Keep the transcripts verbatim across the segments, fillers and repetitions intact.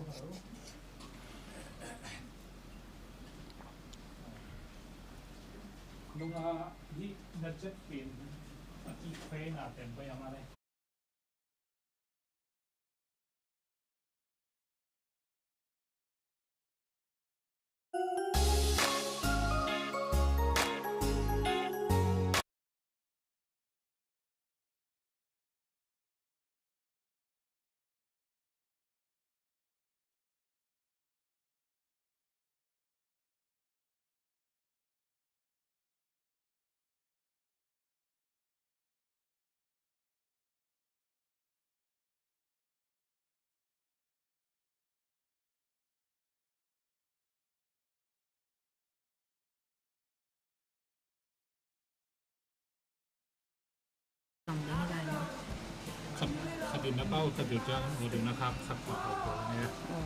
Nunga hih na chet pen a kik fe na ten pai a mah le. Khat, khat in na pau, khat in ciang, khat in na khak, khat in na khak, khat in na khak.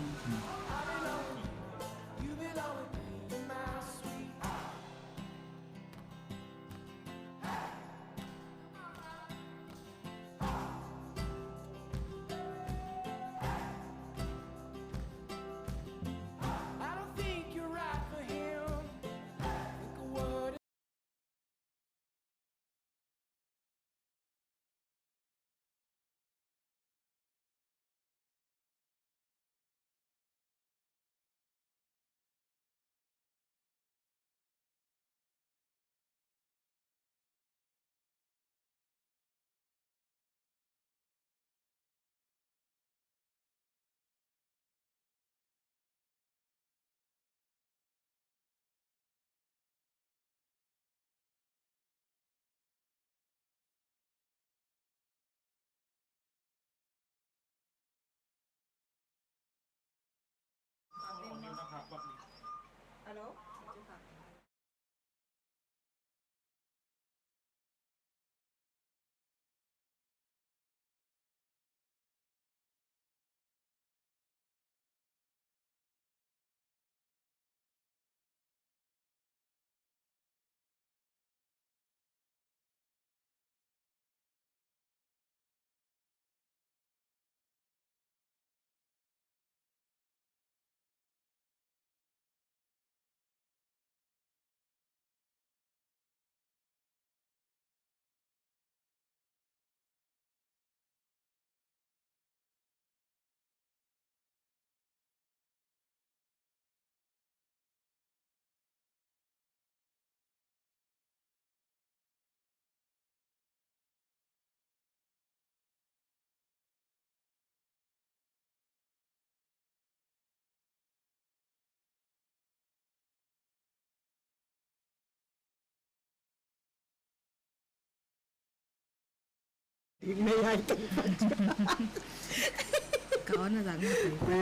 Ka on a zak na pe.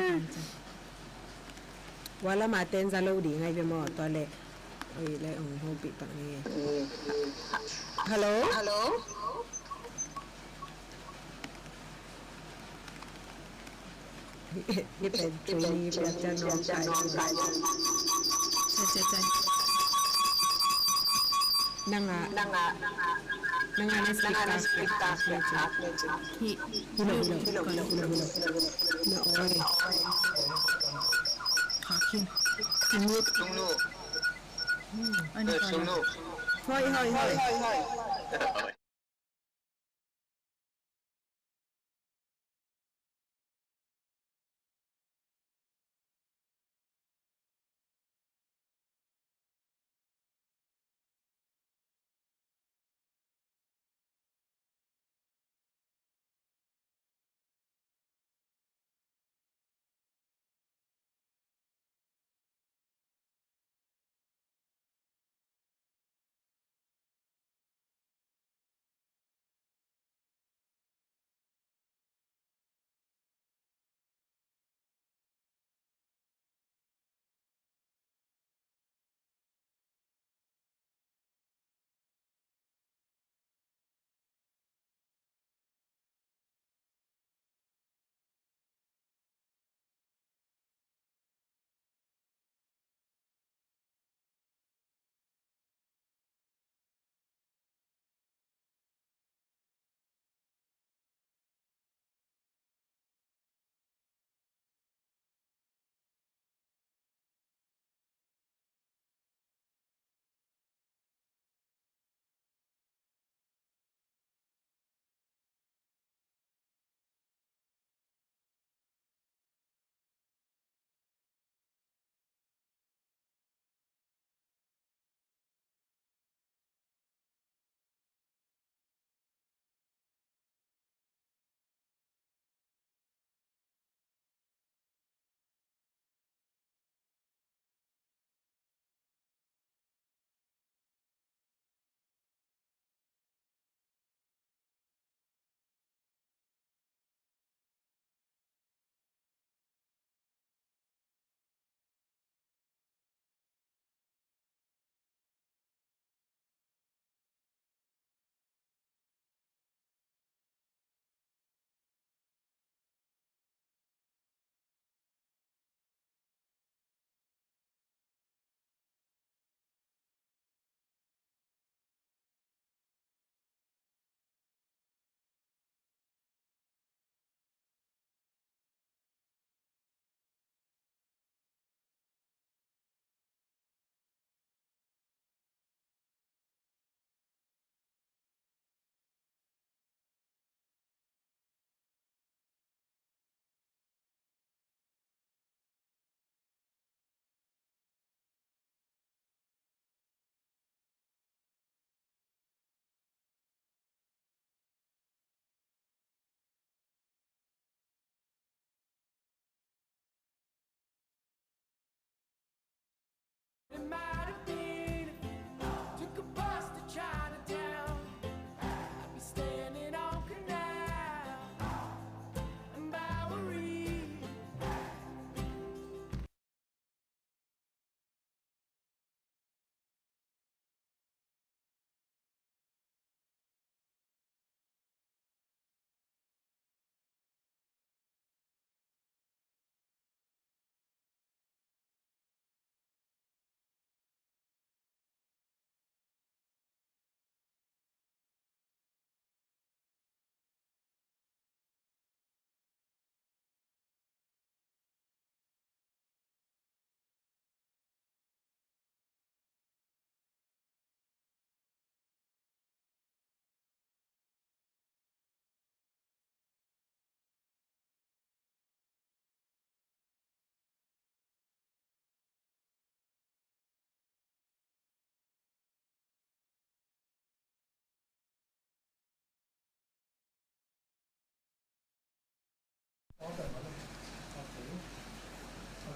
Wala ma ten za lo ding ai ve maw, tua leh. Oi, leh ong hopih pak ni. Hello? Hello? Hih pen trainee piak ciang nawngkai. Nang a, nang a na speaker off le ci. Hi lo, hi lo, hi lo, hi lo, hi lo. Na oi. Kha khin. Mute. Hoi, hoi, hoi.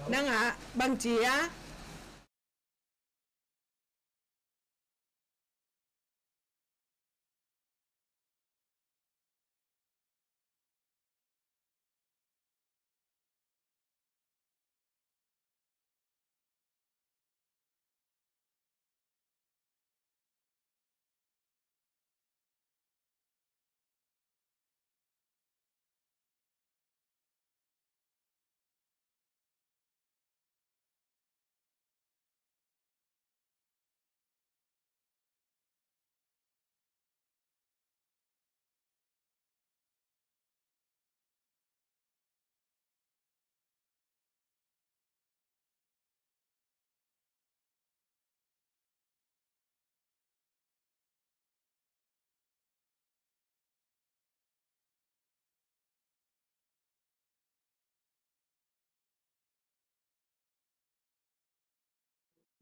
Nang ah bangci ah.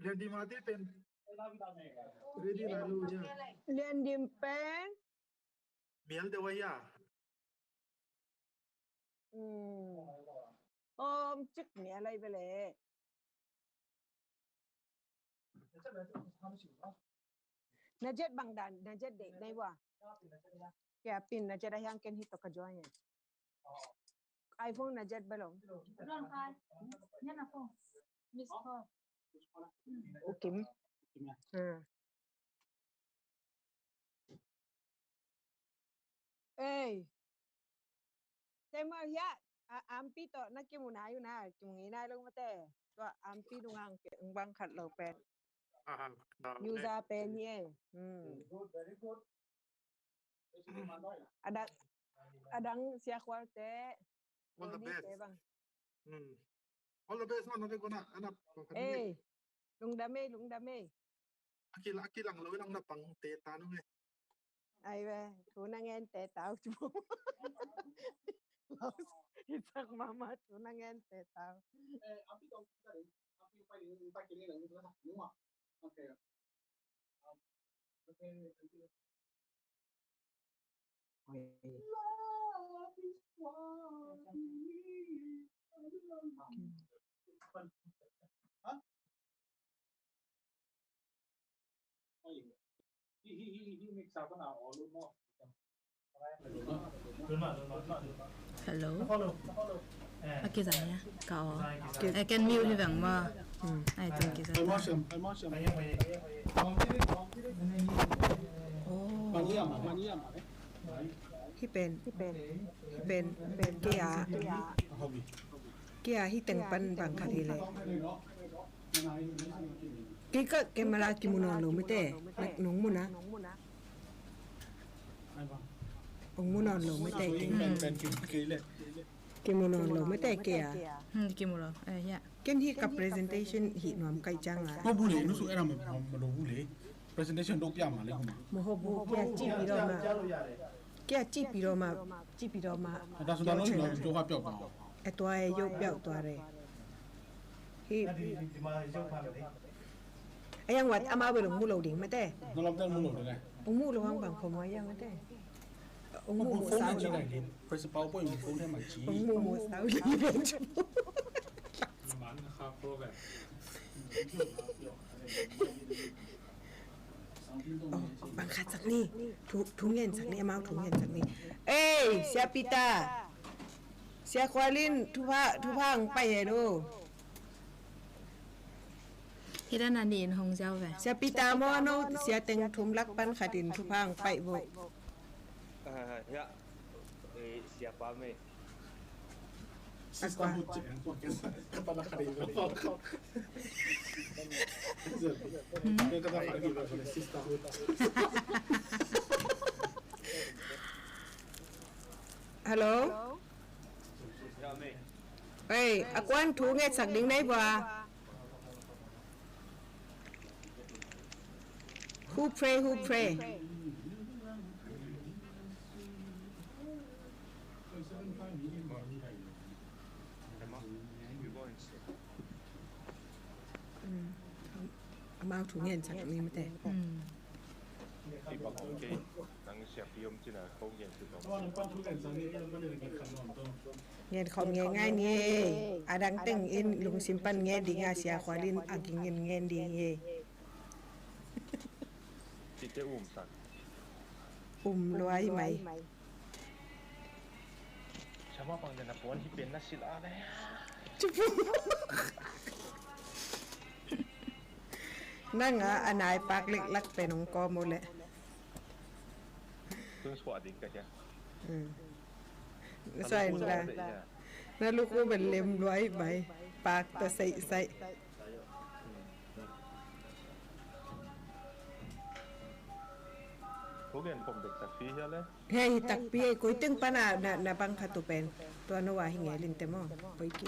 Lian Dim ate pen ready lai lo nia. Lian Dim pen mial deuh a hia. Hmm. Om cik mial ai bele. Na jet bang dan, na jet de nai wa. Kia pin na jet a hiang ken hito ka join. iPhone na jet belong. Yan ako. Miss call. Okay. Hmm. Ei. Tema hia, a, ampi to na kimu nai u na, kimu ngai nai lo mate. Tua ampi dungang ke, bang khat lo pen. User pen hia. Hmm. Adang, adang sia kual te. All the best. Bang. Hmm. All the best, man. Nanti guna anak. Eh, lungdam ei, lungdam ei. Aki, aki lang lo lang na pang te tanu eh. Ai ve, thu na ngen te tau chu. Isak mama thu na ngen te tau. Hello. A kizai a ka aw. Eh, ken mute hi veng maw. Ai tun kizai. Oh. Hih pen, hih pen, hih pen, hih pen, kei a, kei a hih teng pan bang khat hi leh. Kei ka camera kimu nawn lo mite, nong mu na. Ong mu nawn lo mite kei. Kimu nawn lo mite kei a. Hmm, kimu lo. Eh, ya. Ken hih ka presentation hih nuam kai ciang a. Ko bu le, nu su era ma, ma lo bu le. Presentation dok pia ma le kuma. Mo ho bu kia ci pi do ma. Kia ci pi do ma, ci pi do ma. Da su da lo lo jo ha pia ma. E tua e yo pia tua re. Hi. Ayang wat ama bel ong mu lo ding mate. Nalom tan mu lo ding ai. Ong mu lo hang bang ko mo ayang mate. Ong mu mu sao ding. Principal point mu phone ma ci. Ong mu mu sao ding. Oh, bang khat sak ni. Thu, thu ngen sak ni, amau thu ngen sak ni. Ei, Sia Peter. Sia Kualin, thupha, thupha ang pai he lo. Hih dan a nih in hong ziau ve. Sia Peter maw no, sia teng thum lak pan khat in thupha ang pai vo. Ah, ya. Eh, siapa me? Sisterhood. Hello. Ei, a kuan thu ngetsak ding nei bua. Who pray, who pray? Amau thu ngetsak ni mate. Ngen khawm ngeingai ni ei. A dang teng in lungsim pan ngen ding a, Sia Khual in a ging in ngen ding ei. Um lua hi mai. Nang a, a nai pak leklak pen hong kawm uh leh. Suai na. Na lukhu bel lem lua hi mai. Pak ta saihsaih. Hei, hi takpi ei, koi teng pan a na, na bang khat uh pen. Tua no a hi ngel in te maw. Koi ki.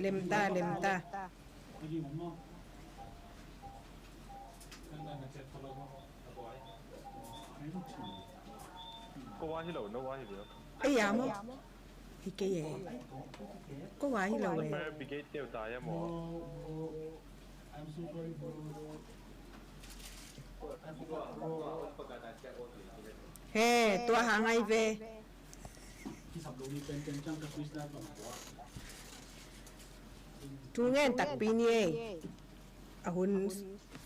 Lem ta, lem ta. Ko wa hi lo, no wa hi lo. Ei, a maw. Hi kei e. Ko wa hi lo e. Fire brigade teu ta ya maw. He, tua hang ai ve. Thu ngen takpi ni ei. A hun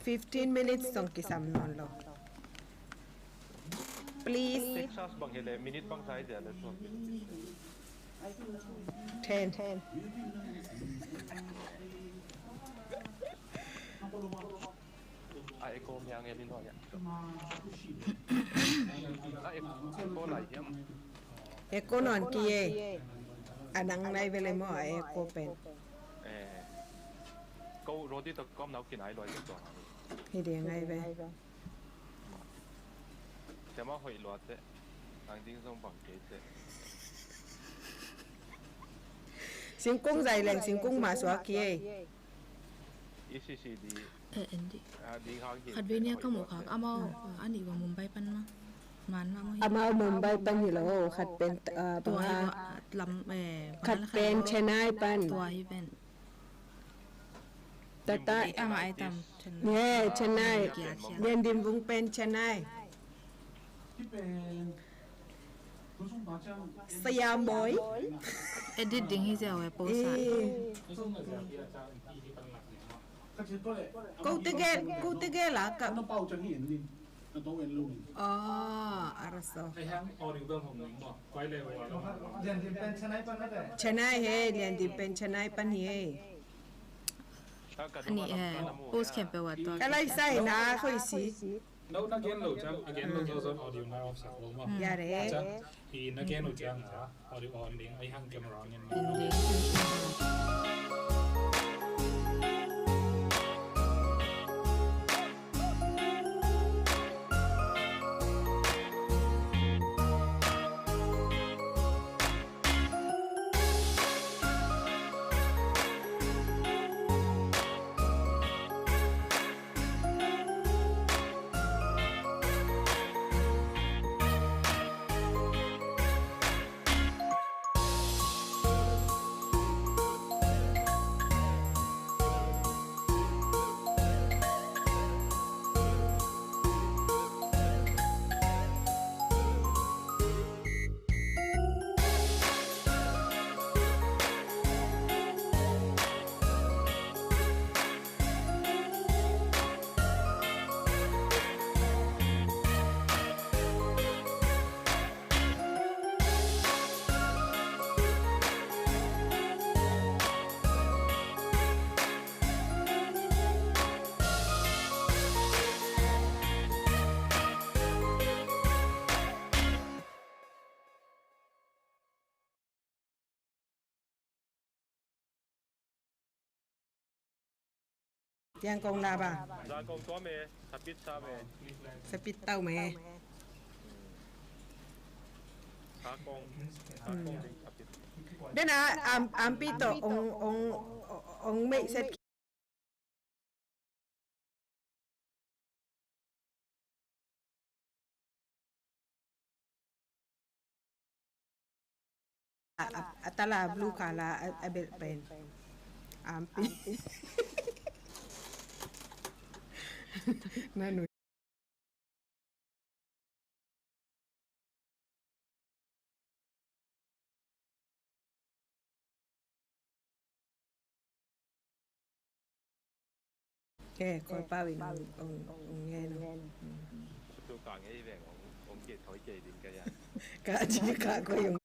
fifteen minutes zong kisam nawn lo. Please. Texas bang hi le minute bang sa hi zia le tuak. Ten. A echo miang e min hoi a. A echo lai hiam. Echo nawn ki e. A nang nai ve le maw a echo pen. Eh. Ko roti to kom nau kin ai loi to. Hi ding ngai ve. Tema hoih lua teh. Ang ding zong bang kei teh. Singkung zai leng singkung mah suak hi ei. E C C D. Eh, en dih. Ah, ding hang hi. Khat vei nia ka muh khak amau, ah, a nih va Mumbai pan ma. Man ma mo hi. Amau Mumbai pan hi lo, khat pen, ah, tua hi bang a, va, lam, eh, khat pen Chennai pan. Tua hi pen. Tata. Ei, ama ai tam, Chennai. He, Chennai. Kia, kia. Lian Din Vung pen Chennai. Siam Boy. Edit ding hi ziau e, post a. Eh. Ko te gel, ko te gel a ka. Aw, a ra so. Chennai he, Lian Din pen Chennai pan hi e. Ani e, post khempeuh a tua. Ka lai sai na khoi si. No, na gen lo ciang, a gen lo zo zon audio na off sak lo ma. Ya re. Ciang, i na gen lo ciang a. Audio on ding, a hang camera on ding. Tiang kong la ba. Za kong tua me, sapit sa me. Sapit tau me. Sa kong, sa kong ding sapit. Dena, am, ampi to, ong, ong, ong mei set. A, a, a tala blue color a, a belh pen. Ampi. Na nu. Kei, koi pau ing ong, ong, ong ngen. Tu ka ngei veng ong, ong kei thoi kei ding ka ya. Ka ji ka koi ong.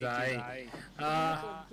Zai. Ah.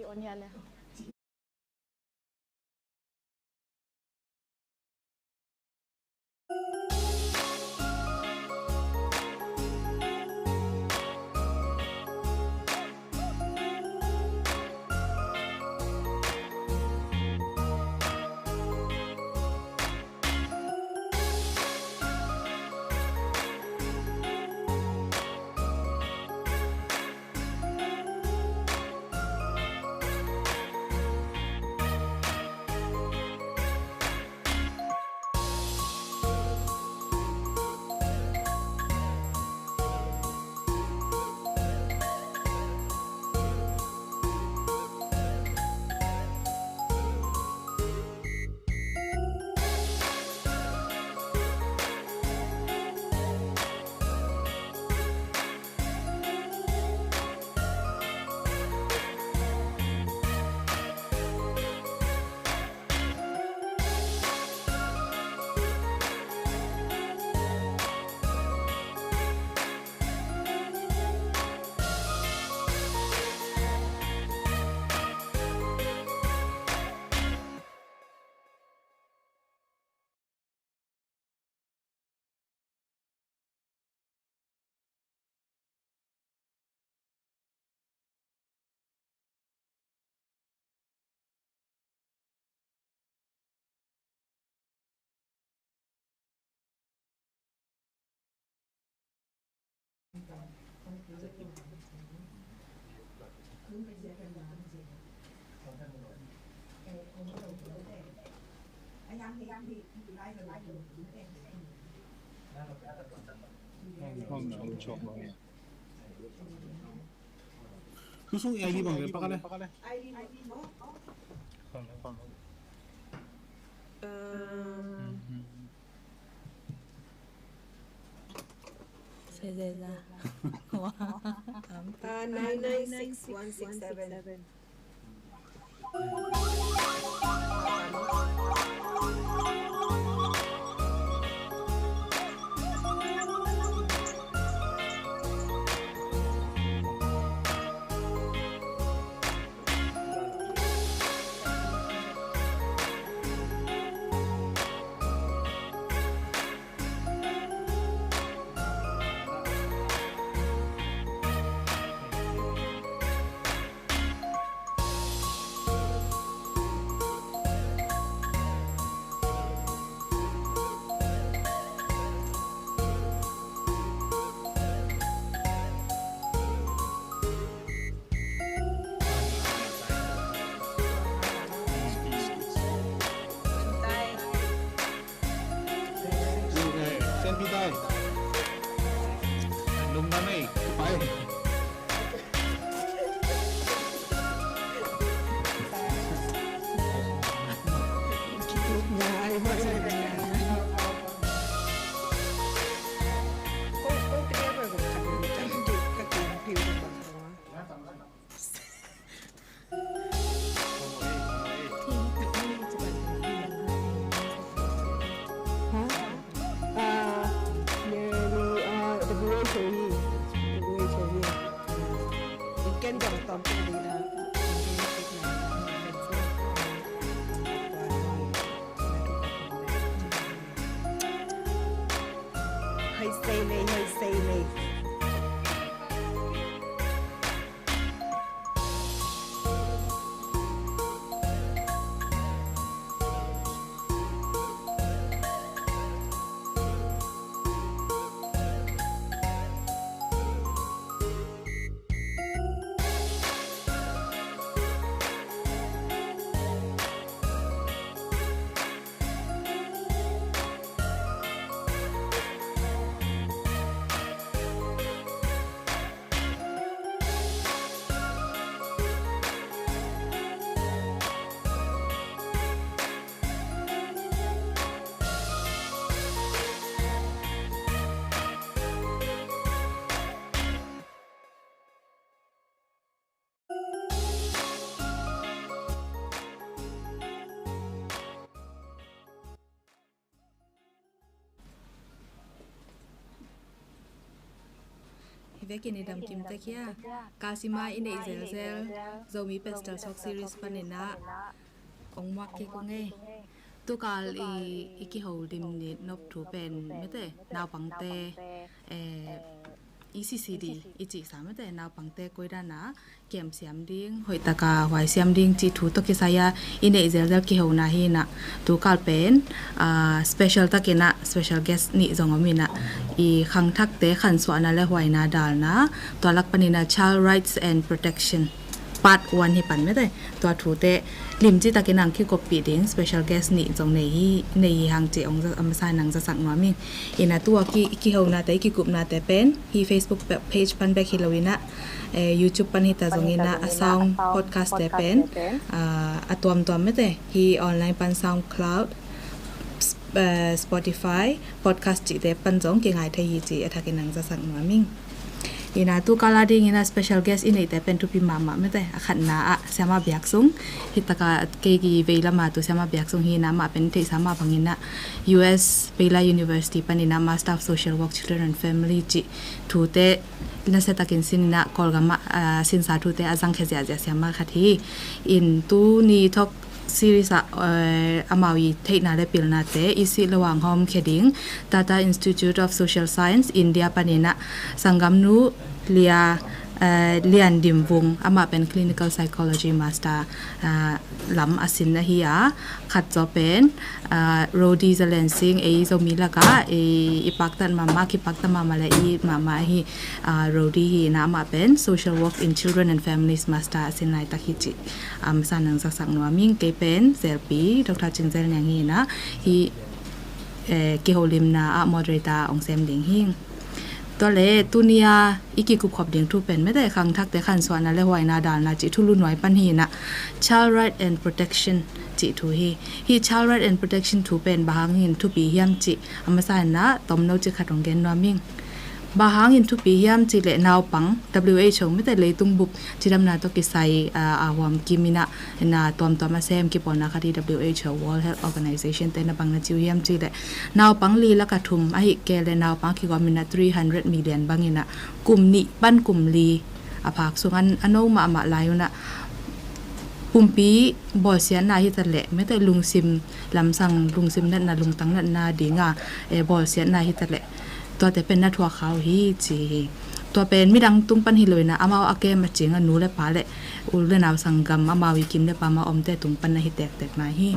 Tusung I D bang, pakai le. Um, Sezeza. Wah, am. Uh, nine nine six one six seven. Sen pi tai. Lum na nei. Pai. Hah? Ah, nearly, ah, W H O E. W H O E. It can jump something like that. Hơi say lê, hơi say lê. Vekin i damkim tek hia. Kalsima i neih zelzel Zomi Pastor Talk Series paninah ong muak kik ung ei. Tukal i, i kiholim ni nop thu pen mete naupangte, eh, E C C D i cihsa mete naupangte koidana kem siam ding, hoihtaka huai siam ding cih thu tawh kisai-a i neih zelzel kihona hinah. Tukal pen, ah, special takinah special guest nih zong om inah, i khangthakte khansuahna le huaina dalna, tua lak paninah child rights and protection part one hi pan mete. Tua thute limci takinah ang kikoppih ding special guest nih zong nei hi, nei hi hang cih ong za, a masa nang zasak nuam ing. Inah tua ki, kihonate, kikupnate pen hi Facebook page pan bek hi lo inah, eh, YouTube pan hita zong inah a sound podcast te pen, ah, a tuamtuam mete hi online pan SoundCloud, eh, Spotify, podcast cihte pan zong kingai thei hi cih a thakin ang zasak nuam ing. Inah tukal a ding inah special guest i neihte pen thupi mahmah mete. A khatna ah Siama Biak Sung, hitaka kei ki veilama tu Siama Biak Sung hinah, amah pen theihsa mah banginah U S Baylor University paninah Master of Social Work, Children and Family cih thute nasiatakin sininah Kawlgam ah, ah, sinsa thute a zangkhia ziahziah siama khat hi. In tuni Talk Series ah, eh, amau i theihna le pilnate i sih lo ang hawm khia ding Tata Institute of Social Science India paninah sanggamnu Lia, eh, Lian Dim Vung, amah pen Clinical Psychology Master, ah, lam a sin ahi a, khat zaw pen, ah, Rodi Zalen Sing, ei Zomi lakah ei i paktat mahmah, kipaktat mahmah le i mahmah ahi, ah, Rodi hinah amah pen Social Work in Children and Families Master a sin laitak hi cih a masa nang zasak nuam ing. Kei pen zelpi Doctor Cing Zel Niang hinah hi, eh, kiholimna ah moderator ong sem ding hi. Tua le tunia i kikupkhop ding thu pen mete khangthakte khansuahna le huaina dalna cih thulu nuai pan hinah child right and protection cih thu hi. Hi child right and protection thu pen bang hangin thupi hiam cih a masa inah tomno cih khat ong gen nuam ing. Bang hangin thupi hiam cih le naupang W H O mete leitung bup cidamna tawh kisai, ah, a huam kim inah, inah tuamtuam a sem kipawlna khat hi W H O, World Health Organization te na bang na ci uh hiam cih le naupang li laka thum ahi kei le naupang kigawm inah three hundred million bang inah kum nih pan kum li a phak sung an a no mahmah lai unah pumpi bawlsiatna hitaleh mete lungsim lamsang lungsim natna lungtang natna dinga, eh, bawlsiatna hitaleh tuate pen na thuak kha uh hi ci hi. Tua pen midang tung pan hi lo inah amau a kem a cing a nu le pa le u le nau sanggam amau i kim le pam a omte tung pan na hi tektek nai hi.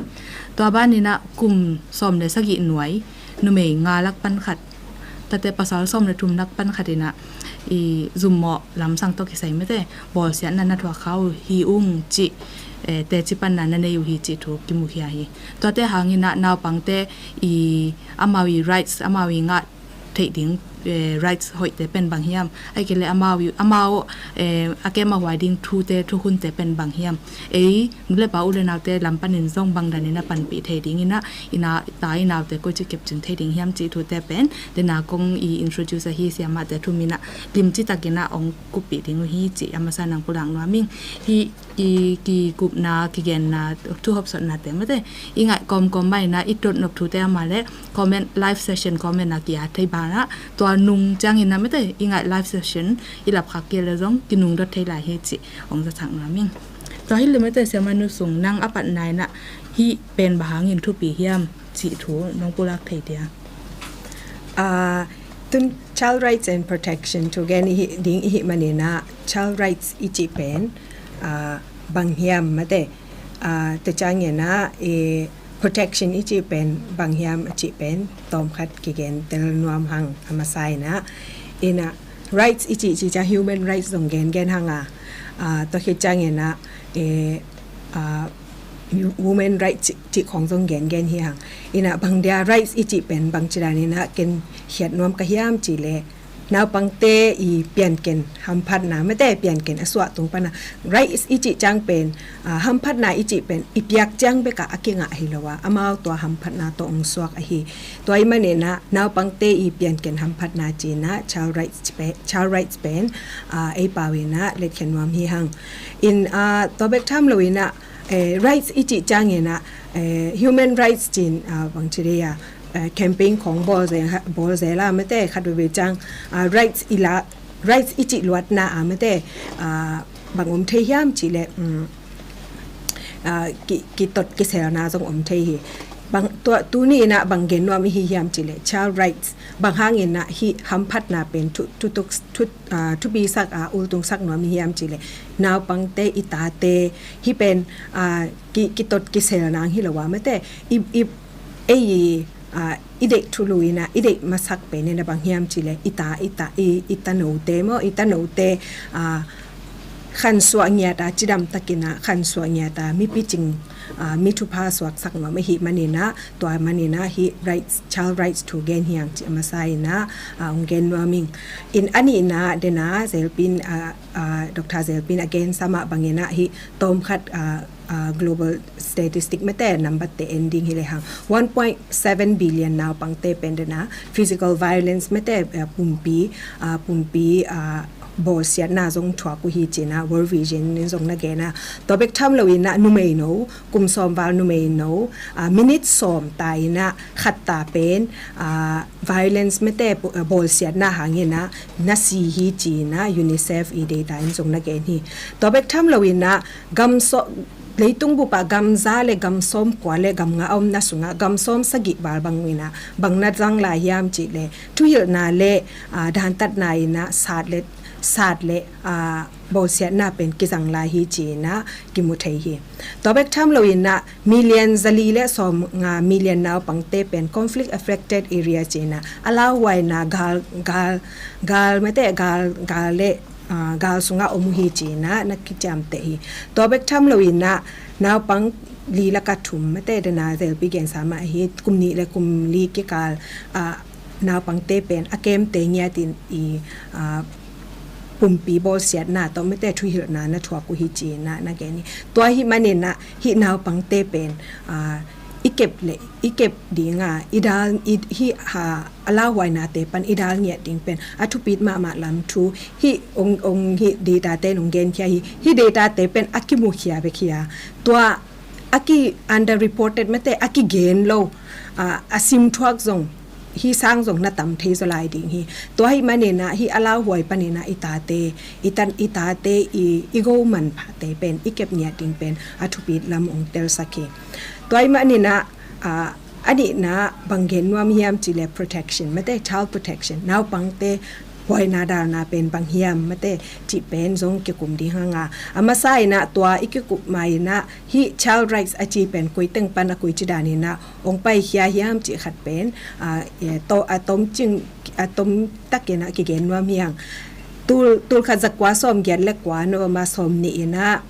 Tua ban inah kum sawm le sagih nuai numei nga lak pan khat, tate pasal sawm le thum lak pan khat inah i zummawh lamsang tawh kisai mete bawlsiatna na thuak kha uh hi ung cih, eh, teci panna na nei uh hi cih thu kimukhia hi. Tuate hang inah naupangte i amau i rights, amau i ngah theih ding, eh, rights hoihte pen bang hiam? Ahi kei le amau, amau, eh, a kem a huai ding thute, thukhunte pen bang hiam? Ei nu le pa u le naute lam panin zong bang danin a panpih thei ding inah, inah ta i naute koici kepcing thei ding hiam cih thute pen dena kong i introduce ahi siamahte thum inah limci takinah ong kuppih ding uh hi cih a masa nang pulak nuam ing. Hi i kikupna, kigenna, thu hopsotnate mete i ngaih kawmkawm mah inah i totnop thute amah le comment, live session comment a ki-at thei banah tua nung ciangin a mete i ngaih live session i lapkhak kei le zong kinungdot thei lai hi cih ong zasak nuam ing. Tua hi le mete Siamanu Sung, nang a patna inah hih pen bang hangin thupi hiam cih thu nong pulak thei dia? Ah, tun child rights and protection thu gen i hih ding i hih maninah child rights i cih pen, ah, bang hiam mate, ah, tua ciangin ah, eh, protection i cih pen bang hiam a cih pen tawmkhat kigen tel nuam hang a masa inah. Inah rights i cih cih ciang human rights zong gengen hang a, ah, tua khit ciangin ah, eh, ah, women rights cih, cih khong zong gengen hi hang. Inah bang dia rights i cih pen bangci dan inah ken khiat nuam ka hiam cih leh naupangte i pianken hamphatna mate pianken a suah tung pana rights i cih ciang pen, ah, hamphatna i cih pen i piak ciang bekah a kingah hi lo a, amau tua hamphatna tawh ong suak ahi. Tua i maninah naupangte i pianken hamphatna cinah child rights pe-, child rights pen, ah, ei pau inah letkhen nuam hi hang. In, ah, tua bek tham lo inah, eh, rights i cih ciangin ah, eh, human rights cin, ah, bangci dei a, eh, campaign khong bawl zel, bawl zel a mate khat veve ciang, ah, rights i la, rights i cih luatna ah mate, ah, bang om thei hiam cih leh, um, ah, ki, kitot kiselna zong om thei hi. Bang, tua, tuni in ah bang gen nuam i hi hiam cih leh child rights, bang hangin ah hih hamphatna pen thu, thutuk, thu, ah, thupisak, ah, ultungsak nuam i hiam cih leh naupangte, i tate, hih pen, ah, ki, kitot kiselna hi lo a mate, i, i, ei, ah, i deih thulu in ah, i deih masak pen in ah bang hiam cih leh i ta, i ta, i, i tanote maw, i tanote, ah, khansuah ngiat a, cidam takin ah khansuah ngiat a, mi picing, ah, mi thupha suaksak nuam ahih manin ah, tua manin ah hih rights, child rights thu gen hi hang cih a masa in ah, ah, hong gen nuam ing. In a nihna den ah Zelpi in, ah, ah, Doctor Zelpi in a gen sam ah bangin ah hih tawmkhat, ah, ah, global statistic mate number te en ding hi lehang one point seven billion naupangte pen den ah physical violence mate, ah, pumpi, ah, pumpi, ah, bawlsiatna zong thuak uh hi ci-in ah World Vision in zong na gen a. Tua bek tham lo in ah numeino, kum sawm val numeino, ah, minute sawm ta in ah khat ta pen, ah, violence mate pu-, ah, bawlsiatna hangin ah na si hi ci-in ah UNICEF i data in zong na gen hi. Tua bek tham lo in ah gam sawm, leitung bup ah gam za le gam sawm kua le gam nga a omna sungah gam sawm sagih val bang in ah bang na zang lai hiam cih leh thuhilhna le, ah, dantatna in ah sat le, sat le, ah, bawlsiatna pen kizang lai hi ci-in ah kimu thei hi. Tua bek tham lo in ah million zali le sawm nga million naupangte pen conflict affected area ci-in ah a lauhuaina gal, gal, gal mate, gal, gal le, ah, gal sungah om uh hi ci-in ah na kiciamteh hi. Tua bek tham lo in ah naupang li lak ah thum mate den ah Zelpi gen sam ah hi, kum nih le kum li kikal, ah, naupangte pen a kemte ngiat in i, ah, pumpi bawlsiatna tawh mate thuhilhna na thuak uh hi ci-in ah na gen hi. Tua ahih manin ah hih naupangte pen, ah, i kep le, i kep ding a, i dal, i, hih, ha, a lauhuainate pan i dal ngiat ding pen a thupit mahmah lam thu, hih ong, ong hih data te in ong genkhia hi, hih data te pen a kimukhia bek hi a, tua a ki underreported mate, a kigen lo, ah, a sim thuak zong hih sang zong na tam thei zaw lai ding hi. Tua ahih manin ah hih a lauhuai panin ah i tate, i tan, i tate, i, i go manphate pen i kep ngiat ding pen a thupit lam ong telsak hi. Tua ahih manin ah, ah, a nihna bang gen nuam hiam cih leh protection mate, child protection, naupangte huaina dalna pen bang hiam mate cih pen zong kikum ding hang a, a masa in ah tua i kikup ma in ah hih child rights a ci pen koi teng pan a koici dan in ah ong paikhia hiam cih khat pen, ah, e, to, a tomcing, a tomtak in ah kigen nuam hi hang. Tul, tul khat za kua sawm giat le kua November sawm nih in ah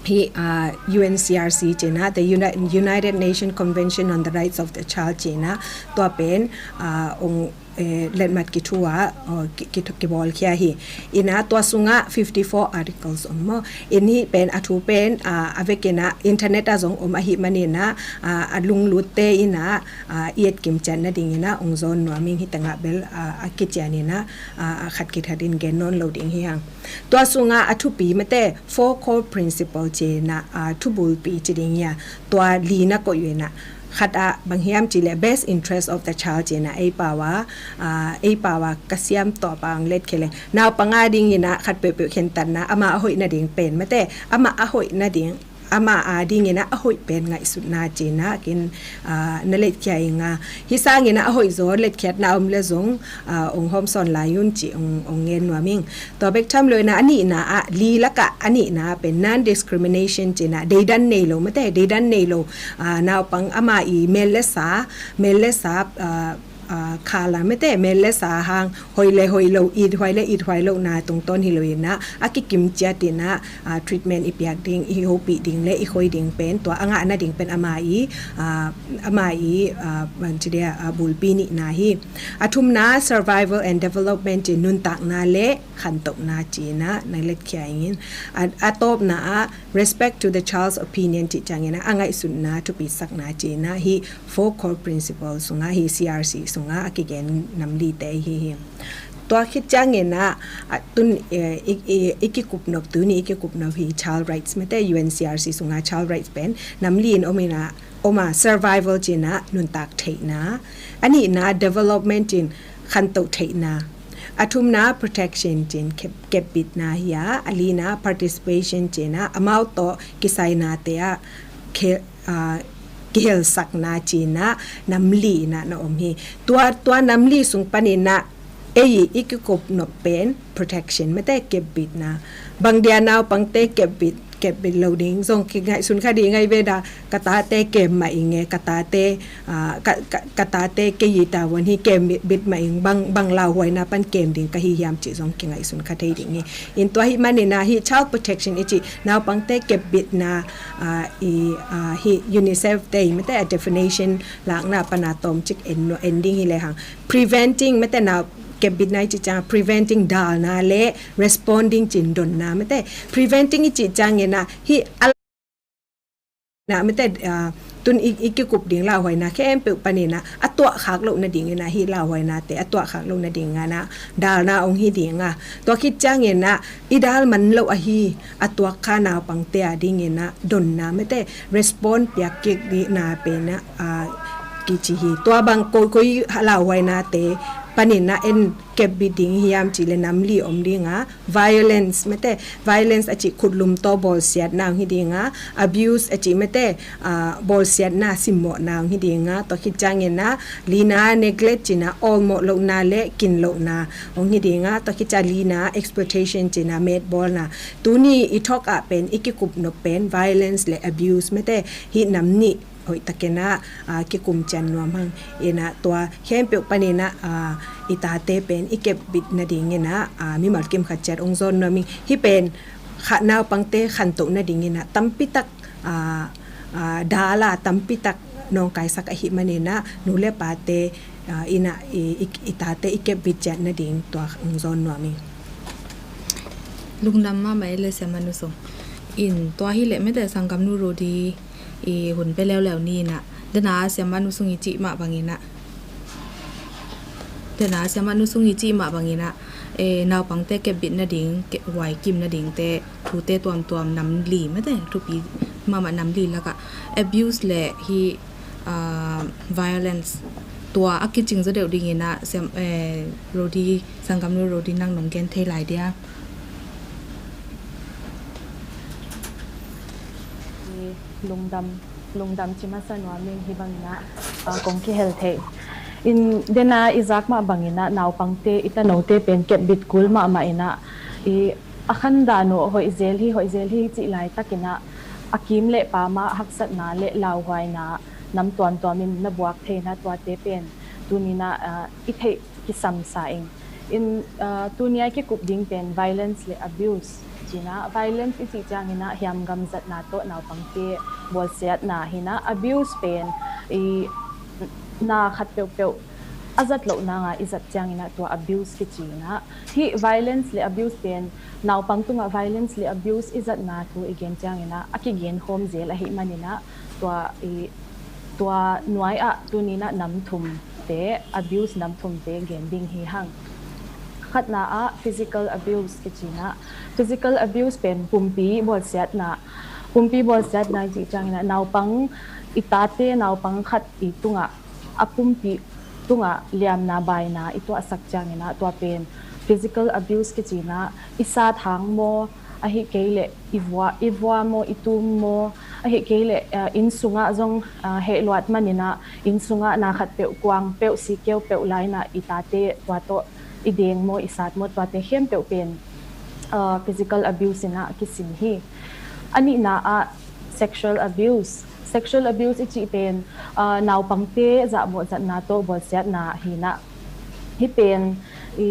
hih, ah, U N C R C ci-in ah, the Uni-, United Nations Convention on the Rights of the Child ci-in ah tua pen, ah, ong, eh, letmat kithu a, oh, ki, ki, kibawlkhia hi. In ah tua sungah fifty four articles om maw. In hih pen a thu pen, ah, a vekin ah internet ah zong om ahih manin ah, ah, a lunglutte in ah, ah, i etkim ciat nading in ah ong zawn nuam ing. Hih tengah bel, ah, a kician in ah, ah, a khat khit khat in gen nawn lo ding hi hang. Tua sungah a thupi mate four core principle ci-in ah, ah, thubulpi ci ding hi a, tua li na koih uh in ah, khat ah bang hiam cih leh best interest of the child ci-in ah ei pau a, ah, ei pau a ka siam tawh bang let khia leh naupang a ding in ah khat peuhpeuh khentatna, amah a hoih nading pen mate, amah a hoih nading, amah a ding in ah a hoih pen ngaihsutna ci-in ah kin, ah, na letkhia ing a. Hih sang in ah a hoih zaw letkhiatna om le zong, ah, ong hawmsawn lai un cih ong, ong ngen nuam ing. Tua bek tham lo in ah a nihna ah, li lak ah a nihna pen non-discrimination ci-in ah, deidan nei lo mate, deidan nei lo, ah, naupang ama i mel le sa, mel le sa, ah, ah, khala mate, mel le sa hang, hoih le hoih lo, it huai le it huai lohna tungtawn hi lo in ah, a kikim ciat in ah, ah, treatment i piak ding, i hopih ding le i khoi ding pen, tua a ngah nading pen ama i, ah, ama i, ah, bang ci dia, ah, bulpi nihna hi. A thumna survival and development ci, nuntakna le khantohna ci-in ah na letkhia ing in. A, a tawpna ah respect to the child's opinion cih ciangin ah, a ngaihsutna thupitsakna ci-in ah, hih four core principle sungah, hih C R C sungah a kigen nam lite hi hi. Tua khit ciangin ah, a tun, eh, i, i, i kikupnop, tuni i kikupnop hih child rights mate, U N C R C sungah child rights pen nam li in om in ah, om a, survival ci-in ah nuntak theihna, a nihna development in khantoh theihna, A thumna protection cin kep, kepbitna hi a, a lina participation cin a, amau tawh kisainate ah khe, aa, kihelsakna cin a nam li na na om hi. Tua, tua nam li sung panin a ei i kikup nop pen protection mate kepbitna. Bang dia naupangte kepbit, kepbit lo ding zong kingaihsun kha ding ai ve da, ka tate kem mah ing e, ka tate, aa, ka, ka, ka tate kei i tavuan hi kepbit mah ing, bang, bang lauhuaina pan kem ding ka hi hiam cih zong kingaihsun kha thei ding hi. In tua hi manin a hi child protection i cih naupangte kepbitna, aa, i, aa, hi UNICEF te i mate a definition lakna pan a tawmcik en, en ding hi lehang preventing mate nau kepbitna i cih ciang preventing dalna le responding cin donna mate. Preventing i cih ciangin a hi a na mate, aa, tun i, i kikup ding lauhuaina khempeuh panin a a tuahkhak loh nadingin a hi lauhuainate a tuahkhak loh nadingin a dalna ong hi ding a, tua khit ciangin a i dal man loh ahi a tuak kha naupangte a dingin a donna mate, respond piak kik dihna pen a, aa, kici hi. Tua bang koi, koi lauhuainate panin a en kepbit ding hiam cih le nam li om ding a, violence mate, violence a cih khutlum tawh bawlsiatna ong hi ding a, abuse a cih mate, aa, bawlsiatna simmawhna ong hi ding a, tua khit ciangin a lina neglect cin a awlmawh lohna le kin lohna ong hi ding a, tua khit ciang lina exploitation cin a metbawlna. Tuni i thawk ah pen i kikup nop pen violence le abuse mate hi nam nih hoih takin a, aa, kikum cian nuam hang. In a tua khempeuh panin a, aa, i tate pen i kepbit nadingin a, aa, mimal kim khat ciat ong zawn nuam ing. Hi pen kha naupangte khantoh nadingin a tampi tak, aa, aa, dal a tampi tak nawngkaisak ahi manin a nu le pate, aa, in a i, i, i tate i kepbit ciat nading tua ong zawn nuam ing. Lungdam mahmah ei le Siamah Nu Sung. In tua hi leh mate Sanggamnu Rodi i hun pe leuleu ni in a, dena Siamah Nu Sung i cih mah bangin a, dena Siamah Nu Sung i cih mah bangin a, e, naupangte kepbit nading, kep, huai kim nadingte thute tuamtuam nam li mate, thupi mahmah nam li lakah abuse le hi, aa, violence tua a kicing zaw deuh dingin a Siam, e, Rodi, Sanggamnu Rodi nang nong gen thei lai dia. Lungdam, lungdam ci masa nuam ing hi bangin a, aa, kong kihel thei. In dena i zak mah bangin a naupangte i tanote pen kepbit kul mahmah in a, i a khandan uh hoih zel hi, hoih zel hi cih laitakin a a kim le pam a haksatna le lauhuaina nam tuamtuam in na buak thei in a tuate pen tuni in a, aa, i theih kisam sa ing. In, aa, tuni a i kikup ding pen violence le abuse cin a, violence i cih ciangin a hiamgam zatna tawh naupangte bawlsiatna hi in a, abuse pen i na khat peuhpeuh a zat loh nang a i zat ciangin a tua abuse kici in a, hi violence le abuse pen naupang tungah violence le abuse i zatna thu i gen ciangin a a kigen khawm zel ahi manin a tua i, tua nuai ah tuni in a nam thumte, abuse nam thumte gen ding hi hang. Khatna ah physical abuse kici in a, physical abuse pen pumpi bawlsiatna, pumpi bawlsiatna i cih ciangin a naupang, i tate naupang khat i tungah a pumpi tungah liamna baina i tuahsak ciangin a tua pen physical abuse kici in a, i sat hang maw, ahih kei leh i vua, i vua maw, i tum maw, ahih kei leh, aa, inn sungah zong, aa, heh luat manin a inn sungah na khat peuh, kuang peuh, sikeu peuh lai in a i tate tua tawh i deng maw, i sat maw, tuate khempeuh pen, aa, physical abuse in a kisim hi. A nihna ah sexual abuse. Sexual abuse i cih pen, aa, naupangte zahmawh zatna tawh bawlsiatna hi in a, hih pen i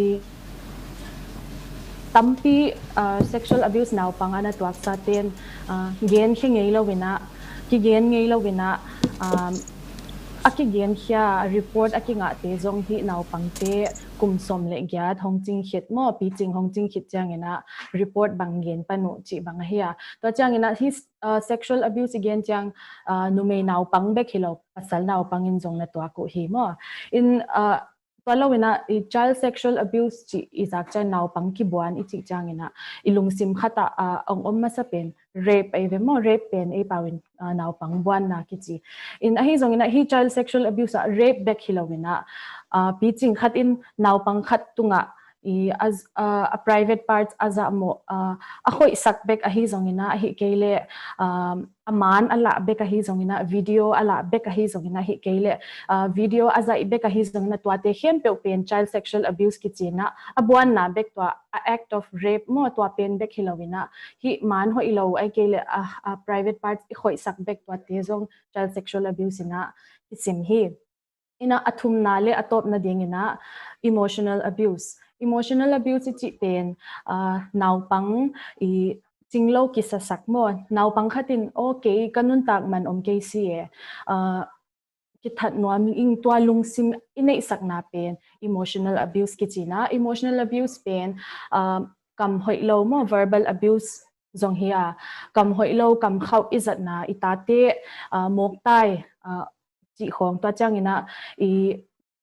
tampi, aa, sexual abuse naupang a na tuaksa ten, aa, genkhia ngei lo in a, kigen ngei lo in a, aa, a kigenkhia report a kingahte zong hih naupangte kum sawm le giat hong cing khit maw, picing hong cing khit ciangin a report bang gen pan uh cih bang ahi a. Tua ciangin a hih, aa, sexual abuse i gen ciang, aa, numei naupang bek hi lo, pasal naupang in zong na tuak uh hi maw. In, aa, tua lo in a i child sexual abuse cih i zak ciang naupang kibuan i cih ciangin a i lungsim khat ah, aa, ong om masa pen rape ahi ve maw, rape pen ei pau in, aa, naupang buanna kici. In ahi zongin a hih child sexual abuse ah rape bek hi lo in a, aa, picing khat in naupang khat tungah i a, a, a private parts a zahmawh, a, a khoihsak bek ahi zongin ah, ahih kei leh, um, a man a lah bek ahi zongin ah, video a lah bek ahi zongin ah, ahih kei leh, a, video a zaih bek ahi zongin ah, tuate khempeuh pen child sexual abuse kici in ah, a buanna bek tua, a act of rape maw, tua pen bek hi lo in ah, hih man hoih lo, ahih kei leh, a, a private parts i khoihsak bek tuate zong child sexual abuse in ah kisim hi. In ah a thumna le a tawpna dingin ah emotional abuse. Emotional abuse i cih pen, ah, naupang i cinglo kisasak maw. Naupang khat in, "Aw, kei ka nuntak man om kei si e. Ah, kithat nuam ing," tua lungsim i neihsakna pen emotional abuse kici in ah. Emotional abuse pen, ah, kam hoih lo maw, verbal abuse zong hi a, kam hoih lo, kam khauh i zatna, i tate, ah, mawktai, ah, cih khawng, tua ciangin ah i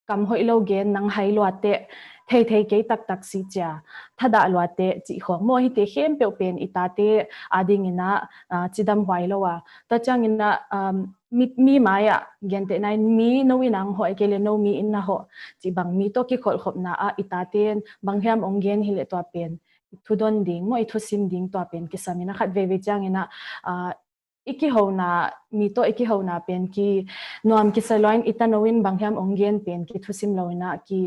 kam hoih lo gen, nang hai lua teh, thei thei kei taktak si cia, thadah lua teh cih khawng maw, hihte khempeuh pen i tate adingin ah, ah, cidam huai lo a. Tua ciangin ah, um, mi, mi mai-ah gentehna in mi no in ang hawh, ahih kei leh no mi in na hawh cih bang mi tawh kikholhkhopna ah i tate in bang hiam ong gen hi leh tua pen i thudon ding maw, i thusim ding tua pen kisam in ah, khat veivei ciangin ah, ah, i kihona, mi tawh i kihona pen ki nuam kisa lua in, i tano in bang hiam ong gen pen kithusim lo in ah, ki,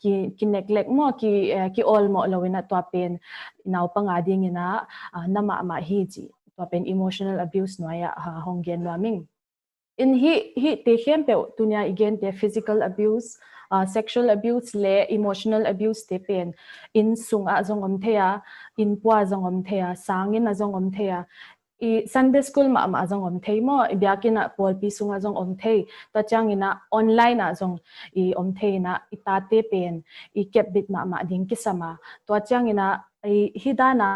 ki, ki neglect maw, ki, eh, ki awlmawh lo in ah, tua pen naupang adingin ah, ah, na mahmah hi cih, tua pen emotional abuse nuai-ah, ah, hong gen nuam ing. In hih, hihte khempeuh, tuni-a i gente physical abuse, ah, sexual abuse le emotional abuse te pen inn sungah zong om thei a, innpua zong om thei a, sanginn ah zong om thei a, i Sunday school mahmah zong om thei maw, i biakinn ah, pawlpi sungah zong om thei, tua ciangin ah online ah zong i om thei in ah, i tate pen i kepbit mahmah ding kisam a. Tua ciangin ah, i, hih dan a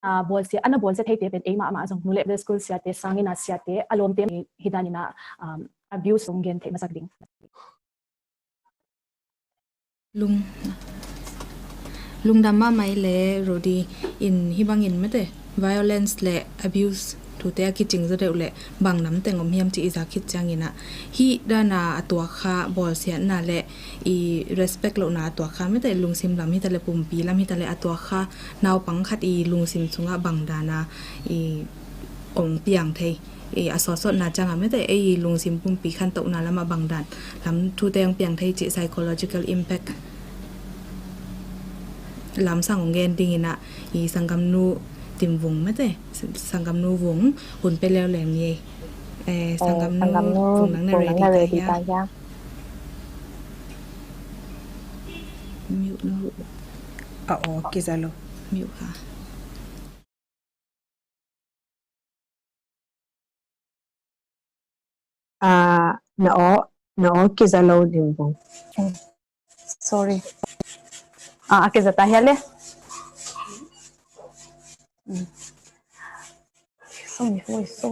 a, bawlsia, a na bawlsia theite pen ei mahmah zong, nu le school siate, sanginn a siate, a lawmte, hih dan in ah, um, abuse ong gen theih masak ding. Lung, lungdam mahmah i le, Rodi, in hih bangin mate, violence le abuse thute a kicing zaw deuh le bang nam teng om hiam cih i zak khit ciangin ah, hih dan a a tuak kha bawlsiatna le i respect lohna a tuak kha mate, lungsim lam hi ta le, pumpi lam hi ta le, a tuak kha naupang khat i lungsim sungah bang dan a i ong piang thei, i a sawtsawtna ciangah mate, ei i lungsim pumpi khantohna lamah bang dan lam thute ong piang thei cih psychological impact lamsang ong gen dingin ah, i sanggamnu Tim Vung mate, sanggamnu Vung hun pe leuleu ni ei. Eh, sanggamnu Vung, nang na ready ta hia? Mute lo. A aw kiza lo. Mute kha. Ah, na aw, na aw kiza lo, Tim Vung. Sorry. Ah, a kiza ta hia le? Mm. So, mi hoih so.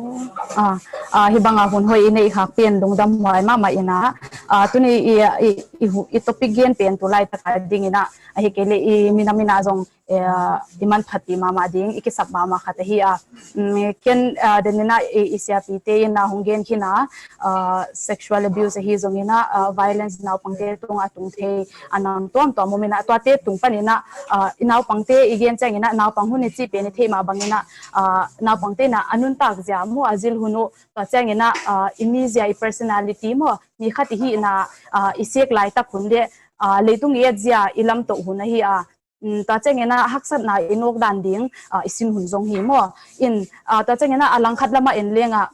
Ah, ah, hih banga hun hoih i neih khak pen lungdam huai mahmah in ah. Ah, tuni i, i, i, i topic gen pen tu laitak a dingin ah, ahih kei leh i minam in ah zong, eh, i manphat mahmah ding, i kisap mahmah khat ahi a. Mm, ken, ah, den in ah i, i siapite in ah hong gen khin a, ah, sexual abuse ahi zongin ah, ah, violence naupangte tungah a tung thei a nam tuamtuam om in ah, tuate tung panin ah, ah, i naupangte i gen ciangin ah, naupang hun i cih pen i theih mah bangin ah, ah, naupangte in ah a nuntak zia maw, a zil hun uh, tua ciangin ah, ah, i mizia, i personality maw, mi khat i hihna, ah, i sek laitak hun le, ah, leitung i etzia i lamtoh hun ahi a. Mm, tua ciangin ah haksatna i nawk dan ding, ah, i sin hun zong hi maw. In, ah, tua ciangin ah a langkhat lamah en leng ah,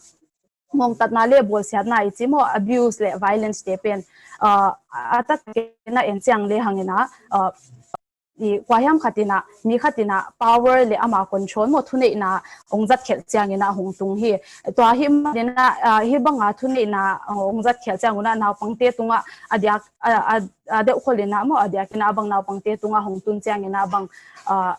ngongtatna le bawlsiatna i ci maw, abuse le violence te pen, ah, a taktak in ah en ciang le hangin ah, ah, i kua hiam khat in ah, mi khat in ah power le ama control maw, thuneihna ong zat khelh ciangin ah hong tung hi. Tua hih manin ah, ah, hih banga thuneihna ong zat khelh ciangun ah naupangte tungah a diak, a, a, a deuh khol in ah maw, a diakin ah bang naupangte tungah hong tun ciangin ah bang, ah,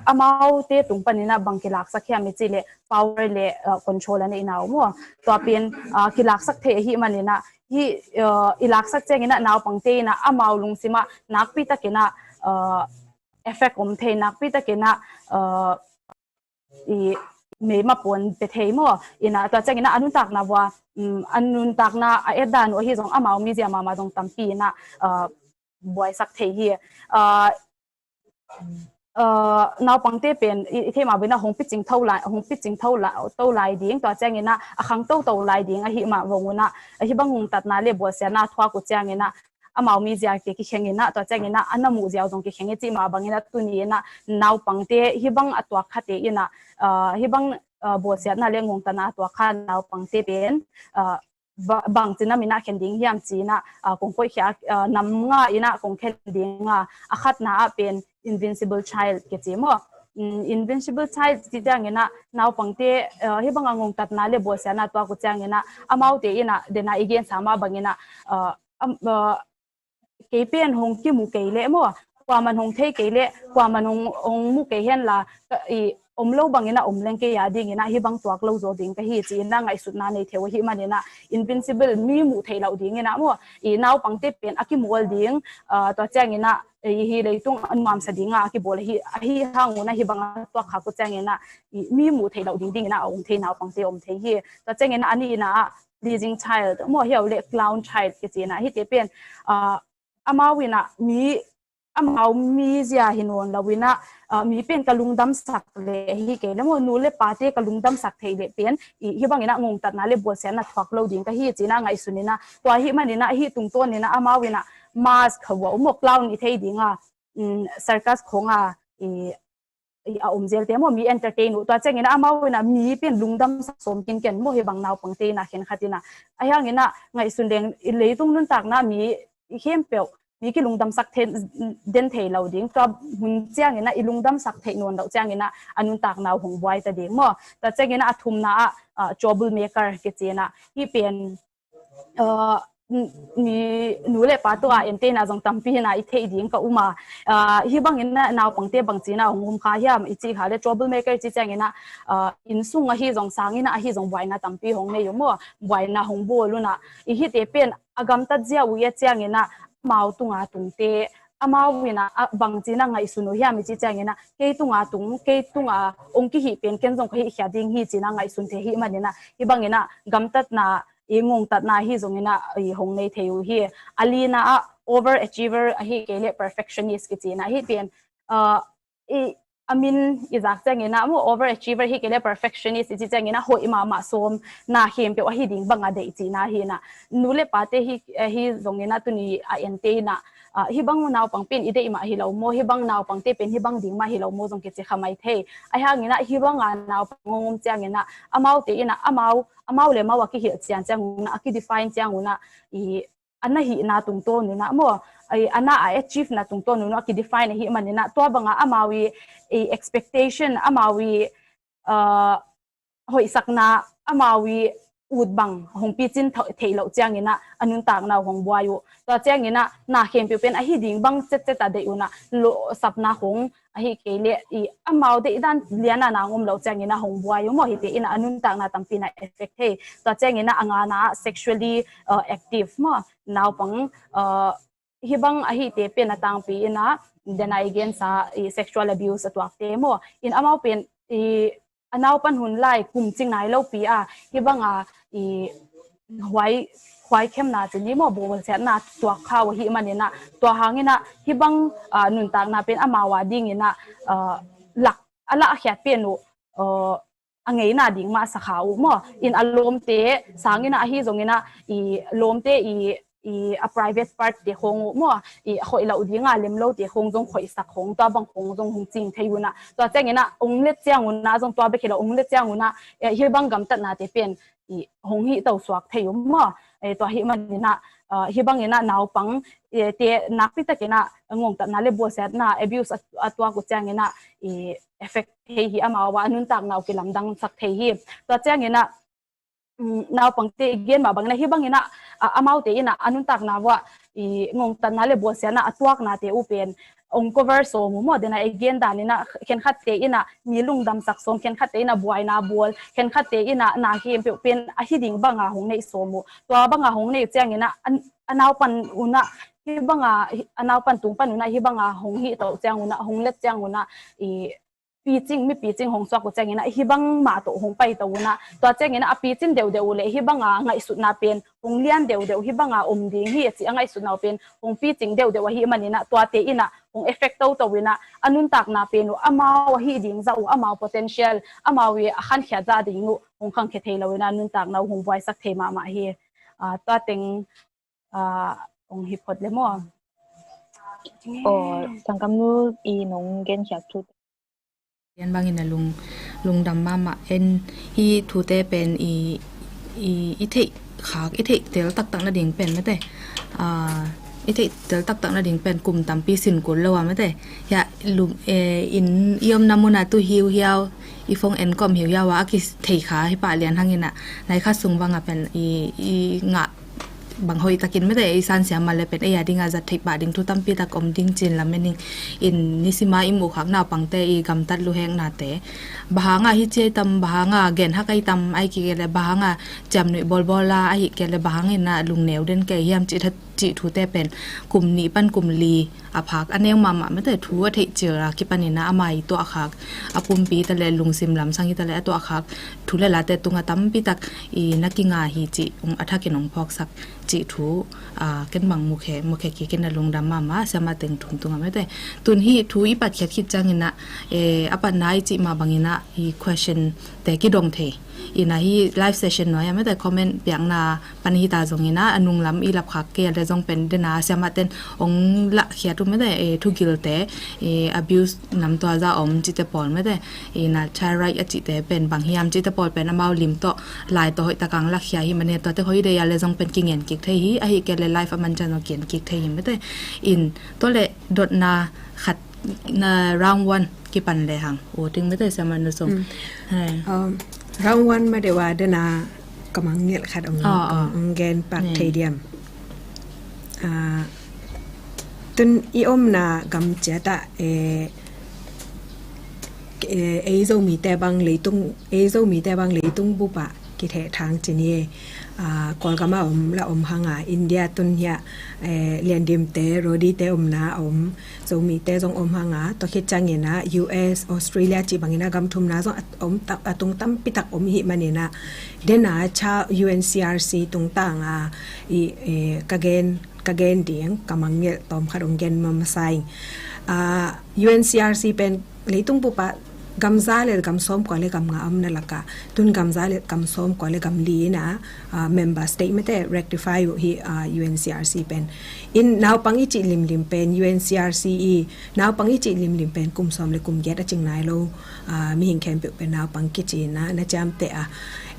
amaute tung panin ah bang kilaksak hiam i cih leh power le, ah, control a neihna uh maw. Tua pen, ah, kilaksak thei ahih manin ah, hih, ah, i laksak ciangin ah naupangte in ah amau lungsim ah nakpi takin ah, ah, effect om thei, nakpi takin ah, uh, i meima puan pe thei maw. Ina tua ciangin ah a nuntakna vua, um, a nuntakna a etdan uh ahi zong amau mizia mahmah zong tampi ina, uh, buaisak thei hi. Uh, uh, naupangte pen i, i theih mah bangin ah hong picing tho lai, hong picing tho lai, to lai ding, tua ciangin ah a khang toto lai ding ahi mah vong un ah, ahi bang ngongtatna le bualsiatna a thuak uh ciangin ah amau mizia te kikheng ina, tua ciangin ah a na muh ziau zong kikheng i cih mah bangin ah tuni ina naupangte hih bang a tuak khate ina, uh, hih bang, uh, bualsiatna le ngongtatna a tuak kha naupangte pen, uh, ba-, bangci nam ina khen ding hiam ci ina, uh, kong koihkhia, uh, nam nga ina kong khen ding a, a khatna ah pen invincible child kici maw. Um, invincible child ci ciangin ah naupangte, uh, hih bang a ngongtatna le bualsiatna tuak uh ciangin ah amaute ina dena i gensa mah bangin ah, uh, am, uh, kei pen hong kimu kei leh maw, kuaman hong thei kei leh, kuaman hong, hong mu kei hen la, ka, i, om lo bangin ah om leng kei a dingin ah hih bang tuak lo zaw ding ka hi ci ina ngaihsutna nei thei uh ahih manin ah invincible, mi muh theih loh dingin ah maw, i naupangte pen a kimual ding, ah, tua ciangin ah, i, hih leitung a nuamsa ding a kibawl ahi, ahi hang un ah hih bang a tuak khak uh ciangin ah, i, mi muh theih loh ding dingin ah a om thei naupangte om thei hi. Tua ciangin ah a nihna ah pleasing child maw, hih a uh leh clown child kici ina, hihte pen, ah, amau ina mi, amau mizia hi nawn lo ina, ah, mi pen ka lungdamsak leh hi kei leh maw, nu le pate ka lungdamsak theih leh pen, i, hih bangin ah ngongtatna le bualsiatna thuak lo ding ka hi ci ina ngaihsun ina, tua ahih manin ah hih tungtawn ina amau ina mask kha uh a um maw, clown i thei ding a, um, circus khong a, i, i a om zel te maw, mi entertain uh. Tua ciangin ah amau ina mi pen lungdamsak sawm kinken maw, hih bang naupangte ina khen khat ina. Ahi hangin ah ngaihsun leng i leitung nuntakna mi i khempeuh mi kilungdamsak thei, den thei lo ding. Tua hun ciangin ah i lungdamsak theih nawn loh ciangin ah a nuntakna uh hong buai ta ding maw. Tua ciangin ah a thumna ah, ah, trouble maker kici ina, hih pen, ah, n-, mi nu le pa tawh a ente ina zong tampi ina i theih ding ka um a. Ah, hih bangin ah naupangte bangci ina hong om kha hiam i cih kha leh trouble maker i cih ciangin ah, ah, inn sung ahi zong sang ina ahi zong buaina tampi hong nei uh maw, buaina hong bawl un ah, i, hihte pen a gamtat zia uh i et ciangin ah amau tunga tungte, amau ina, ah, bangci ina ngaihsun uh hiam i cih ciangin ah kei tunga tung, kei tunga hong kihih pen ken zong ka hihkhia ding hi ci ina ngaihsun thei ahih manin ah hih bangin ah gamtatna, i, ngongtatna ahi zongin ah, i, hong nei thei uh hi. A lina ah overachiever ahi kei leh perfectionist kici ina, hih pen, ah, i, a min i zak ciangin ah maw, overachiever ahi kei leh perfectionist i cih ciangin ah hoih mahmah sawm, na khempeuh ahi ding bang a deih ci ina hi ina. Nu le pate hi, ahi zongin ah tuni a ente ina, ah, hih bang naupang pen i deih mah hi lo maw, hih bang naupangte pen hih bang ding mah hi lo maw zong kici kha mai thei. Ahi hangin ah hih bang a naupang hong om ciangin ah amaute ina amau, amau le amau a kihilh cian ciang un ah, a kidefine ciang un ah, i, a na hihna tungtawn un ah maw, i, a na a achieve na tungtawn un ah a kidefine ahih manin ah tua bang a amau i, i, expectation, amau i, ah, hoihsakna, amau i ut bang hong picin tho-, theih loh ciangin ah a nuntakna uh hong buai uh. Tua ciangin ah na khempeuh pen ahi ding bang cetcet a deih un ah, lo, sapna khong ahi kei leh, i, amau deihdan lian a na hong om loh ciangin ah hong buai uh maw, hihte ina a nuntakna tampi ina effect thei. Tua ciangin ah a ngana ah sexually, uh, active maw, naupang, uh, hih bang ahite pen a tangpi ina, dena i gensa, i, sexual abuse a tuakte maw, in amau pen, i, a naupan hun lai kum cing nai lopi a hih bang a, i, huai, huai khemna ci ni maw, bualsiatna tuak kha uh ahih manin ah tua hangin ah hih bang, ah, nuntakna pen amau a dingin ah, ah, lak a lahkhiat pen uh, ah, a ngeina ding mah sa kha uh maw. In a lawmte sang ina ahi zongin ah, i, lawmte i, i, a private part te khong uh maw, i, a khoih loh ding a lem lote khong zong khoihsak khong, tua bang khong zong hong cing thei un ah, tua ciangin ah hong let ciang un ah zong tua bek hi lo, hong let ciang un ah, eh, hih bang gamtatnate pen, i, hong hih to suak thei uh maw. Eh, tua ahih manin ah, ah, hih bangin ah naupang, eh, te nakpi takin ah ngongtatna le bualsiatna, abuse a, a tuak uh ciangin ah, i, effect thei hi, amau a nuntakna uh kilamdangsak thei hi. Tua ciangin ah, um, naupangte i gen mah bangin ah hih bangin ah, ah, amaute ina a nuntakna uah, i, ngongtatna le bualsiatna a tuaknate uh pen hong cover sawm uh maw, dena i gen danin ah khenkhatte ina mi lungdamsak sawm, khenkhatte ina buaina bawl, khenkhatte ina na khempeuh pen ahi ding bang a hong neih sawm uh. Tua bang a hong neih uh ciangin ah a, a naupan un ah hih banga, hi, a naupan tung pan unah, hih banga hong hih to ciang unah, hong let ciang unah, i picing, mi picing hong suak uh ciangin ah, hih bang mah tawh hong pai to unah, tua ciangin ah, a picin deuhdeuh uh le, hih banga ngaihsutna pen hong lian deuhdeuh, hih banga om ding hi a ci a ngaihsutna uh pen hong picing deuhdeuh ahih manin ah, tuate in ah hong effect toto in ah, a nuntakna pen uh amau ahih ding zah uh, amau potential, amau i a khankhiat zah ding uh hong khangkhia thei lo in ah, nuntakna uh hong buaisak thei mahmah hi. Ah, tua teng, ah, hong hi phot le maw? Aw, Sanggamnu, i nong genkhiat thu lian bangin a lung, lungdam mahmah. En, hih thute pen i, i, i theih khak, i theih tel taktak nading pen mate. Ah, i theih tel taktak nading pen kum tampi sin kul lo a mate. Hiah lum, eh, in i omna munah tu hiuhiau, i phone en kawm hiuhiau a, a kithei kha hi pah lian hangin ah, nai khat sung banga pen i, i ngah bang hoih takin mate, i sansiam mah le pen ei a dingah zat theih pah ding thu tampi tak om ding ci-in lamen ing. In nisima i muhkhak naupangte i gamtat luheknate, bang hanga hi ci ai tam, bang hanga gen hak ai tam, ai kik le bang hanga ciamnuih bawlbawl a, ahih kei le bang hangin ah lungneu den kei hiam cih that, cih thute pen kum nih pan kum li a phak a neu mahmah mate, thu a theih cil a kipanin ah ama i tuahkhak, a pumpi hi ta le, lungsim lamsang hi ta le, a tuahkhak thu le late tungah tampi tak i na kinga hi cih, um, a thakin hong phawksak cih thu, ah, ken bang mukhe, mukhe kik in a lungdam mahmah, siamah teng thum tungah mate. Tun hih thu i patkhiat khit ciangin ah, eh, a patna i cih mah bangin ah i question te kidong thei. In ah hih live session nuai ah mate, comment piakna pan hi ta zongin ah, a nunglam i lapkhak kei a le zong pen dena siamah ten hong lahkhiat uh mate, eh, thugilte, eh, abuse namtual za om cihte pawl mate, in ah child right a cihte pen bang hiam cihte pawl pen amau lim tawh, lai tawh hoih tak ang lahkhia hi mane, tuate hoih dei a le zong pen kingen kik thei hi, ahih kei le live a man ciang zong kigen kik thei hi mate. In tua le dotna khat na round one kipan le hang. O ting mate, siamah Nu Sung. Mm. Hai. Um, round one mah deuh a dena ka mangngilh khat ong, ah, ah, ong, ong gen pak, mm, thei diam. Ah, tun i omna gam ciat ah, eh, eh, ei Zomite bang leitung, ei Zomite bang leitung bup ah kithehthang ci ni. Ah, Kawlgam ah om la om hanga, India tun hiah, eh, Liandimte, Rodite omna om, Zomite zong om hanga, tua khit ciangin ah U S, Australia cih bangin ah gam thumna zong a om ta-, a tung tampi tak om i hih manin ah, dena cha U N C R C tungtang a i, eh, ka gen, ka gen ding, ka mangngilh tawm khat ong gen masa ing. Ah, U N C R C pen leitung bup ah gam za le gam sawmkua le gam nga omna lakah, tun gam za le gam sawmkua le gam li in ah, ah, member state mate ratify uh hi, ah, U N C R C pen. In naupang i cih limlim pen U N C R C i, naupang i cih limlim pen kum sawm le kum giat a cing nai lo, ah, mihing khempeuh pen naupang kici in ah na ciamteh a.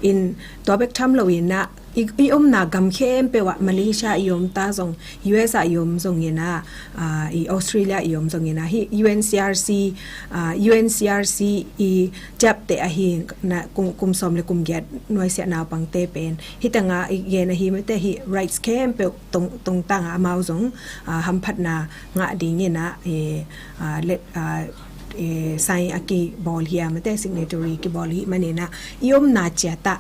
In tua bek tham lo in ah, i, i omna gam khempeuh ah, Malaysia i om ta zong, U S ah i om zongin ah, ah, i Australia i om zongin ah, hih U N C R C, ah, U N C R C i ciapteh ahi na, kum, kum sawm le kum giat nuaisiah naupangte pen. Hih tengah i gen ahi mate, hih rights khempeuh tong, tungtang ah amau zong, ah, hamphatna ngah dingin ah, eh, ah, let, ah, eh, sign a kibawl hi a mate, signatory kibawl hi manin ah, i omna ciat ah,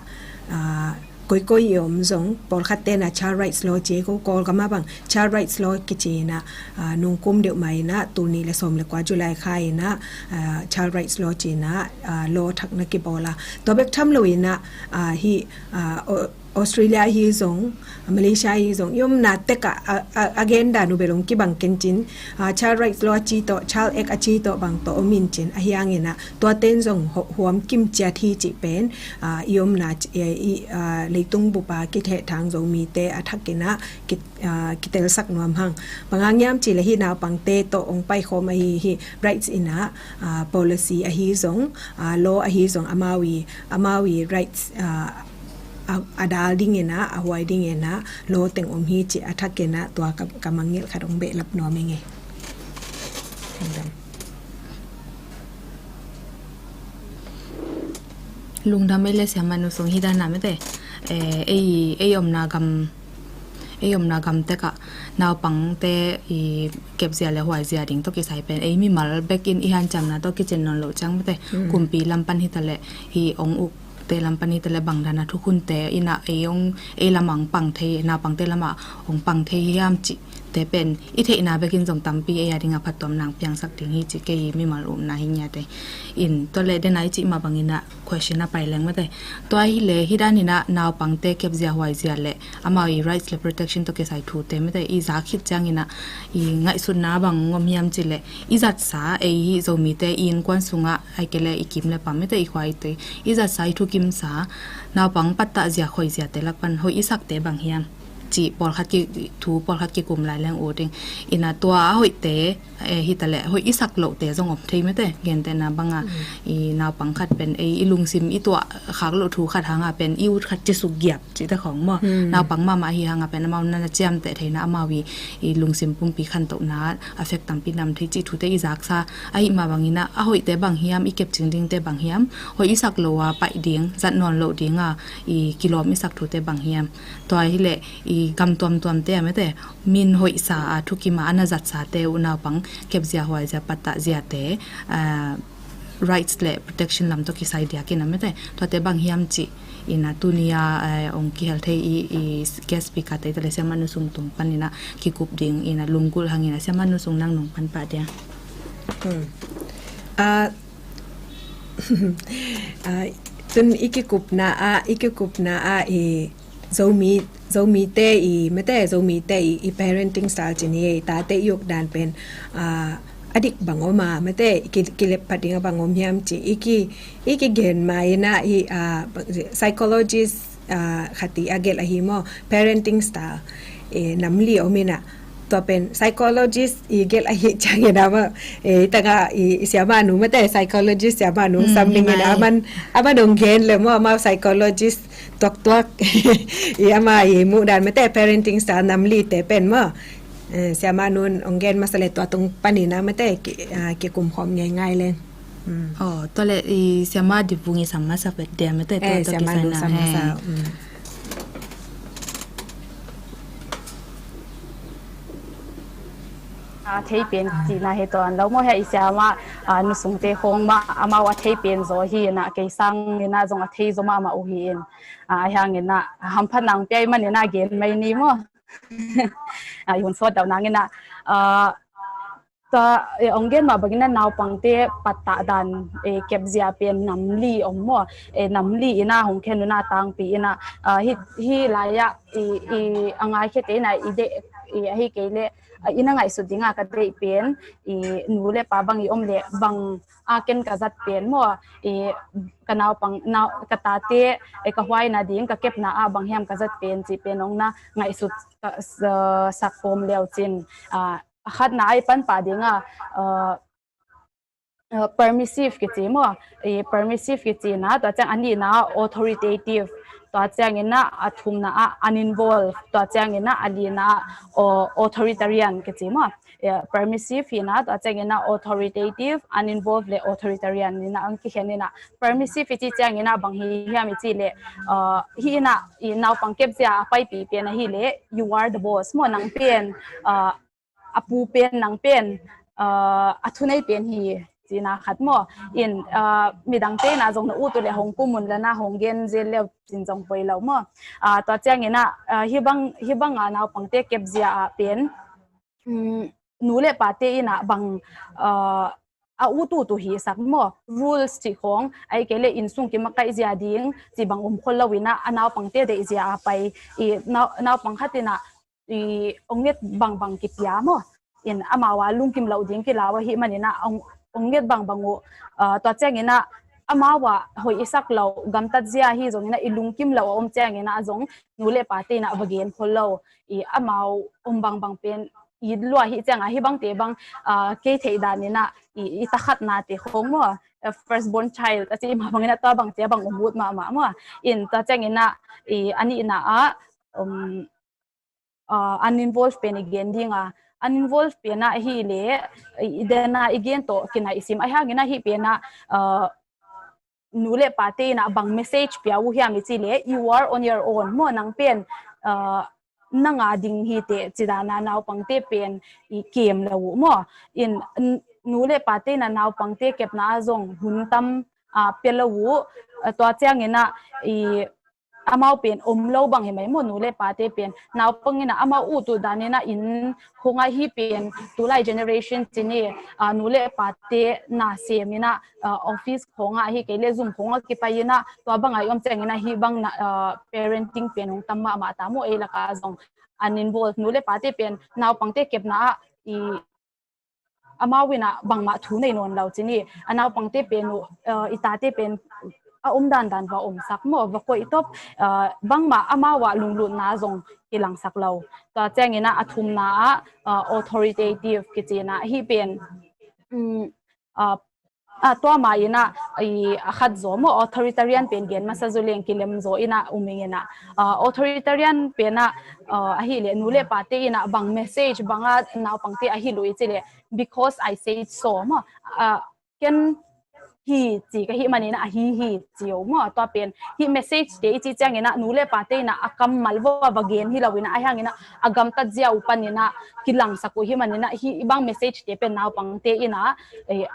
ah, koikoi i om zong, pawlkhat ten ah child rights law ci ko, Kawlgam ah bang child rights law kici in ah, ah, nungkum deuh mah in ah, tul nih le sawm le kua July kha in ah, ah, child rights law ci in ah, ah, law thak na kibawl a. Tua bek tham lo in ah, ah, hih, ah, Au-, Australia hi zong, Malaysia hi zong, i omna tek ah, a, a, a gen dan uh bel ong kibang ken cin, ah, child rights law a ci tawh, child act a ci tawh bang tawh om in cin, ahi hangin ah, tua ten zong hu-, huam kim ciat hi cih pen, ah, i omna ci-, eh, i, ah, leitung bup a kithehthang Zomite a thakin ah, ki, ah, kitelsak nuam hang. Bang hang hiam cih le hih naupangte tawh ong paikhawm ahi hih rights in ah, ah, policy ahi zong, ah, law ahi zong amau i, amau i rights, ah, a, a dal dingin ah, a huai dingin ah, law teng om hi cih a thakin ah, tua ka, ka mangngilh khat ong behlap nuam ing e. Lungdam. Lungdam ei le siamah Nu Sung, hih dan ah mate. Eh, ei, ei omna gam, ei omna gam tek ah naupangte i kepzia le huaizia ding tawh kisai pen ei mimal bekin i hanciamna tawh kicin nawn loh ciang mate. Mm. Kumpi lam pan hi ta le hih ong uk te lam pan hi ta leh bang dan a thukhunte in ah ei hong, ei lamah hong pang thei, naupangte lamah hong pang thei hiam cihte pen i theihna bekin zong tampi ei a dingah phattuamna hong piangsak ding hi ci kei mimal upna hi ngiat ei. In tua leh den a i cih mah bangin ah question a pai leng mate. Tua hi leh hih danin ah naupangte kepzia huaizia leh amau i rights leh protection tawh kisai thute mate i zak khit ciangin ah i ngaihsutna bang hong om hiam cih leh i zatsa ei hih Zomite i innkuan sungah ahih kei leh i kim leh pam mate i khua i tui i zatsa i thukimsa naupang pattah zia khoiziate lak pan hoih i sakte bang hiam cih pawlkhat ki, thu pawlkhat kikum lai leng ut ding. In ah tua a hoihte, eh, hi ta leh hoih i sak lohte zong om thei mate. Gentehna bangah i naupang khat pen ei i lungsim i tuah khak loh thu khat hangah pen i ut khat ci suk giap cihte khawng maw. Naupang mahmah ahi hangah pen amau na ciamteh theihna amau i, i lungsim pumpi khantohna a fek tampi nam thei cih thute i zaksa ahih mah bangin ah a hoihte bang hiam, i kepcing dingte bang hiam, hoih i sak lo a paih ding, zat nawn loh ding a i kilawm i sak thute bang hiam. Tua hi leh i gam tuamtuamte a mate min hoihsa a thukim a a na zatsate uh naupang kepzia huaizia pattah ziate, ah, rights leh protection lam tawh kisai diakin a mate tuate bang hiam cih in ah tuni a, eh, hong kihel thei i, i guest speaker te ta leh Siamah Nu Sung tung panin ah kikup ding in ah lunggulh hangin ah Siamah Nu Sung nang nung pan pah dia. Hmm. Ah, ah, tun i kikupna ah, i kikupna ah i Zomi, Zomite i mate, Zomite i, i parenting style ci ni ei, tate i uk dan pen, ah, a dik bang om a mate, i ki, kilep phat ding a bang om hiam ci, i ki, i kigen ma in ah i, ah, psychologist, ah, khat i a gelh ahi maw, parenting style, eh, nam li om in ah, tua pen psychologist i gelh ahi ciangin ah maw, eh, i tangah i, i Siamah Nu mate, psychologist Siamah Nu sam dingin ah, aman, aman hong gen leh maw, amau psychologist tuaktuak i ama i muh dan mate parenting style nam lite pen maw. Eh, Siamah Nun hong gen masa leh tua tung panin ah mate ki, ah, kikum khawm ngeingai leng. Hmm. Oh, tua leh i Siamah Dip Vung i sam masa vet dia mate, tua, eh, tua Siamah Nu sam masa. Hmm. A thei pen cihna hi tawn lo maw, hia i Siamah, ah, Nu Sungte khawng mah amau a thei pen zaw hi in ah, kei sangin ah zong a thei zaw mahmah uh hi in, ah, a hiangin ah hamphatna hong pia i manin ah gen mai ni maw. Ah, i hun sawt dauh nangin ah, ah, tua, eh, hong gen mah bangin ah naupangte pattah dan, eh, kepzia pen nam li om maw, eh, nam li in ah hong khen un ah tangpi in ah, ah, hi, hih lai-ah i, i a ngaikhiate in ah i deih, i ahih kei leh, ah, i na ngaihsut ding a ka deih pen, i nu le pa bang i om leh bang a ken ka zat pen maw, i ka naupang, nau, ka tate, i ka huaina ding, ka kepna ah bang hiam ka zat pen cih pen hong na ngaihsut, ah, s-, ah, sak kawm leu cin, ah, a khatna a i pan pah ding a, ah, uh, permissive kici maw, i permissive kici na, tua ciang a nihna ah authoritative, tua ciangin ah a thumna ah uninvolved, tua ciangin ah a lina ah au-, authoritarian kici maw. Eh, permissive hi na, tua ciangin ah authoritative, uninvolved le authoritarian in ah hong kikhen in ah, permissive i cih ciangin ah bang hi hiam i cih leh, uh, hih in ah i naupang kepzia a paipih pen ahih leh, you are the boss maw, nang pen, uh, a pu pen, nang pen, ah, a thunei pen hi cihna khat maw. In, ah, midangte in ah zong na ut uh leh hong kum un la na, hong gen zel leu cin zong poi lo maw. Ah, tua ciangin ah, ah, hih bang, hih bang a naupangte kepzia ah pen, um, nu le pate in ah bang, ah, a ut ut uh hi sak maw. Rules cih khawng, ahih kei leh innsung kimakaih zia ding cih bang um khol lo in ah, a naupangte deih zia a pai, i nau-, naupang khat in ah i ong nget bangbang kipia maw. In amau a lungkim loh ding kilau ahih manin ah ong, ong nget bangbang uh, ah, tua ciangin ah amau a hoih i sak loh, gamtat zia hi zongin ah i lungkim loh a om ciangin ah zong nu le pate in ah va gen khol lo. I amau om bangbang pen i lua hi ciang a hih bangte bang, ah, kei theih danin ah i, i takhatnate khong maw, ah, first born child a cih mah bangin ah tua bangte a bang ong ut mahmah maw. In tua ciangin ah i a nihna ah, um, ah, uninvolved pen i gen ding a, uninvolved pen ah ahih leh i, i den a i gen tawh kinai i sim, ahih hangin ah hih pen ah, ah, nu le pate in ah bang message pia uh hiam i cih leh, you are on your own maw, nang pen, ah, nang a ding hi teh cih dan a naupangte pen i kem lo uh maw. In, n-, nu le pate in ah naupangte kepna ah zong hun tam, ah, pia lo uh, ah, tua ciangin ah i amau pen om lo bang hi mai maw, nu le pate pen. Naupang in ah amau ut uh dan in ah inn khong ah, hih pen tulai generation ci ni, ah, nu le pate na sem in ah, ah, office khong ah, hi kei leh Zoom khong ah kipai in ah, tua bang ah i om ciangin ah hih bang na, ah, parenting pen hong tam mahmah ta maw, ei lak ah zong an involve. Nu le pate pen naupangte kepna ah i amau in ah bangmah thu nei nawn lo ci ni. A naupangte pen uh, ah, i tate pen a om dandan va omsak maw, va koih top, ah, bangmah amau ah lunglutna zong kilangsak lo. Tua ciangin ah a thumna ah, ah, authoritative kici in ah, hih pen, um, ah, ah, tua mah in ah i a khat zaw maw, authoritarian pen gen masa zu leng kilem zaw in ah um ing in ah, ah, authoritarian pen ah, ah, ahih leh nu le pate in ah bang message bang ah naupangte a hilh uh i cih leh, "Because I said so," maw, ah, ken hi ci ka hih manin ah a hi hi ci uh maw. Tua pen hih message te i cih ciangin ah nu le pate in ah a kammal vua va gen hi lo in ah, ahi hangin ah a gamtat zia uh panin ah kilangsak uh hi manin ah hih bang message te pen naupangte in ah, eh,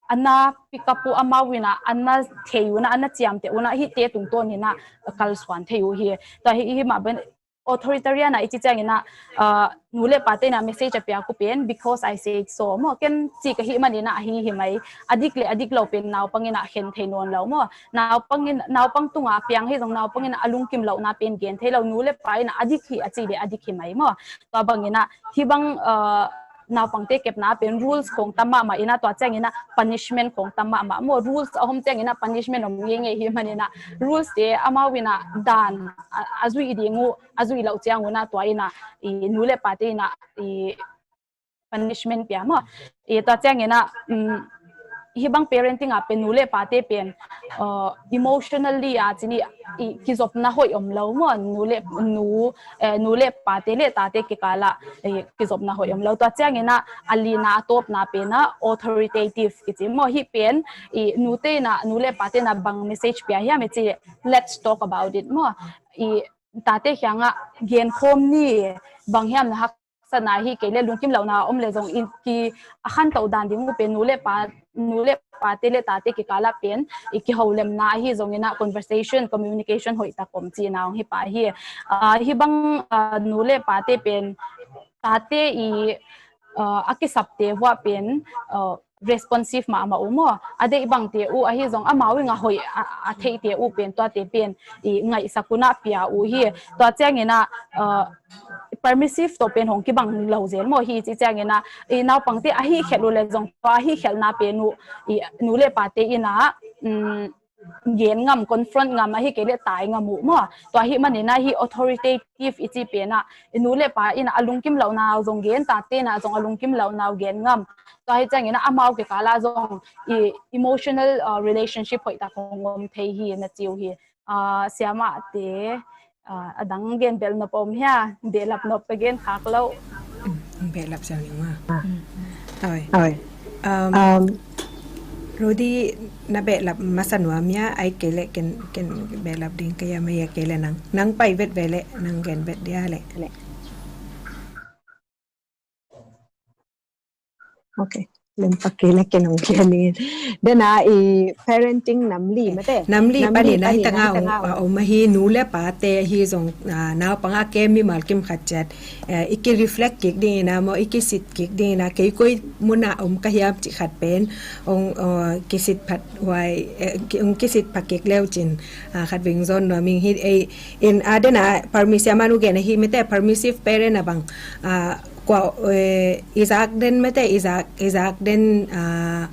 a na pick up uh, amau in ah a na thei un ah, a na ciamteh un ah, hihte tungtawn in ah kalsuan thei uh hi. Tua hi, hi mah pen authoritarian ah i cih ciangin ah, ah, nu le pate in ah message a piak uh pen, "Because I said so," maw, ken ci ka hih manin ah a hi hi mai. A dik le a dik lo pen naupang in ah khen thei nawn lo maw. Naupang in, naupang tungah a piang hi zong naupang in ah a lungkim lohna pen gen thei lo, nu le pa in ah a dik hi a cih leh a dik hi mai maw. Tua bangin ah hih bang, ah, naupangte kepna pen rules khong tam mahmah in ah, tua ciangin ah punishment khong tam mahmah maw. Rules a om ciangin ah punishment om ngeingei hi manin ah rules te amau in ah dan a, a zuih ding uh, a zuih loh ciang un ah tua in ah i nu le pate in ah i punishment pia maw. I tua ciangin ah, um, hih bang parenting ah pen nu le pate pen, uh, emotionally ah ci ni, i kizopna hoih om lo maw, nu le, nu, eh, nu le pate le tate kikal ah, eh, kizopna hoih om lo. Tua ciangin ah a lina, a tawpna pen ah authoritative kici maw. Hih pen i nute in ah, nu le pate in ah bang message pia hiam i cih leh, "Let's talk about it," maw. I tate kiangah genkhawm ni, bang hiam na hak satna, hi kei leh lungkim lohna om leh zong i ki a khantoh dan ding uh pen nu le pa, nu le pate le tate kikal ah pen i kiholemna ahi zongin ah conversation, communication hoih tak om cihna hong hi pah hi. Ah, hih bang, ah, nu le pate pen tate i, ah, a kisapte vuah pen, ah, responsive mahmah uh maw. A deih bangte uh ahi zong amau in a hoih a, a theihte uh pen tuate pen i ngaihsak un ah pia uh hi. Tua ciangin ah, uh, permissive tawh pen hong kibang lo zel maw. Hi ci ciangin ah i naupangte a hih khelh uh leh zong tua a hih khelhna pen uh i nu le pate in ah, um, gen ngam, confront ngam, ahi kei leh tai ngam uh maw. Tua hih manin ah hih authoritative i cih pen ah i nu le pa in ah a lungkim lohna uh zong gen, tate in ah zong a lungkim lohna uh gen ngam. Tua hi ciangin ah amau kikal ah zong i emotional, uh, relationship hoih tak hong om thei hi na ci uh hi. Ah, siamahte, ah, a dang gen belh nop om hia? Behlap nop ka gen khak lo. Mm, behlap siam ning ma. Ah. Mm. Oi. Oi. Um, um, Rudy, na behlap masa nuam hia, ahi kei leh ken, ken behlap ding ka hia, ahi kei leh nang, nang pai vet ve leh, nang gen vet dia leh. Ok. Lem pak kei leh ken hong kian ning. Dena i parenting nam li mate. Nam li panin ah hih tangah hong, ah, om ahi, nu le pate ahi zong, ah, naupang a kem mimal kim khat ciat, eh, i ki reflect kik ding in ah maw, i kisit kik ding in ah, kei koi mun ah om ka hiam cih khat pen hong, ah, kisit phat huai, eh, ki, hong kisit pha kik leu cin, ah, khat veng zon nuam ing hi ei. In, ah, dena permissive, a manu gen ahi mate, permissive parent a bang, ah, kua, eh, i zak den mate, i zak, i zak den, ah,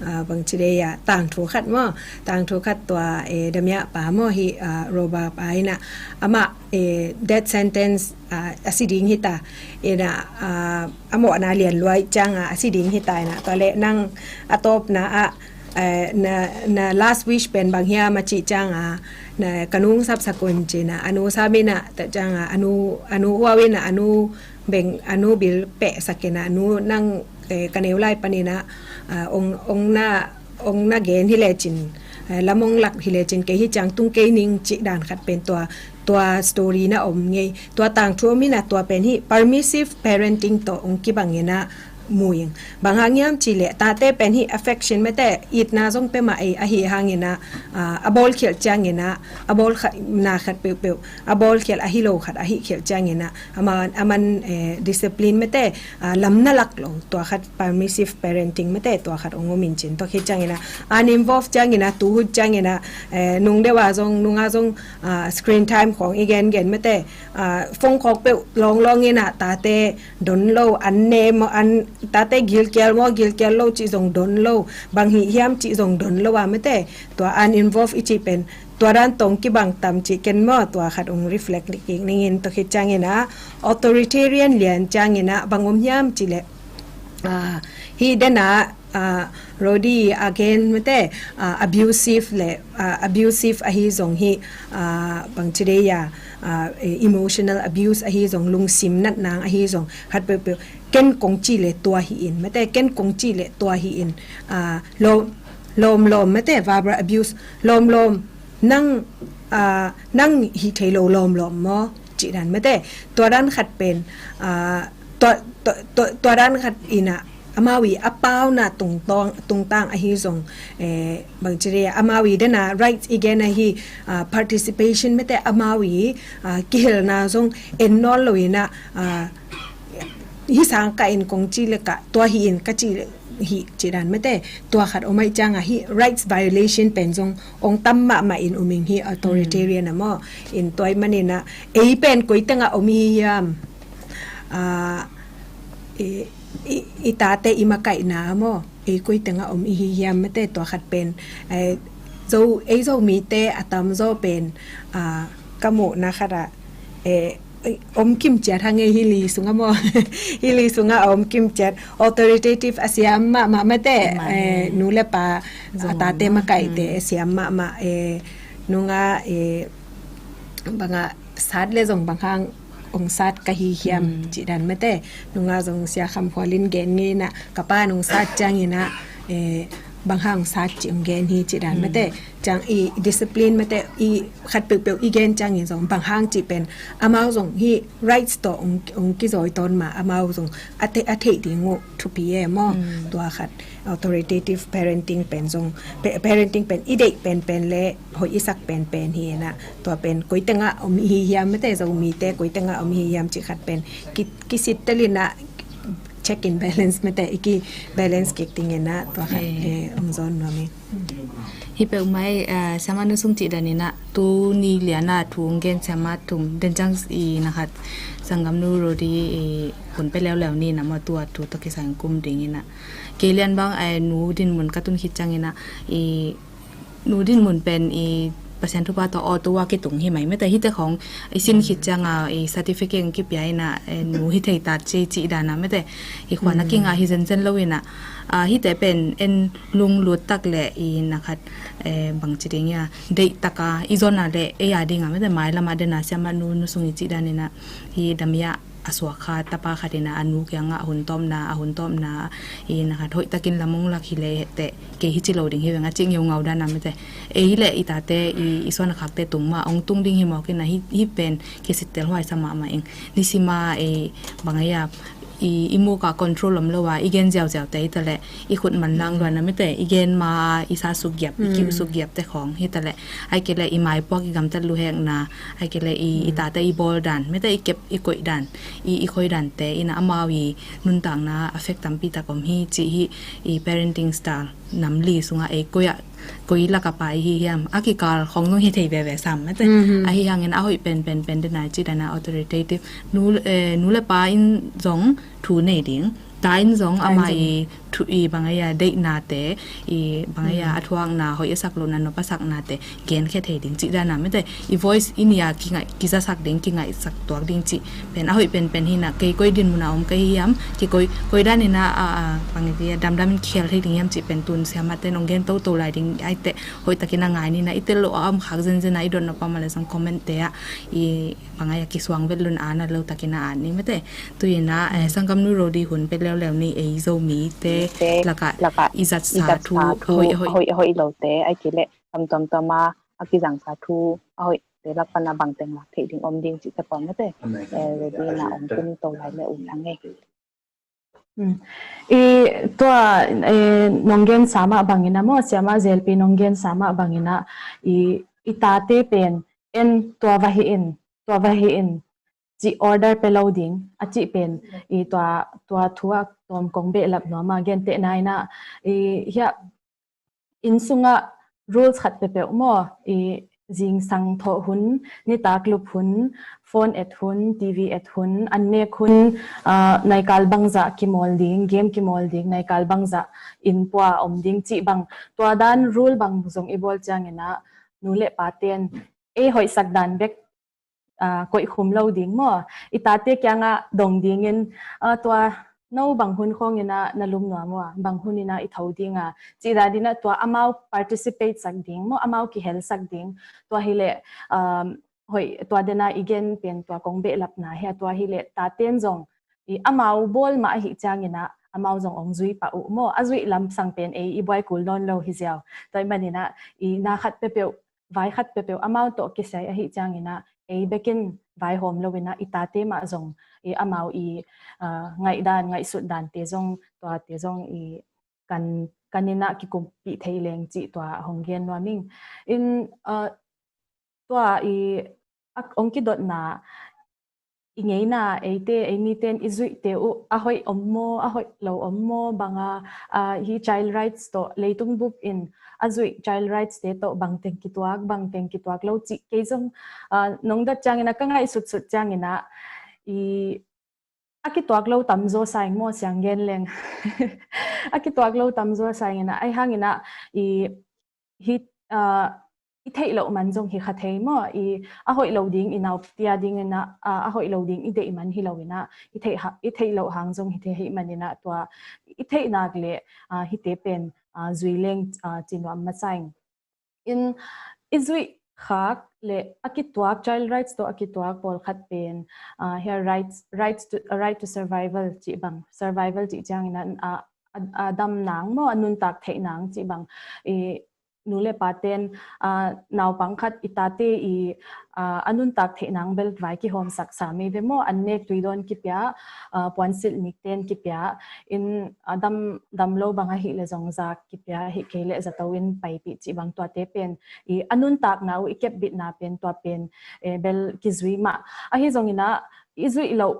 ah, bang ci dei a, tangthu khat maw, tangthu khat tua, eh, Damia pa maw, hi, ah, Roba pa in ah, amah, eh, death sentence, ah, a si ding hi ta, in ah, ah, a mawhna lian lua ahih ciang ah a si ding hi ta in ah, tua leh nang a tawpna ah, eh, na, na last wish pen bang hiam a cih ciang ah, na ka nu hong sapsak un ci in ah, a nu sam in ah, tua ciang ah, a nu, a nu huau in ah, a nu beng, a nu bil pehsak in ah, a nu nang, eh, ka neu lai panin ah, ah, hong, hong na, hong na gen hi lecin, eh, lam hong lak hi lecin, kei hih ciang tung kei ning cih dan khat pen tua, tua story na om ngei. Tua tangthu om in ah, tua pen hih permissive parenting tawh hong kibang in ah, mu ing. Bang hang hiam cih leh tate pen hih affection mate, itna zong pia mah ei, ahih hangin ah, ah, a bawlkhialh ciangin ah, a bawlkhialhna khat peuhpeuh, a bawlkhialh ahi lo khat ahih khialh ciangin ah, aman, aman, eh, discipline mate, ah, lam na lak lo, tua khat permissive parenting mate, tua khat ong om in cin, tua khit ciangin ah, uninvolved ciangin ah, tuhut ciangin ah, eh, nung deuh a zong, nung a zong, ah, screen time khawng i gengen mate, ah, phone khawk peuh lawnglawng in ah, tate don lo, an ne maw, an, tate gilkial maw, gilkial lo cih zong don lo, bang hih hiam cih zong don lo a mate, tua uninvolved i cih pen tua dan tawh kibang tam cih ken maw, tua khat ong reflect kik ning in, tua khit ciangin ah authoritarian lian ciangin ah bang om hiam cih leh, ah, hih den ah, ah, Rodi a gen mate, ah, abusive le, ah, abusive ahi zong hih, ah, bang ci dei a, ah, eh, emotional abuse ahi zong, lungsim nat nang ahi zong, khat peuhpeuh ken kong cih leh tua hi in mate, ken kong cih leh tua hi in, ah, lawm, lawmlawm mate, verbal abuse, lawmlawm, nang, ah, nang hih thei lo lawmlawm maw, cih dan mate, tua dan khat pen, ah, tua, tua, tua, tua dan khat in ah, amau i a pauna tungtang, tungtang ahi zong, eh, bang ci dei a, amau i den ah rights i gen ahi, ah, participation mate, amau i, ah, kihelna zong en nawn lo in ah, ah, hih sang kah in kong cih leh kah, tua hi in ka cih leh hih, cih dan mate, tua khat om ahih ciang ah hih rights violation pen zong ong tam mahmah in um ing, hih authoritarian ah maw. In tua ahih manin ah, ei pen koi teng ah om i hi hiam, ah, i, i, i tate i makaihna maw, ei koi teng ah om i hi hiam mate, tua khat pen, eh, Zo, ei Zomite a tamzaw pen, ah, ka muhna khat ah, eh, om kimciat hang ei, hih li sungah maw. Hih li sungah a om kimciat, authoritative a siam mahmah mate, eh, nu le pa, a tate makaihte a siam mahmah, eh, nung a, eh, bang a sat le zong bang hang ong sat ka hi hiam, cih dan mate. Nung a zong Sia Kham Khual in gen ngei in ah, ka pa nung sat ciangin ah, eh, bang hang ong sat cih ong gen hi, cih dan mate. Ciang i discipline mate, i khat peuhpeuh i gen ciangin zong bang hang cih pen, amau zong hih rights tawh ong, ong kizawi tawn ma, amau zong a thei, a theih ding uh thupi e maw. Tua khat authoritative parenting pen zong, pa-, parenting pen i deih penpen le hoih i sak penpen hi in ah, tua pen koi teng ah om i hi hiam mate, Zomite koi teng ah om i hi hiam cih khat pen ki, kisittel in ah, check and balance mate, i ki balance kik ding in ah, tua khat, eh, ong zawn nuam ing. Hi peuhmah, eh, Siamah Nu Sung cih dan in ah, tuni lian a thu ong gen Siamah Thum, den ciang i na khat, Sanggamnu Rodi i hun pia leuleu ni na maw, tua thu tawh kisai ong kum ding in ah. Kei lian bang, eh, nu dinmun ka tun khit ciangin ah, i nu dinmun pen i Pasian thupha tawh auto a kitung hi mai mate, hihte khawng i sin khit ciang a, i certificate kipia in ah, eh, nu hi thei ta ci, cih dan a mate, i khuan a kingah hi zenzen lo in ah, ah, hihte pen en lunglut tak le i na khat, eh, bang ci ding ia, deih tak a i zon a le ei a ding a mate, mailam a den a Siamah Nu, Nu Sung i cih dan in ah, hi dam ia a suak kha tapa khat in ah a nu kiangah a hun tawpna, a hun tawpna, i na khat hoih takin lam ong lak hi le teh, kei hi ci lo ding hi veng a cih ngeungau dan a mate. Ei hi le i tate, i, i suan a khakte tung mah ong tung ding hi mawk in ah, hi, hih pen kisittel huai sa mahmah ing. Nisim a, eh, bang a ia, i, i muk a control om lo a, i gen ziauziau te hi ta le, i khut manlang luan a mate, i gen ma i sa suk giap, i kiu suk giap te khawng hi ta le, ai ke le i maipuak i gamtat luhekna, ai ke le i, i tate i bawl dan mate, i kep i koih dan, i, i khoi dante in ah amau i nuntakna affect tampi tak om hi, cih hih i parenting style nam li sungah ei koi ah, koi lak a pai hi hiam, a kikal khawng zong hi thei veve sam mate. Ahi hangin a hoih penpen pen den a, cih dan a authoritative, nu, eh, nu le pa in zong thu nei ding, ta in zong ama i thu, i bang a ia deihnate, i bang a ia a thuakna, hoih a sak lohna, nop a saknate genkhia thei ding cih dan a mate, i voice i nih a kingaih, kizasak ding, kingaihsak tuak ding cih pen a hoih penpen hi in ah, kei koi dinmun a om ka hi hiam, kei koi, koi dan in ah, a, a, bang i ci a, damdam in kikhel thei ding hiam cih pen tun Siamah ten ong gen toto lai ding ai teh, hoih takin a ngai ni in ah, i tel loh a om khak zenzen a, i dot nop a om a le zong comment te ah, i bang a ia kisuang vet lun a, na lo takin a at ni mate. Tu in ah, eh, Sanggamnu Rodi hun pia leuleu ni, ei Zomite lak a i zatsa thu hoih, hoih, hoih lote, ai ke le kam tuamtuam a a kizangsa thu a hoihte lak pan a bang teng lak theih ding om ding cihte pawh mate, eh, Rodi in ah ong kum to lai le uh lang e. I tua nong gensa mah bangin ah maw, siamah Zelpi nong gensa mah bangin ah i tate pen en tua va hih in, tua va hih in cih order pe lo ding a cih pen i tua thu a tawm kong behlap nuam a, gentehna in ah i hiah inn sungah rules khat peuhpeuh maw, i zingsang thawh hun, nitak lup hun, phone et hun, TV et hun, an nek hun, naikal bangzah kimawl ding, game kimawl ding, naikal bangzah inn pua om ding cih bang, tua dan rule bang zong i bawl ciangin ah nu le paten ei hoihsak dan bek koihkhum lo ding maw, i tate kiangah dong dingin tua no bang hun khawngin ah na lum nuam uh a, bang hun in ah i tho ding a cih dan in ah tua amau participate sak ding maw, amau kihelsak ding. Tua hileh hoih, tua den a i gen pen tua kong behlapna hi a, tua hileh taten zong i amau bawl mah ahih ciangin ah amau zong ong zui pah uh maw, a zuih lamsang pen ei i buai kul nawn lo hi ziau. Tua ahih manin ah i na khat peuhpeuh, vai khat peuhpeuh amau tawh kisai ahih ciangin ah ei bekin vaihawm lo in ah i tate mah zong i amau i ngaihdan, ngaihsut dante zong, tuate zong i kan, kan in ah kikumpih thei leng cih tua hong gen nuam ing. In tua i ong kidotna i ngeina, eite, ei miten i zuihte uh a hoih om maw, a hoih lo om maw, banga hi child rights tawh leitung bup in a zuih child rights te tawh bangteng kituak, bangteng kituak lo cih kei zong nong dot ciangin ah ka ngaihsutsut ciangin ah i a kituak lo tamzaw sa ing maw, siang gen leng. A kituak lo tamzaw sa ing in ah, ahi hangin ah i hi i theih loh man zong hi kha thei maw, i a hoih lo ding i naupi a dingin ah a hoih lo ding i deih man hi lo in ah i theih, i theih loh hang zong hi thei ahih manin ah tua i theih nak le hite pen zui leng ci nuam masa ing. In i zuih khak le a kituak, child rights tawh a kituak pawlkhat pen hiah rights, rights to, right to survival cih bang, survival cih ciangin ah a dam nang maw, a nuntak theih nang cih bang i nu le paten naupang khat i tate i a nuntak theih nang bel vai kihawmsak sa mei ve maw, an nek tuidawn kipia, puansilh nikten kipia, in a dam, dam lo bang ahih le zong zak kipia, ahih kei le zato in paipih cih bang, tuate pen i a nuntakna uh i kepbitna pen tua pen bel kizui mah. Ahi zongin ah i zuih loh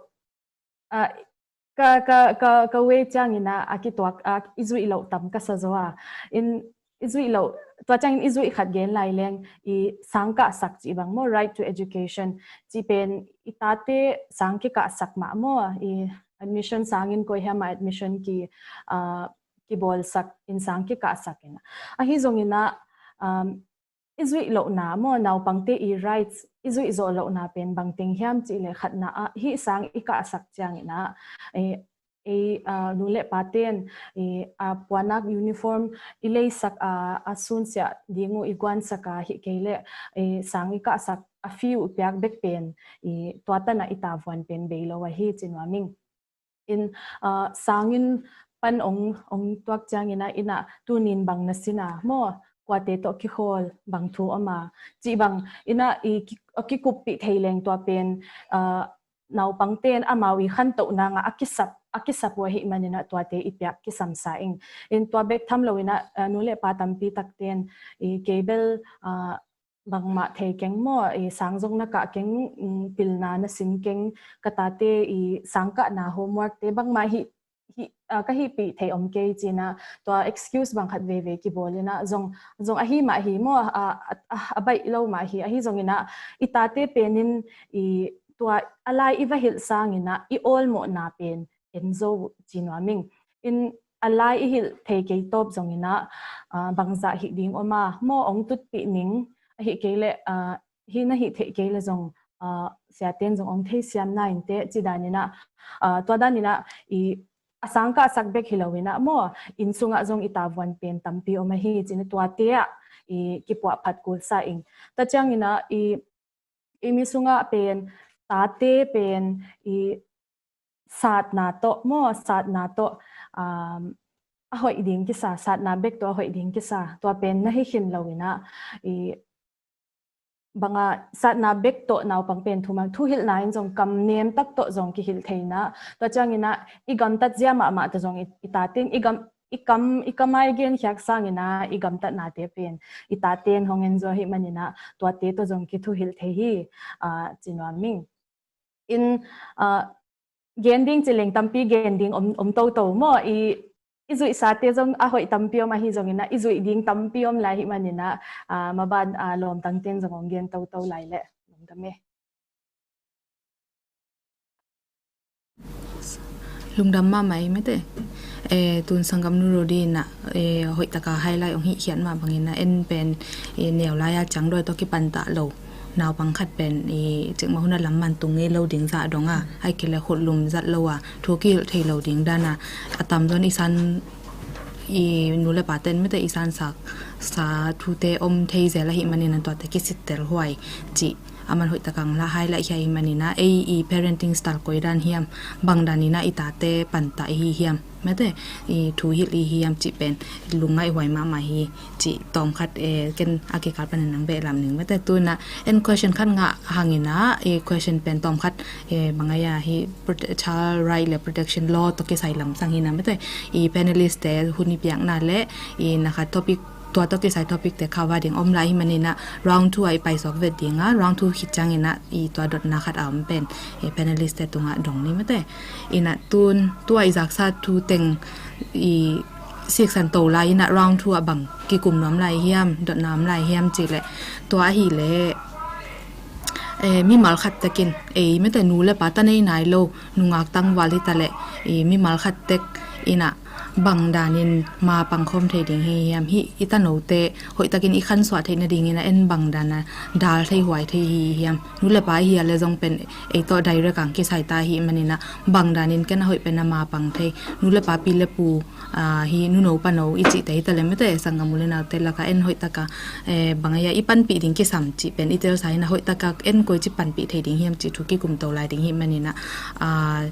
ka, ka, ka, ka way ciangin ah a kituak a i zuih loh tam ka sa zaw a. In i zuih loh, tua ciangin i zuih khat gen lai leng i sang kahsak cih bang maw, right to education cih pen i tate sang kikahsak mah maw, i admission sangin koi hiam ah admission ki kibawlsak in sang kikahsak in ah. Ahi zongin ah i zuih lohna maw, naupangte i rights i zuih zawh lohna pen bangteng hiam cih le khatna ah hih sang i kahsak ciangin ah ei nu le paten a puanak uniform i leisak a, a sunsiah ding uh i guansak a, ahih kei le sang i kahsak a fee uh piak bek pen tua tan ah i tavuan pen bei lo ahi ci nuam ing. In sanginn pan ong, ong tuak ciangin ah, in ah tunin bang na sin a maw, kuate tawh kikhawl bang thu om a cih bang in ah i kikuppih thei leng tua pen naupangten amau i khantoh nang ah a kisap, a kisap uh ahih manin ah tuate i piak kisam sa ing. In tua bek tham lo in ah nu le pa tampi takten i kei bel bangmah thei keng maw, i sang zong na kah keng, pilna na sin keng, ka tate i sang kahna homework te bangmah hih, hih, ka hihpih thei om kei ci-in ah tua excuse bang khat veve kibawl in ah zong, zong ahi mah hi maw, a baih lo mah hi. Ahi zongin ah i tate penin i tua a lai i va hilh sangin ah i awlmawhna pen en zo uh ci nuam ing. In a lai i hilh thei kei tawp zongin ah bangzah hih ding om a maw, ong tutpih ning, ahih kei le hih na hih theih kei le zong siaten zong ong theisiam na inteh ci danin ah, tua danin ah i a sang kahsak bek hi loin ah maw, inn sungah zong i tavuan pen tampi om ahi ci-in ah tuate ah i kipuahphat kul sa ing. Tua ciangin ah i i mi sungah pen tate pen i satna tawh maw, satna tawh a hoih ding kisa, satna bek tawh a hoih ding kisa, tua pen na hi khin loin ah i banga satna bek tawh naupang pen thumang thuhilhna in zong kam nem tak tawh zong kihilh thei na. Tua ciangin ah i gamtat zia mahmah tawh zong i, i taten i gam i kam i kamai genkhiak sangin ah i gamtatnate pen i taten hong en zaw ahih manin ah tuate tawh zong kithuhilh thei hi, ah, ci nuam ing. In, ah, gen ding ci leng tampi gen ding om, om toto maw, i, i zuihsate zong a hoih tampi om ahi zongin ah i zuih ding tampi om lai ahih manin ah, ah, maban, ah, lawmtangte in zong hong gen toto lai leh lungdam e. Lungdam mahmah ei mete. Eh, tun sanggam nu Rodi in ah, eh, hoih taka highlight hong hih khiat mah bangin ah en pen, eh, neu lai-a ciang dawi tawh kipantah lo naupang khat pen, eh, cikmah hun a lam man tung ngei lo ding zah dong a, ahih kei leh khutlum zat lo a thu kihilh thei lo ding dan a, a tamzaw in i san, i nu le paten mete i san sak sa thute om thei zel ahih manin ah tuate kisittel huai cih a man hoih taka hong la highlight khia ahih manin ah ei i parenting style koi dan hiam, bang danin ah i tate pantah i hi hiam, mete i thuhilh i hi hiam cih pen lungngaih huai mahmah hi cih tawm khat, eh, ken a kikal panin nang beh lam ning mete. Tun ah en question khat ngah hangin ah, eh, question pen tawm khat, eh, bang a hia hi prote-, child right le protection law tawh kisai lamsang hi na mete. I panelist te hun i piakna le i na khat topic, tua tawh kisai topic te cover ding om lai ahih manin ah round two ah i paisuak vet ding a, round two khit ciangin ah i tua dotna khat a om pen, eh, panelist te tungah dong ni mete. In ah tun tua i zaksa thu teng i siksan to lai in ah round two ah bang kikum nuam lai hiam, dotna om lai hiam cih leh tua ahih leh, eh, mimal khat tekin ei mete nu le pa ta nei nai lo nungak tangval hi ta leh, eh, mimal khat tek in ah bang danin ma pang khawm thei ding hi hiam, hih i tanote hoih takin i khansuah theih nadingin ah en bang dan a dal thei huai thei hi hiam, nu le pa i hi a le zong pen ei tawh direct ang kisai ta ahih manin ah bang danin ken a hoih pen a ma pang thei, nu le pa pi le pu, ah, hi nuno pano i cihte hi ta le mete sanggam u le naute laka en hoih taka, eh, bang a hia i panpih ding kisam cih pen i telsa in ah hoih taka en koici panpih thei ding hiam cih thu kikum to lai ding ahih manin ah, ah,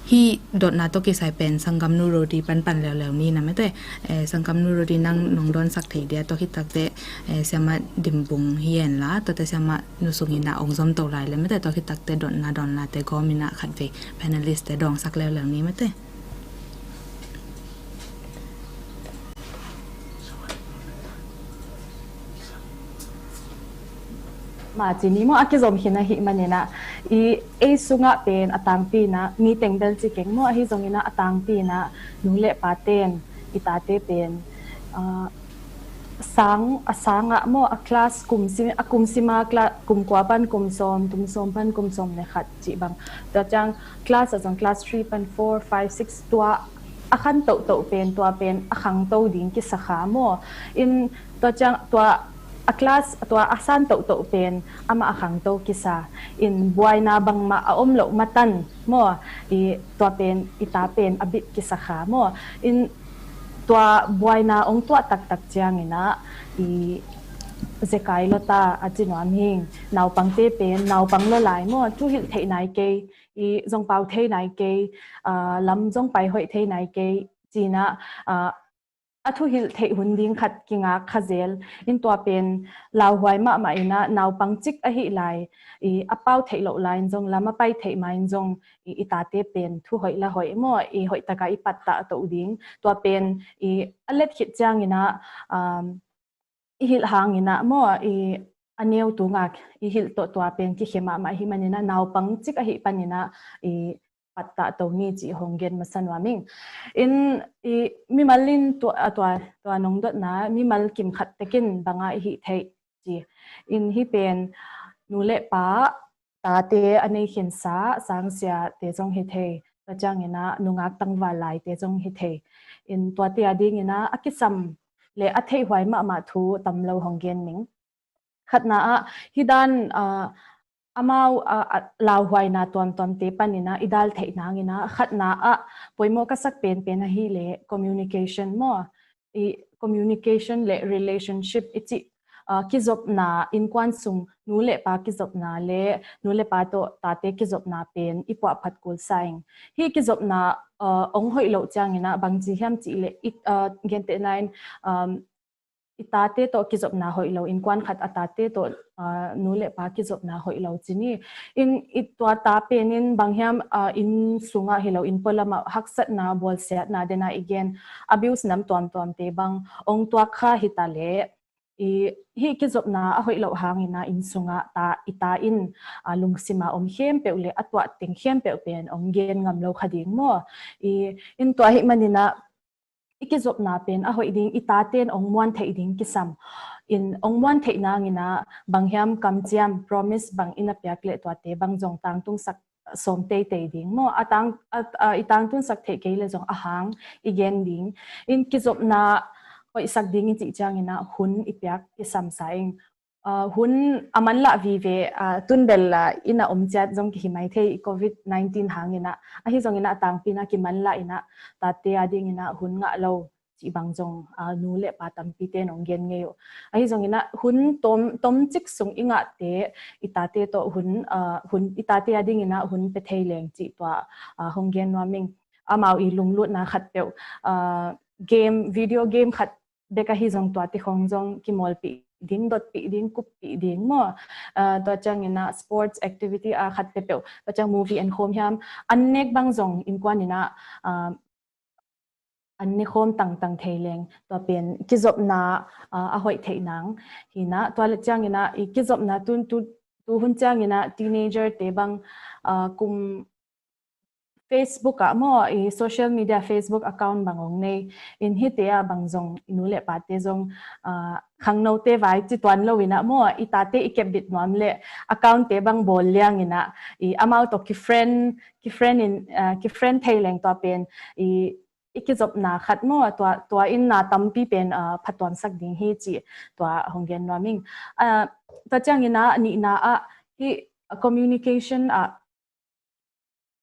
hih dotna tawh kisai pen sanggam nu Rodi panpan leuleu ni na mete. Eh, sanggam nu Rodi nang nong dawnsak thei dia, tua khit takteh, eh, siamah Dimbung hi en la, tuate siamah nu sungin ah hong zom to lai le mete, tua khit takteh dotna dawnlate gawmin ah khatvei panelist te dawngsak leuleu ni mete. Ma ci ni maw, a kizom khin ahih manin ah i ei sungah pen a tangpi in ah mi teng bel ci keng maw, ahi zongin ah a tangpi in ah nu le paten i tate pen, ah, sang, a sangah maw, a class kum sim, a kum sima cla-, kum kua pan kum sawm, kum sawm pan kum sawm le khat cih bang. Tua ciang class ah zong class three pan four, five, six tua a khan tohtoh pen, tua pen a khangto ding kisa kha maw. In tua ciang tua a class, tua a san tohtoh pen amah a khangto kisa. In buaina bangmah a om loh matan maw, i tua pen i ta pen a bit kisa kha maw. In tua buaina hong tuah taktak ciangin ah i zekai lawta a ci nuam hing, naupangte pen naupang lawlai maw, thuhilh theih nai kei, i zong pau thei nai kei, ah, lam zong pai hoih thei nai kei ci-in ah, ah, a thuhilh theih hun ding khat kingak kha zel. In tua pen lauhuai mahmah in ah naupang cik ahih lai, i a pau theih loh lai in zong lam a pai theih ma in zong i, i tate pen thu hoih la hoih maw, i hoih taka i pattah toh ding. Tua pen i a let khit ciangin ah, um, i hilh hangin ah maw, i a neu tungak i hilh tawh tua pen kikhe mahmah ahih manin ah naupang cik ahih panin ah i pattah to ni cih hong gen masa nuam ing. In i mimal in tua, a tua, tua nong dotna mimal kim khat tekin banga i hih theih ci. In hih pen nu le pa tate a nei khinsa sangsiate zong hi thei. Tua ciangin ah nungak tangval laite zong hi thei. In tuate a dingin ah a kisam le a theihhuai mahmah thu tam lo hong gen ning. Khatna ah hih dan, ah, amau, ah, ah, lauhuaina tuamtuamte panin ah i dal theih nangin ah khatna ah poimawh ka sak penpen ahih leh communication maw, i communication le relationship i cih, ah, kizopna, innkuan sung nu le pa kizopna le nu le pa tawh tate kizopna pen i puahphat kul sa ing. Hih kizopna, ah, hong hoih loh ciangin ah bangci hiam cih leh i, ah, gentehna in, um, i tate tawh kizopna hoih lo, innkuan khat a tate tawh, aa, nu le pa kizopna hoih lo ci ni. In, i tua ta pen in bang hiam, aa, inn sungah hi lo, inn pualamah haksatna, bawlsiatna dena i gen, abuse nam tuamtuamte bang ong tuak kha hi ta leh, i, hih kizopna a hoih loh hangin ah inn sungah ta, i ta in, aa, lungsima om khempeuh le a tuah teng khempeuh pen ong gen ngam lo kha ding maw? I, in tua hih manin ah i kizopna pen a hoih ding, i taten ong muan theih ding kisam. In ong muan theih nangin ah bang hiam kamciam, promise bang in a piak leh tuate bang zong tangtungsak sawm teitei ding maw? A tang, a, a, i tangtunsak theih kei leh zong a hang i gen ding. In kizopna hoihsak ding i cih ciangin ah hun i piak kisam sa ing. Aa, hun a manlah vive, aa, tunbel, aa, inn a om ciat zong kihi mai thei, i covid nineteen hangin ah. Ahi zongin ah a tangpi in ah kimanlah in ah tate a dingin ah hun ngah lo cih bang zong, aa, nu le pa tampite in ong gen ngei uh. Ahi zongin ah hun tom, tomcik sung i ngahte, i tate tawh hun, aa, hun, i tate a dingin ah hun pia thei leng cih tua, aa, hong gen nuam ing. Amau i lunglutna khatpeuh, aa, game, video game khat bek ahi zong tuate khong zong kimawlpih ding, dotpih ding, kuppih ding maw? Aa, tua ciangin ah sports activity a khat peuhpeuh, tua ciang movie en khawm hiam, an nek bang zong innkuan in ah, aa, an ne khawm tangtang thei leng, tua pen kizopna, aa, a hoih theih nang hi in ah. Tua le ciangin ah i kizopna tu, tu, tu hun ciangin ah teenager te bang, aa, kum Facebook ah maw, i social media Facebook account bang ong nei. In hihte ah bang zong i nu le pate zong, aa, khangnote vai ci tuan lo in ah maw, i tate i kepbit nuam leh account te bang bawl liang in ah, i amau tawh kifriend, kifriend in, aa, kifriend thei leng tua pen i, i kizopna khat maw, tua, tua in na tampi pen, aa, phatuamsak ding hi cih tua hong gen nuam ing. Aa, tua ciangin ah nihna ah hih communication ah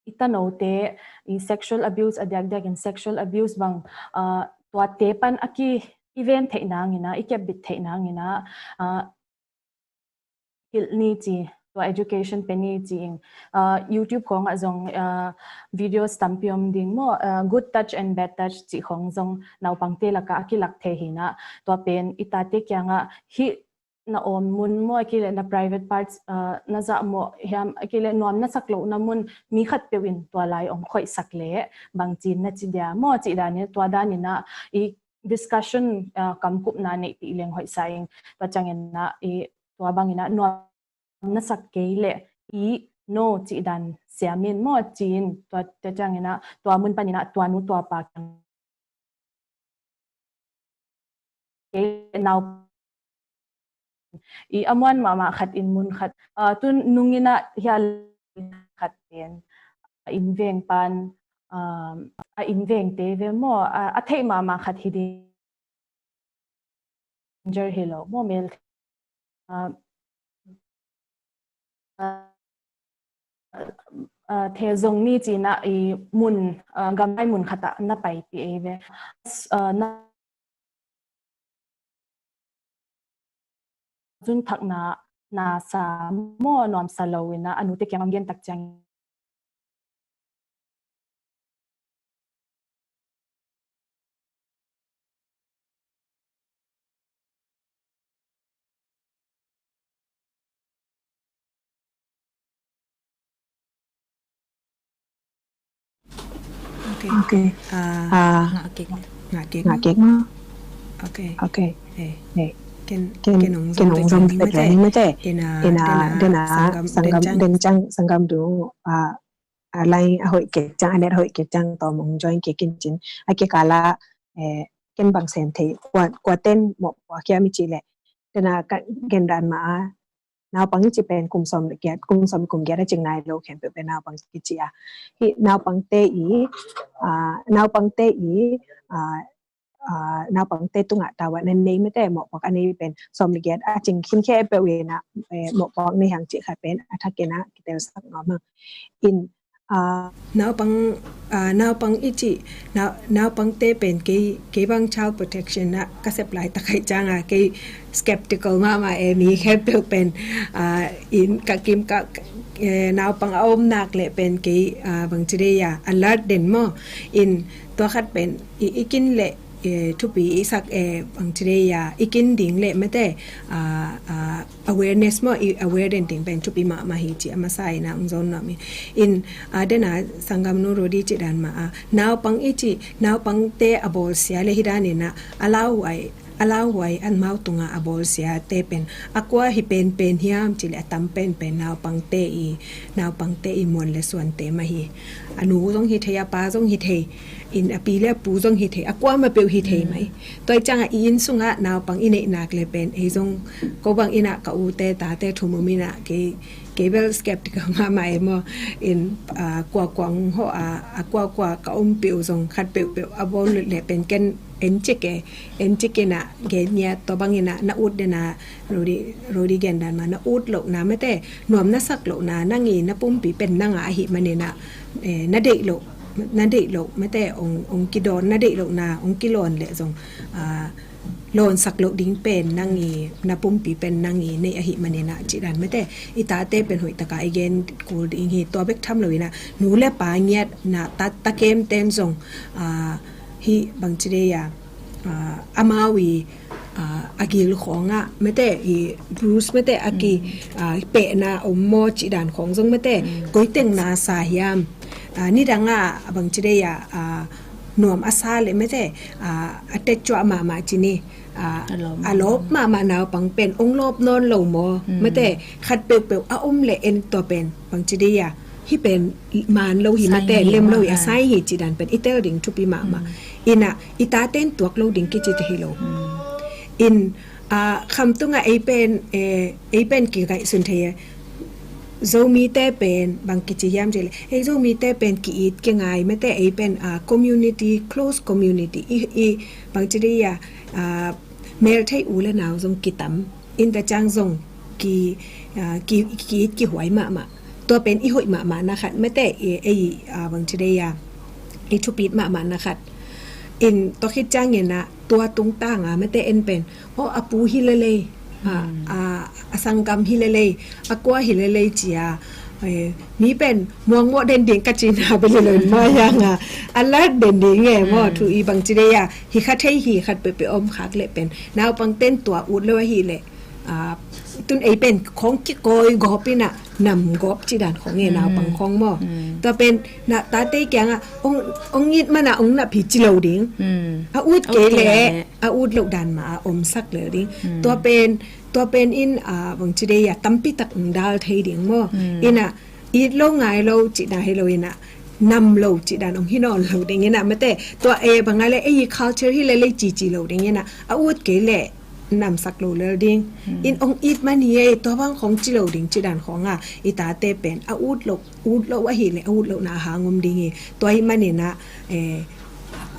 i tanote, i sexual abuse, a diakdiakin sexual abuse bang, aa, tuate pan a ki, i ven theih nangin ah, i kepbit theih nangin ah, aa, hilh ni ci, tua education pe ni ci ing. Aa, YouTube khawngah zong, aa, videos tampi om ding maw, aa, good touch and bad touch cih khawng zong naupangte lakah a kilak thei hi in ah, tua pen i tate kiangah hih na om mun maw, a kei leh na private parts, aa, na zah mawh hiam, a kei leh nuam na sak lohna mun mi khatpeuh in tua lai ong khoihsak leh bangci na ci dia maw, cih danin, tua danin ah i discussion, aa, kamkupna neihpih leng hoihsa ing. Tua ciangin ah i tua bangin ah nuam na sak kei leh i no cih dan siam in maw, ci in, tua, tua ciangin ah tua mun panin ah tua nu tua pa kiang kei nau i a muan mahmah khat in mun khat, aa, tun nungin ah hial khat pen a inn veng pan, aa, a inn vengte ve maw, aa, a theih mahmah khat hi ding, danger hi lo maw, mel, aa, aa, aa, the zong ni ci in ah i mun, aa, gamlai mun khat ah na paipih ei ve. Aa, na zun thakna na sa maw, nuamsa lo in ah a nute kiang a gen tak ciang Okay. Okay. Ah, ah, ngah kik. Ngah kik. Ngah kik maw? Okay. Okay. Eh. Eh. Ken, ken, ken ong, ken ong zom tek leng mate. Ina, ina, dena, dena, sanggam, sanggam, den ciang, den ciang, sanggam du, ah, a line a hoih kei ciang, a net a hoih kei ciang, tawm ong join kei kin cin. A kikal ah, eh, ken bang sem thei, kua, kua ten mawhpuak hiam i cih leh, dena ka gen dan mah a, naupang i cih pen kum sawm le giat, kum sawm kum giat a cing nai lo khempeuh pen naupang i cih a. Hih naupangte i, aa, naupangte i, aa, aa, naupangte tungah tavuan a nei mate, mawhpuak a nei pen sawm le giat a cing khin khempeuh in ah, eh, mawhpuak nei hang cih khat pen a thak in ah kitelsak nuam hang. In, aa, naupang, aa, naupang i cih, nau-, naupangte pen kei, kei bang child protection ah ka sep laitak ahih ciangin kei skeptical mahmah e, mi khempeuh pen, aa, in ka kim ka, eh, naupang a om nak leh pen kei, aa, bangci dei a, alert den maw. In tua khat pen i, i kin leh eh, thupi i sak, eh, bangci dei a i kin ding le mate, ah, ah, awareness maw, i aware den ding pen thupi mahmah hi ci a masa in ah hong zon nuam hi. In, ah, den a sanggamnu Rodi cih dan mah a, naupang i cih, naupangte a bawlsia le hi dan in ah a lauhuai, a lauhuai amau tungah a bawlsiate pen a kua hi penpen hiam cih le a tam penpen naupangte i, naupangte i muan le suante mah hi. A nu zong hi thei, a pa zong hi thei, in a pi le a pu zong hi thei, a kuamah peuh hi thei mah hi. Tua hi ciangah i inn sungah naupang i neih nak le pen ei zong ko bang in ah ka ute tate thum om in ah kei, kei bel skeptical mahmah ei maw. In, ah, kuakua hong hawh a, a kuakua ka ompih uh zong khat peuhpeuh a bawl le pen ken en cik e, en cik in ah gen ngiat. Tua bang in ah na ut den a Rodi, Rodi gen dan mah na ut lohna mate, nuam na sak lohna, nang i na pumpi pen nang a ahih manin ah, eh, na deih loh, na deih loh mate, ong, ong kidawn, na deih lohna ong kilawn le zong, ah, lawnsak loh ding pen nang i, na pumpi pen nang i neih ahih manin ah cih dan mate, i tate pen hoih taka i gen kul ding hi. Tua bek tham lo in ah nu le pa ngiat na ta, ta kemten zong, ah, hi bangci dei a, ah, amau i, ah, a gil khawngah mate, i bruise mate a ki, ah, pehna om maw cih dan khawng zong mate, koi teng na sa hiam, ah, nidang a bangci dei a, ah, nuam a sa le mate, ah, a tetcuah mahmah ci ni, ah, a lawp mahmah naupang pen ong lawp nawn lo maw mate, khat peuhpeuh a om le en tua pen bangci dei a hih pen maan lo hi mate, lem lo hi, a sai hi cih dan pen i tel ding thupi mahmah. In ah i taten tuak lo ding kici te hi lo. In, ah, Khamtung ah ei pen, eh, ei pen kingaihsun thei e. Zomite pen bang kici hiam cih le, ei Zomite pen ki-it kingai mate, ei pen, ah, community, close community i, i bangci dei a, ah, melthei u le nau zong kitam in ta ciang zong ki, ah, ki, ki-it kihuai mahmah. Tua pen i hoih mahmahna khat mate, i, ei, ah, bangci dei a i thupit mahmahna khat. In tua khit ciangin ah tua tungtang a mate en pen, aw, a pu hi lelei, a, a, a sanggam hi lelei, a kua hi lelei ci a, eh, mi pen muangmawh den ding ka cina bel hi lo in mah hiang a, alert den ding e maw, thu i bangci dei a hi kha thei hi khat peuhpeuh om khak le pen naupang ten tua ut lo ahih le, ah, tun ei pen khawng kikawi gawp in ah nam gawp cih dan khawng e, naupang khawng maw. Tua pen na tate kiangah ong, ong it man ah ong nap hi ci lo ding. A ut kei le, a ut loh dan mah a omsak lel ding. Tua pen, tua pen in, ah, bangci dei a tampi tak ong dal thei ding maw. In ah it lo ngai lo cihna hi lo in ah nam lo cih dan ong hi nawn lo ding in ah mate. Tua e bang a le ei culture hi lelei cici lo ding in ah a ut kei le namsak lo lel ding. In ong it man hi e, tua bang khawng ci lo ding cih dan khawng a i tate pen a ut lo, ut lo ahih le a ut lohna a hang om ding hi. Tua ahih manin ah, eh,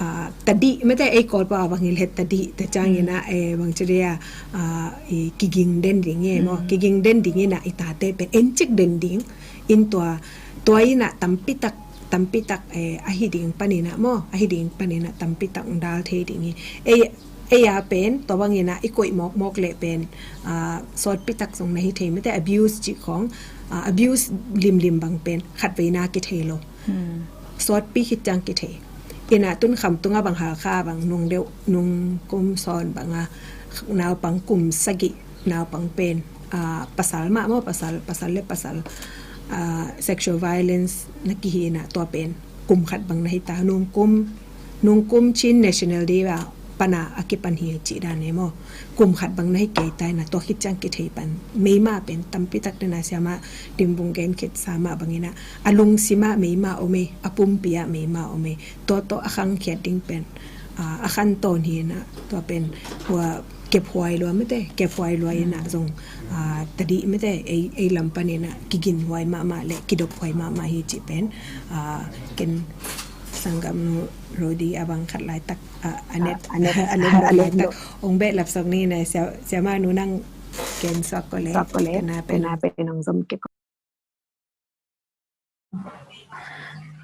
ah, tadih mate, ei Kawlpau a bang hi le tadih ta ciangin ah, eh, bangci dei a, ah, i kiging den ding e maw, kiging den ding in ah i tate pen en cik den ding. In tua, tua in ah tampi tak, tampi tak, eh, ahi ding panin ah maw, ahi ding panin ah tampi tak ong dal thei ding hi. Ei, ei a pen tua bangin ah i koih mawkmawk le pen, ah, sawtpi tak zong na hi thei mate, abuse cih khawng, ah, abuse limlim bang pen khat vei na kithei lo. Sawtpi khit ciang kithei. In ah tun Khamtung a bang Halkha a bang nung deuh, nung kum sawn bang a naupang kum sagih naupang pen, ah, pasal mah maw, pasal, pasal le pasal, ah, sexual violence na kihi in ah tua pen kum khat bang na hi ta, nung kum, nung kum Chin National Day a pan a a kipan hi cih dan e maw. Kum khat bang na hi kei ta in ah tua khit ciang kithei pan. Meima pen tampi tak den a siamah Dimbung gen khit sa mah bangin ah a lungsim ah meima om e, a pumpi ah meima om e. Tua tawh a khangkhiat ding pen, ah, a khan tawn hi in ah tua pen hua kephuai lua mate, kephuai lua in ah zong, ah, tadih mate, ei, ei lam panin ah kiginhuai mahmah le kidophuai mahmah hi cih pen, ah, ken sanggamnu Rodi a bang khat laitak, ah, a net, a net, a net laitak ong behlap sawk ni in ah, sia, siamah nu nang gen suak ko le, suak ko le, tena pen, tena pen ong zom kei ko.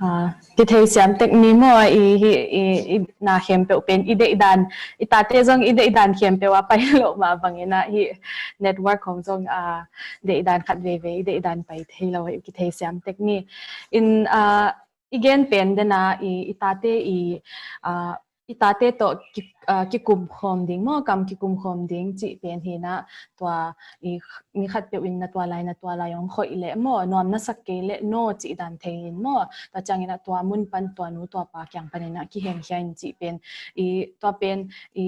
Ah, kithei siam tek ni maw, i, hi, i, i na khempeuh pen i deihdan, i tate zong i deihdan khempeuh a pai loh mah bangin ah hi network khawng zong, ah, deihdan khat veivei i deihdan pai thei lo, i kithei siam tek ni. In, ah, i gen pen den a i, i tate i, ah, i tate tawh ki, uh, kikum khawm ding maw, kam kikum khawm ding cih pen hi na, tua i mi khat peuh in na tua lai, na tua lai hong khoih leh maw, nuam na sak kei leh no cih dan thei in maw, tua ciangin ah tua mun pan tua nu tua pa kiang panin ah kihemkhia in cih pen, i tua pen i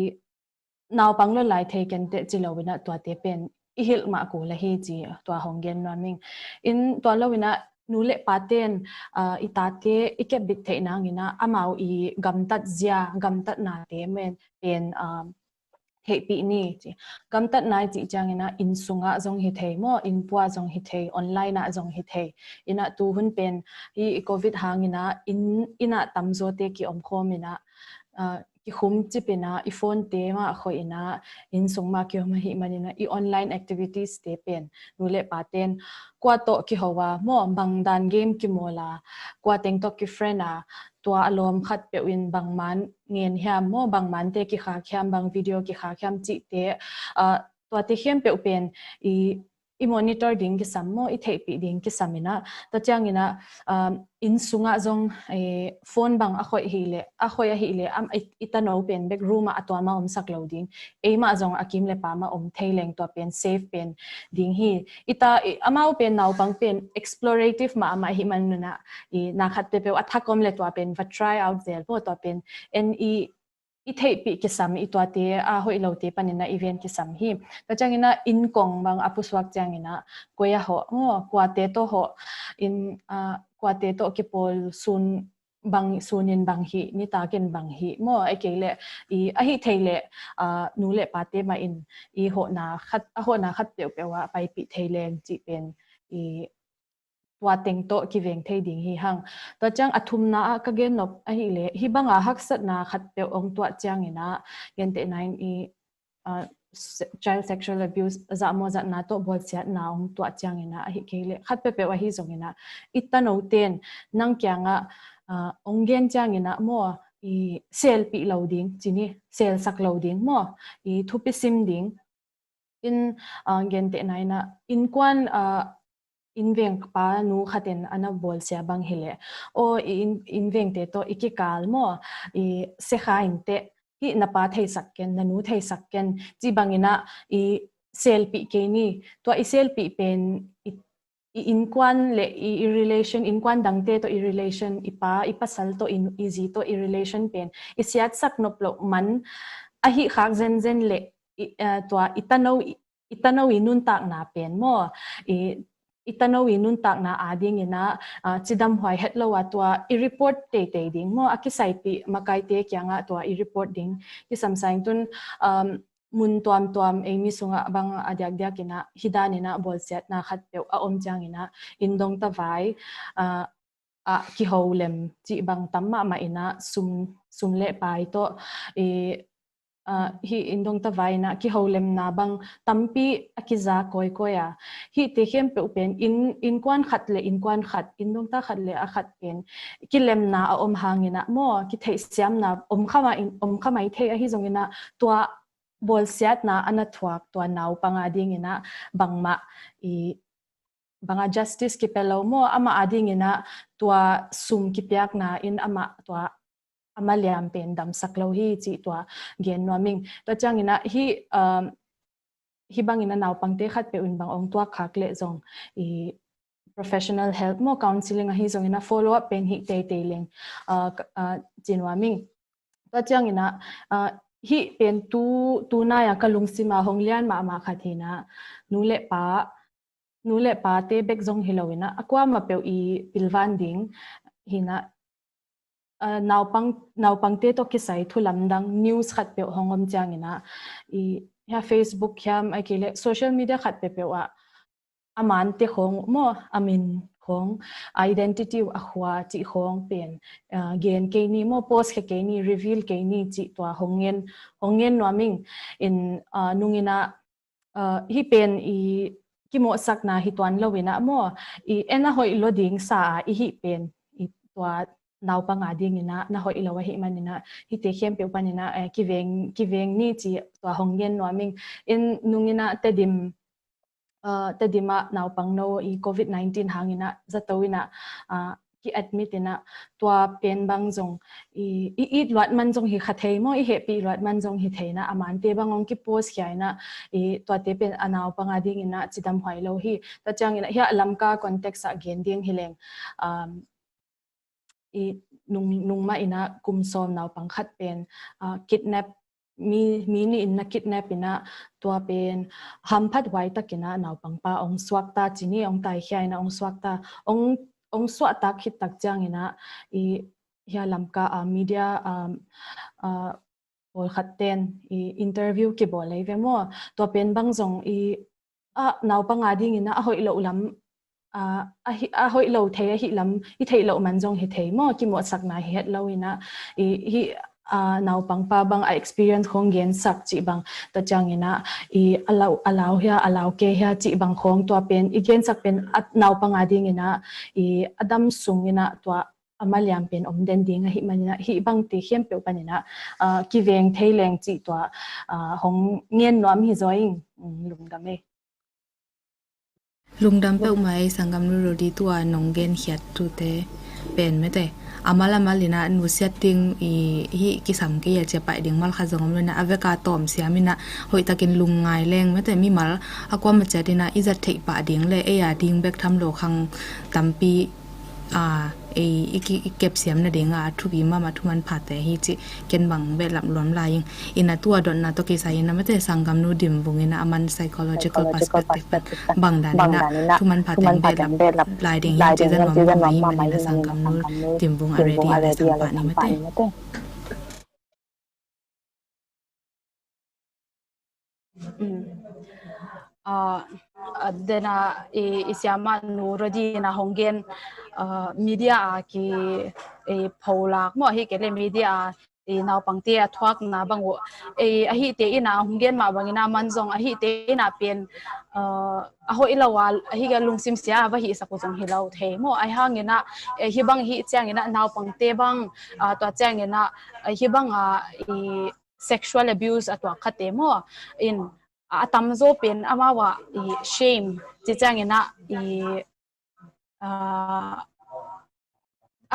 naupang lo lai thei kenteh ci lo in ah tuate pen i hilh mah kul ahi ci tua hong gen nuam ing. In tua lo in ah nu le paten, ah, i tate i kepbit theih nangin ah amau i gamtat zia, gamtatnate men pen, ah, theihpih ni ci. Gamtatna i cih ciangin ah inn sungah zong hi thei maw, inn pua zong hi thei, online ah zong hi thei. In ah tu hun pen i, i covid hangin ah inn, inn ah tamzawte kiomkhawm in ah, ah, kikhum cip in ah, i phone te mah khoih in ah, inn sung mah kiom ahih manin ah, i online activities te pen nu le paten kua tawh kiho a maw, bang dan game kimawl a, kua teng tawh kifriend a, tua a lawm khat peuh in bang man ngen hiam maw, bang mante kikhak hiam, bang video kikhak hiam cihte, ah, tuate khempeuh pen i, i monitor ding kisam maw, i theihpih ding kisam in ah, tua ciangin ah, um, inn sungah zong, eh, phone bang a khoih hi leh, a khoih ahih leh, am, i, i tano pen bek room ah a tuam ah omsak lo ding, eimah zong a kim le pam ah om thei leng tua pen safe pen ding hi. I ta, i, amau pen naupang pen explorative mahmah ahih manin ah, i na khat peuhpeuh a thak om le tua pen va try out zel maw, tua pen en i, i theihpih kisam, i tuate a hoih lote panin ah i ven kisam hi. Tua ciangin ah inn kong bang a pusuak ciangin ah koi a hawh maw, kuate tawh hawh, in, ah, kuate tawh kipawl sun bang, sunin bang hih, nitakin bang hih maw, a kei leh i, ahih thei leh, ah, nu le pate mah in i hawhna khat, a hawhna khat peuhpeuh ah paipih thei leng cih pen i tua teng tawh kiveng thei ding hi hang. Tua ciang a thumna ah ka gen nop ahih leh, hih banga haksatna khat peuh ong tuah ciangin ah, gentehna in i, ah, se-, child sexual abuse, zahmawh zatna tawh bawlsiatna ong tuah ciangin ah, ahih kei leh khat peuhpeuh ahi zongin ah, i tano ten nang kiangah, ah, ong gen ciangin ah maw, i selpih lo ding, ci ni, selsak lo ding maw, i thupi sim ding. In, ah, gentehna in ah, innkuan, ah, innveng pa nu khat in a na bawlsia bang hi leh, aw, i inn, innvengte tawh i kikal maw, i sekha inteh, hih na pa theisak ken, na nu theisak ken, cih bangin ah i selpih kei ni. Tua i selpih pen i, i innkuan le i, i relation, innkuan dangte tawh i relation, i pa, i pasal tawh, i, i zi tawh i relation pen i siatsak nop loh man ahih khak zenzen le i, eh, tua i tano, i, i tano i nuntakna pen maw, i, i tano i nuntakna adingin ah, ah, cidamhuai het lo a tua i report teitei ding maw, a kisaipih makaite kiangah tua i report ding kisam sa ing. Tun, um, mun tuamtuam ei mi sungah bang a diakdiakin ah hih danin ah bawlsiatna khat peuh a om ciangin ah, inn dongta vai, ah, ah, kiho lem cih bang tam mahmah in ah, sum, sum le pai tawh i, ah, hih inn dongta vai in ah kiho lemna bang tampi a kiza kawikawi a. Hihte khempeuh pen inn, innkuan khat le innkuan khat, inn dongta khat le a khat pen kilemna a om hangin ah maw, kitheihsiamna om kha mah in, om kha mai thei ahi zongin ah, tua bawlsiatna a na thuak tua naupang adingin ah bangmah i, banga justice kipia lo maw, amah adingin ah tua sum kipiakna in amah tua a maliam pen damsak lo hi cih tua gen nuam ing. Tua ciangin ah hih, um, hih bangin ah naupangte khat peuh in bang ong tuak khak leh zong i professional help maw, counselling ahi zongin ah follow up pen hih teitei leng, uh, k-, uh, ci nuam ing. Tua ciangin ah, ah, hih pen tu, tu nai-a ka lungsim a hong lian mahmah khat hi in ah, nu le pa, nu le pate bek zong hi lo in ah, a kuamah peuh i pilvan ding hi in ah, ah, naupang, naupangte tawh kisai thu lamdang news khat peuh hong om ciangin ah, i, hia Facebook hiam, ahih kei leh social media khat peuhpeuh ah, a mante khawng maw, a min khawng, a identity, a khua cih khawng pen, ah, gen kei ni maw, post khe kei ni, reveal kei ni cih tua hong ngen, hong ngen nuam ing. In, ah, nungin ah, ah, hih pen i kimawhsakna hi tuan lo in ah maw, i en a hoih lo ding sa a i hih pen i tua naupang adingin ah na hoih lo ahih manin ah, hihte khempeuh panin ah, eh, kiveng, kiveng ni cih tua hong ngen nuam ing. In nungin ah Tedim, ah, Tedim ah naupangno i covid nineteen hangin ah zato in ah, ah, ki-admit inah tua pen bang zong i, i it luat man zong hi kha thei maw, i hehpih luat man zong hi thei inah a mante bang hong ki-post khia inah i tuate pen a naupang a ding inah cidam huai lo hi. Tua ciang inah hia Lamka context ah gen ding hi leng, um, i nung, nungmah inah kum sawm naupang khat pen, ah, kidnap, mi, mi nih in na kidnap inah tua pen hamphat huai tak inah naupang pa hong suakta ci ni, hong taikhia inah hong suakta, hong, hong suahtak khit tak ciang inah i hia Lamka, ah, media, ah, ah, pawlkhat ten i interview kibawl lei ve maw? Tua pen bang zong i a naupang a ding inah a hoih loh lam, a, a hi, a hoih lo thei ahi lam i theih loh man zong hi thei maw? Kimawhsakna hi het lo inah i hi, a, naupang pa bang a experience khong gensak cih bang, tua ciang inah i a lau, a lau hia, a lau ke hia cih bang khong tua pen i gensak pen a naupang a ding inah i a dam sung inah tua a maliam pen om den ding ahi man inah hih bang ti khempeuh pan inah, a, kiveng thei leng cih tua, a, hong ngen nuam hi zaw ing, um, lungdam ei. Lungdam peuhmah ei, sanggamnu Rodi, tua nong genkhiat tute pen mete. A mal a mal inah nusiat ding i hih kisam kei a cia paih ding mal kha zong om lo inah a veka tawm siam inah hoihtakin lungngai leng mete mimal a kuama ciat inah i zat theih pah ding le ei a ding bek tham lo khang tampi a, ei, i ki, i kepsiam nading a thupi mahmah thuman phate hi cih ken bang behlap luam lai ing. Inah tua dotna tawh kisai inah mete sanggamnu Dimvung inah a man psychological perspective bang dan inah thuman phate behlap lai ding hi cih zan nuam mahmah ing. Inah sanggamnu Dimvung a ready a ve sam pah ni mete. Mm. Ah, ah, dena i, i siamah nu Rodi na hong gen, ah, media a ki, i, pholak maw, ahi kei le media a i naupangte a thuakna bang uh, i, ahite ina hong gen mah bangina man zong ahite ina pen, ah, a hoih lo a, ahi kei lungsim sia a va hihsak uh zong hi lo thei maw. Ahi hangina, eh, hih bang hih ciangina naupangte bang, ah, tua ciangina, eh, hih bang a, i, sexual abuse a tuak khate maw. In, a tamzaw pen amau a i shame ci ciangina i, ah,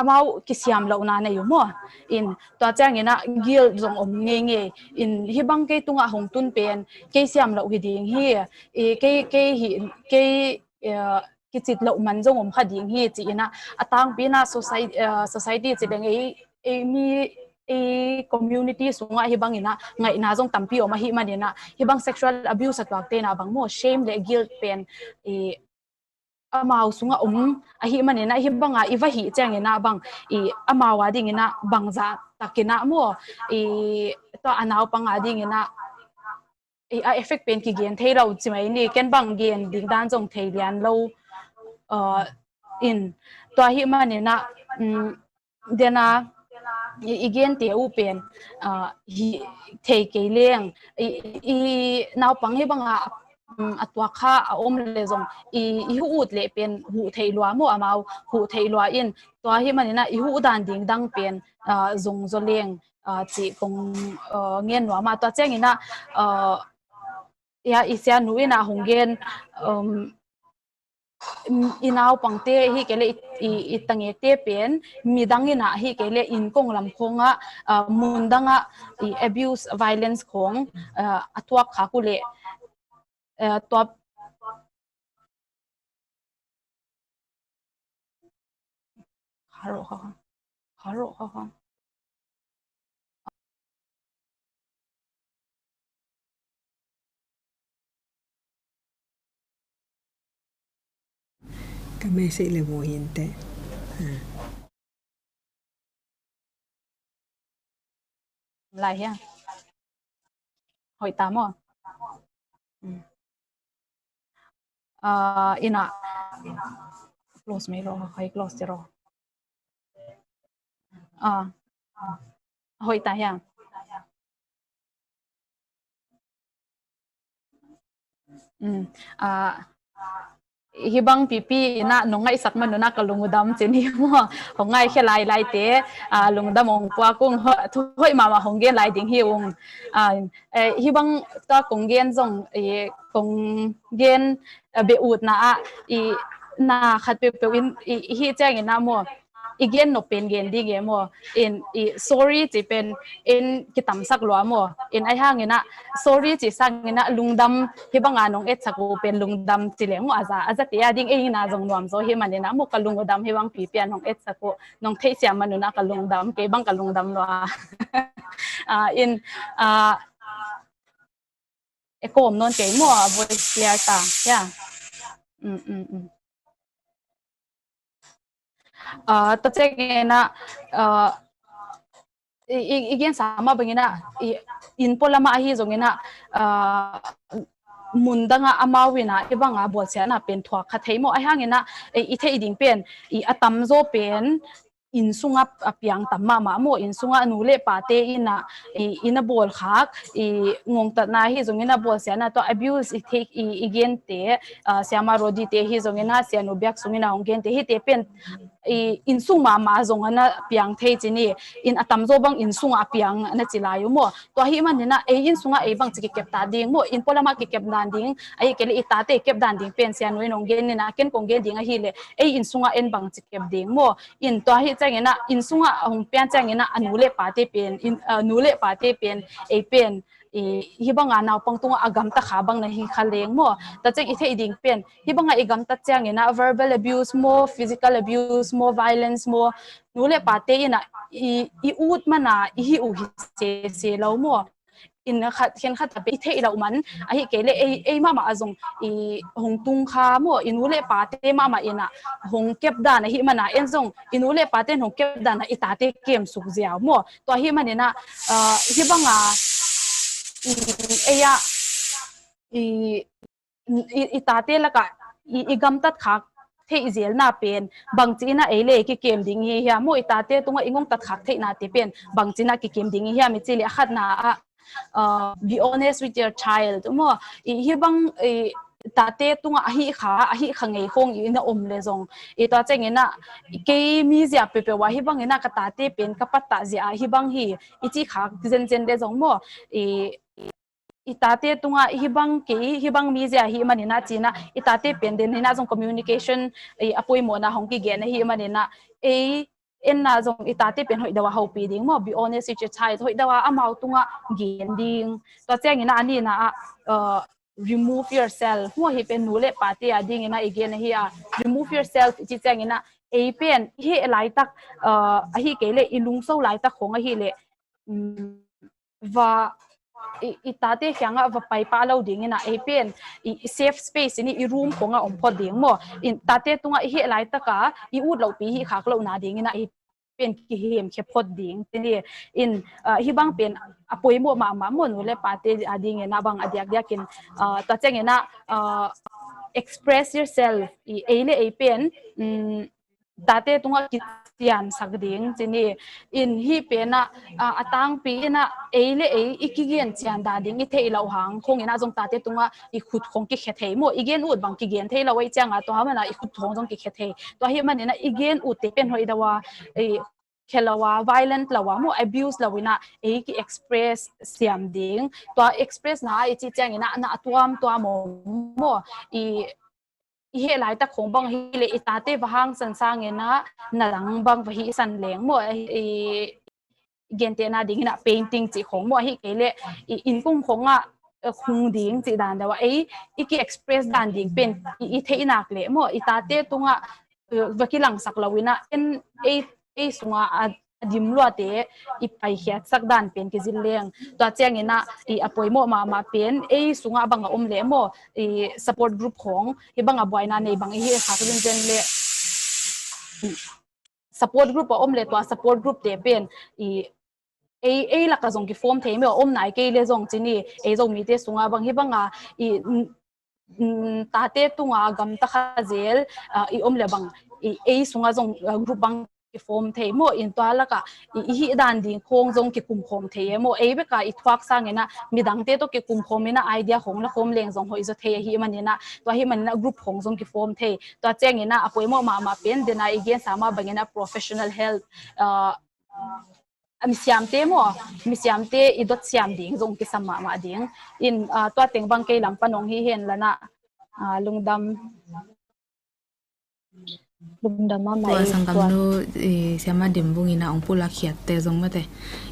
amau kisiam lohna nei uh maw. In tua ciangina guilt zong om ngeingei. In hih bang kei tungah hong tun pen kei siam loh hi ding hi. I kei, kei hi, kei, eh, kicit loh man zong om kha ding hi ci ina a tangpi ina society, eh, society ci leng ei, ei mi, ei community sungah hih bang ina ngaihna zong tampi om ahih man ina hih bang sexual abuse a tuakte ina bang maw shame le guilt pen i amau sungah om ahih man ina hih banga i va hih ciang ina bang i amau a ding ina bangzah tak ina maw i tua a naupang a ding ina i a effect pen kigen thei lo ci mai ni, ken bang gen ding dan zong thei lian lo, uh, in tua hih man ina, um, dena i, i gente uh pen, uh, hi thei kei leng i, i naupang hih banga, um, a tuak kha a om le zong i, i huh ut le pen huh thei lua maw amau huh thei lua in tua hih man ina i huh dan ding dang pen, uh, zong zaw leng ah, cih kong, ah, ngen nuam a tua ciangina, ah, ya i sianu ina hong gen, um, i naupangte hi kei le i, i, i tangekte pen midang ina hi kei le inn kong lam khongah, ah, mundangah i abuse violence khong, ah, a tuak khak uh le, ah, tua Haro ha ha. Haro ha ha. Ka message le bo hinte. Ha. Lai hia. Hoih ta maw? Hmm. Ah, ina. Close mai lo, hoi close te lo. Ah. Hoih ta hia. Hmm. Ah, hih bang pipi ina nong ngaihsak man nuna ka lungdam ci ni maw. Hong ngaihkhia lailai te, ah, lungdam ong puak ung, hoih mahmah hong gen lai ding hi ung. Ah, eh, hih bang tua kong gen zong, eh, kong gen, eh, beh utna ah, i na khat peuhpeuh in, i, i hih ciangin ah maw. i gen nop pen gen ding e maw. In i sorry ci pen in kitamsak lua maw. In ahi hangin ah sorry ci sangin ah lungdam, hih banga nong etsak uh pen lungdam ci leng maw, a za, a zate a ding ei na zong nuam zaw hi manin ah maw, ka lung uh dam hi bang pipi a nong etsak uh, nong theihsiam man un ah ka lungdam, kei bang ka lungdam lua. Ah, in, ah, echo om nawn kei maw, a voice clear ta. Yeah. Mm, mm, mm. Ah, tua ciangin ah, ah, i, i, i gensa mah bangin ah, i, inn pualam ah ahi zongin ah, ah, mun dang ah amau in ah hih banga bawlsiatna pen thuak kha thei maw. Ahi hangin ah, i, i theih ding pen, i, a tamzaw pen inn sungah a piang tam mahmah maw. Inn sungah nu le pate in ah, i, inn a bawlkhak, i, ngongtatna ahi zongin ah bawlsiatna, tua abuse i theih, i, i gente, ah, Siama Rodi te ahi zongin ah, Sianu Biak Sung in ah hong gente, hihte pen, i, inn sung mahmah zong a na piang thei ci ni. In a tamzaw bang inn sungah a piang na ci lai uh maw. Tua ahih manin ah ei inn sungah ei bangci kikep ta ding maw, inn pualam ah kikep dan ding, ahih kei leh i tate kep dan ding pen Sianu in hong gen in ah, ken kong gen ding ahih leh ei inn sungah en bangci kep ding maw. In tua ahih ciangin ah inn sungah hong pian ciangin ah a nu le pate pen, in, ah, nu le pate pen, ei pen, i, hih banga naupang tungah a gamta kha bang na hi kha leng maw. Tua ciang i theih ding pen, hih banga i gamtat ciangin ah verbal abuse maw, physical abuse maw, violence maw, nu le pate in ah i, i ut man a i hih uh hi sese lo maw. In khat, khenkhat a pen i theih loh man, ahih kei leh ei, ei mahmah a zong i hong tung kha maw, i nu le pate mahmah in ah hong kep dan ahih man a, en zong i nu le pate in hong kep dan ah i tate kemsuk ziau maw. Tua ahih manin ah, ah, hih banga, i, ei ah, i, i, i tate lakah i, i gamtat khak theih zelna pen bangci in ah ei le kikem ding hi hiam maw, i tate tungah i ngongtat khak theihnate pen bangci in ah kikem ding hi hiam i cih leh, a khatna ah, uh, be honest with your child maw. I, hih bang, i, tate tungah ahi kha, ahi kha ngei khong i na om le zong, i, tua ciangin ah kei mizia peuhpeuh ah hih bangin ah ka tate pen ka pattah zia ah hih bang hi i cih khak zenzen le zong maw, i, i tate tungah hih bang kei, hih bang mizia ahih manin ah ci-in ah i tate pen den in ah zong communication, i, a poimawhna hong kigen ahih manin ah ei en ah zong i tate pen hoih deuh a hopih ding maw, be honest with your child, hoih deuh a amau tungah gen ding. Tua ciangin ah a nihna ah, uh, remove yourself maw, hih pen nu le pate a dingin ah i gen ahi a, remove yourself i cih ciangin ah ei pen i heh laitak, uh, ahih kei leh i lungso laitak khong ahih leh, um, va, i, i tate kiangah va pai pah lo dingin ah ei pen i, i safe space in i room khongah om phot ding maw. In tate tungah i heh laitak a i ut lohpi hih khak lohna dingin ah ei pen kihemkhia phot ding ci ni. In, ah, hih bang pen a poimawh mahmah maw, nu le pate a dingin ah bang a diakdiakin, ah, tua ciangin ah, ah, express yourself, i, ei le ei pen, um, tate tungah kiciansak ding ci ni. In hih pen ah, ah, a tangpi in ah ei le ei i kigen cian dan ding i theih loh hang khong in ah zong tate tungah i khut khong kikhia thei maw, i gen ut bang kigen thei lo ahih ciangah tua man ah i khut khong zong kikhia thei. Tua ahih manin ah i gen utte pen hoih deuh a, i, khia lo a, violent lo a maw, abuse lo in ah ei ki express siam ding. Tua express na i cih ciangin ah na a tuamtuam om maw, i, i heh laitak khong bang ahih leh i tate va hangsan sangin ah na dang bang va hihsan leng maw, i, gentehna dingin ah painting cih khong maw, ahih kei leh i, inn kung khongah, eh, khung ding cih dan deuh a ei i ki express dan ding pen i, i theih nak leh maw, i tate tungah, eh, va kilangsak lo in ah en ei, ei sungah a, a dim luate i paikhiatsak dan pen kizil leng. Tua ciangin ah i a poimawh mahmah pen ei sungah bang a om leh maw, i support group khong, hih bang a buaina nei bang i hih khak zenzen leh support group a om leh tua support group te pen i ei, ei lakah zong kiform thei maw, a om nai kei leh zong ci ni, ei Zomite sungah bang hih bang a i, mm, mm, tate tungah gamta kha zel, ah, i om leh bang i ei sungah zong, ah, group bang kiform thei maw, in tua lakah i, i hih dan ding khong zong kikum khawm thei e maw, ei bek a i thuak sangin ah midangte tawh kikum khawm in ah idea khong la khawm leng zong hoih zaw thei ahih manin ah, tua ahih manin ah group khong zong kiform thei. Tua ciangin ah a poimawh mahmah pen den a i gensa mah bangin ah professional help, ah, a misiamte maw, misiamte i dot siam ding zong kisam mahmah ding. In, ah, tua teng bang kei lam pan hong hi hen la na, ah, lungdam. Lungdam mahmah. Tua i sanggam tua nu, i, Siama Dim Vung ina ong pulak khiatte zong mate,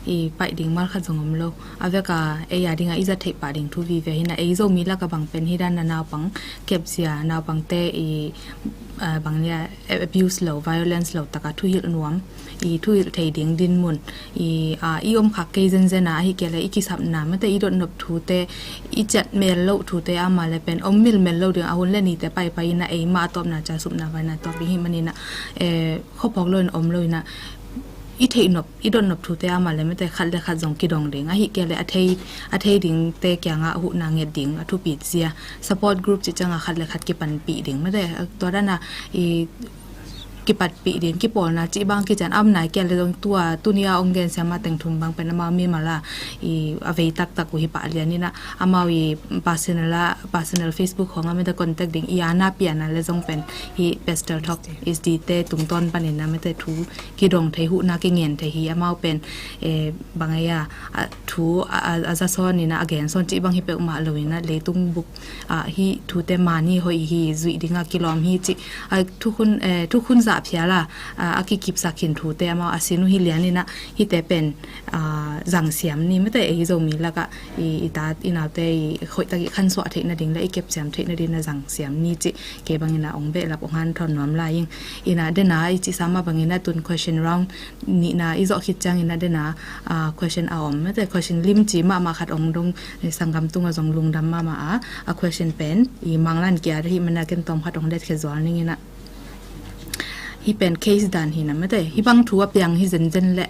i, paih ding mal khat zong om lo. A veka ei a dinga i zat theih pah ding thu vive hina, ei Zomi laka bang pen hi dan a naupang kepzia, naupangte i, a, bang nia, abuse lo, violence lo taka thuhilh nuam, i, thuhilh thei ding dinmun, i, a, i om khak kei zenzen a, ahi kei le i kisapna mate, i dotnop thute, i ciat mel loh thute ama le pen om milmel lo ding a, hun le nite paipai ina ei mah a tawpna ca supna vaina tawp ding hi manina, e, khophawk lo in om lo ina, i theih nop, i dotnop thute ama le mate khat le khat zong kidong ding, ahi kei le a thei, a thei dingte kianga huhna nget ding a thupi zia, support group ci cianga khat le khat kipanpih ding mate, tua dana i kipatpih ding, kipawlna cih bang kician a om nai kei le zong tua, tunia ong gen Siama Teng Thum bang pen amau mimal a, i, a vei taktak uh hi pah lian ina, amau i personal a, personal Facebook khong a mate contact ding, i ana piana le zong pen hi Pastor Thok S D te tungtawn panin a mate thu kidong thei, huhna kingen thei hi, amau pen, e, bang ei a, a, thu a, a, a za sawn ina, a gen sawn cih bang hi peuhmah lo ina, leitung buk, a, hi thute mani hoih hi, zuih dinga kilawm hi cih, a, thukhun, e, thukhun zah phial a, a, a kikipsak khin thute amau a sin uh hi lian ina, hite pen, a, zangsiam ni mate, ei Zomi laka i, i ta i naute i hoihtak i khansuah theih nading le i kepsiam theih nading na zangsiam ni cih kei bangina ong behlap ong hanthawn nuam lai ing. Ina dena i cih sama bangina tun question round nihna i zawh khit ciangina dena, a, question a om mate, question limci mahmah khat ong dong, e, sanggam tunga zong lungdam mahmah a, a question pen i Manglan kia hi mana ken tawm khat ong let khe zual ningina. Hi pen case dan hina mate, hi bang thu a piang hi zenzen le,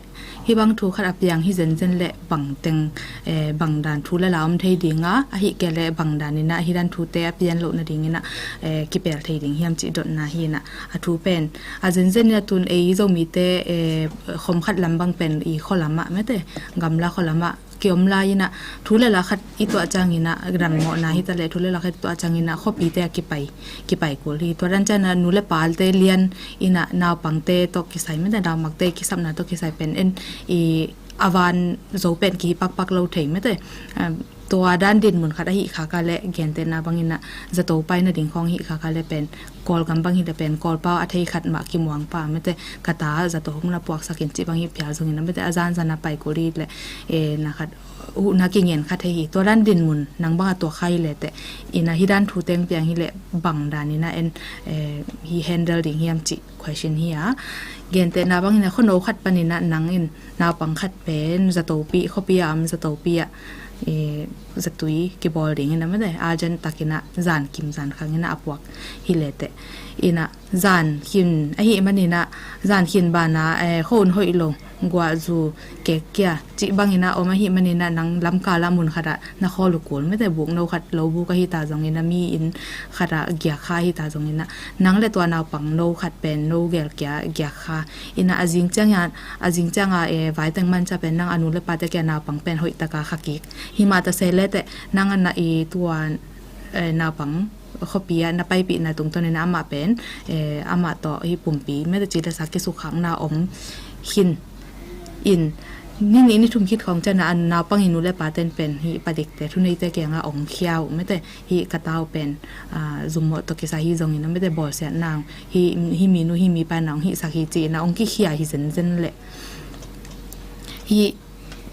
hi bang thu khat a piang hi zenzen le bang teng, e, bang dan thu le la om thei dinga, ahi kei le bang dan ina hi dan thute a pian loh nading ina, e, kipel thei ding hiam cih dotna hina. A thu pen a zenzen ina tun ei Zomite, e, khom khat lam bang pen i khualam a mate, gamla khualam a kiom lai ina, thu le la khat i tuah ciang ina, dammawhna hi ta le thu le la khat i tuah ciang ina, khuapite a kipai, kipai kul hi. Tua dan ciang ina, nu le pate lian ina, naupangte tawh kisai mate, naupangte kisapna tawh kisai pen en i a van zo pen kihi pakpak lo thei mate. Em, tua dan dinmun khat ahi khak a le, gentehna bang ina, zato paina ding khawng hi khak a le pen, Kawlgam bang hi le pen, Kawlpau a thei khat mah kimuang pa mate, ka ta zato hong na puaksak in cih bang hi phial zong ina mate, a zanzan a pai kul hi le, e, na khat, huhna kingen khat thei hi, tua dan dinmun, nang bang a tuak kha hi le te, ina hi dan thu teng piang hi le, bang dan ina en, e, hi handle ding hiam cih question hi a. Gentehna bang ina khuano khat pan ina nang in, naupang khat pen, zatopi, khuapi a om zatopi a, e, zatui kibawl ding ina mate, urgent tak ina, zan kim zan khang ina a puak hi le te. Ina, zan khin, ahi man ina, zan khin bana, e, khuaun hoih lo, guah zu, kek kia, cih bang ina om ahi man ina nang lamkal a mun khat a na khawl uh kul mate, buk no khat, lo buk ahi ta zong ina, mi inn khat a giak kha ahi ta zong ina, nang le tua naupang no khat pen, no gel kia, giak kha ina, a zing ciang a, a zing ciang a, e, vai teng man cia pen nang a nu le pate kia naupang pen hoih taka kha kik. Hi mah ta se le te, nang a na i tua, e, naupang khuapi a na paipihna tungtawn ina amah pen, e, amah tawh hi pumpi mate ci le sa kisukhakna om khin in, ni nih ni thum khit khawng ciang a naupang i nu le paten pen hi padikte, thuneite kianga ong khia uh mate, hi ka tau pen, a, zummawh tawh kisai hi zong ina mate, bawlsiatna hi, hi mi nu hi mi pa na ong hihsak hi ci ina ong kikhia hi zenzen le. Hi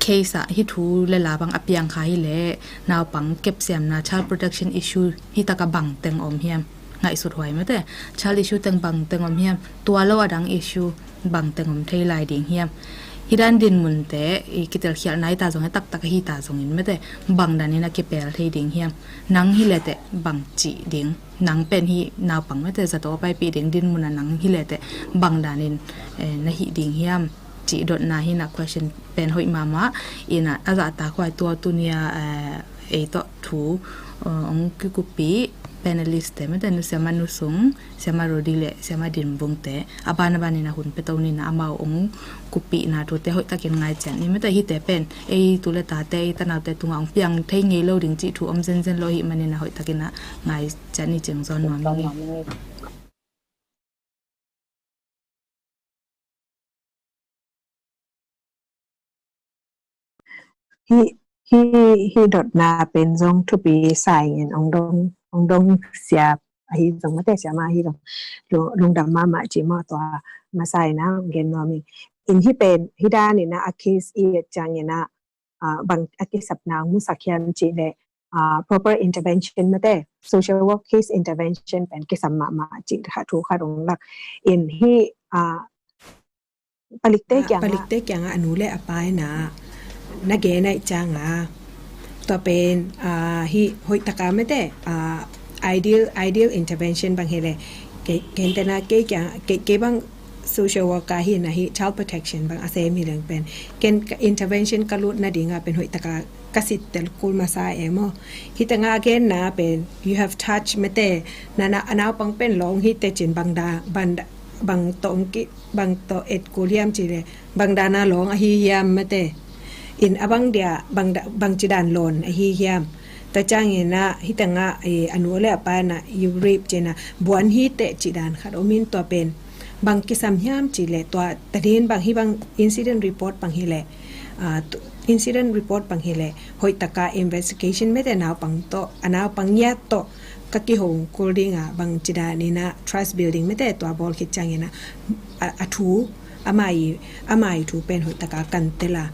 case ah, hi thu le la bang a piang kha hi le, naupang kepsiamna, child protection issue hi taka bang teng om hiam? Ngaihsut huai mate, child issue teng bang teng om hiam? Tua lo a dang issue bang teng om thei lai ding hiam? Hi dan dinmunte i kitelkhialhna hi ta zong, taktak hi ta zongin mate, bang dan ina kipel thei ding hiam? Nang hi le te bang cih ding? Nang pen hi naupang mate, zato paipih ding dinmun a nang hi le te bang danin, e, na hih ding hiam? Cih dotna hina, question pen hoih mahmah ina, a zahtak huai tua tunia, e, ei tawh thu, e, ong kikuppih panelist te mate, nu Siama Nu Sung, Siama Rodi le Siama Din Vung te a ban a ban ina hun pia to nina, amau ong kuppihna thute hoih takin ngai ciat ni mate, hite pen ei tu le tate, ei tanaute tunga ong piang thei ngei lo ding cih thu om zenzen lo hi man ina hoih takin a ngai ciat ni cing zawn nuam ni. Hi, hi, hi dotna pen zong thupi sa ing in, ong dong, ong dong siap, ahi zong mate siama ahi zong lungdam mahmah ci maw, tua masa in a gen nuam hi. In hih pen hih dan in a case i et ciangin a bang a kisapna musak hiam cih leh proper intervention mate, social work case intervention pen kisam mahmah cih khat thu khat ong lak. In hih palikte kiangah, palikte kiangah a nu le a pa in a na gen ahih ciangah tua pen hih hoih taka mate, ideal ideal intervention bang hi leh, kei kei tena kei kiang kei kei bang social worker hi na, hih child protection bang a sem hi leng pen ken intervention ka lut nadingah pen hoih taka ka sit tel kul masa e maw. Hih tengah a genna pen you have touch mate, nana a naupang pen lawng hi teh cin bang da bang da bang tawh ong ki bang tawh et kul hiam cih leh bang dana lawng ahi hiam mate. In a bang dia bang da bang ci dan lawn ahi hiam. Tua ciangin a hih tengah a nu le a pa in a you rape cih na buan hi teh cih dan khat om in, tua pen bang kisam hiam cih leh tua tadin bang hih bang incident report bang hi leh incident report bang hi leh hoih taka investigation mate, naupang tawh a naupang ngiat tawh ka kihong kul ding a bang ci dan in a trust building mate, tua bawl khit ciangin a a thu amah i amah i thu pen hoih taka kan tel a,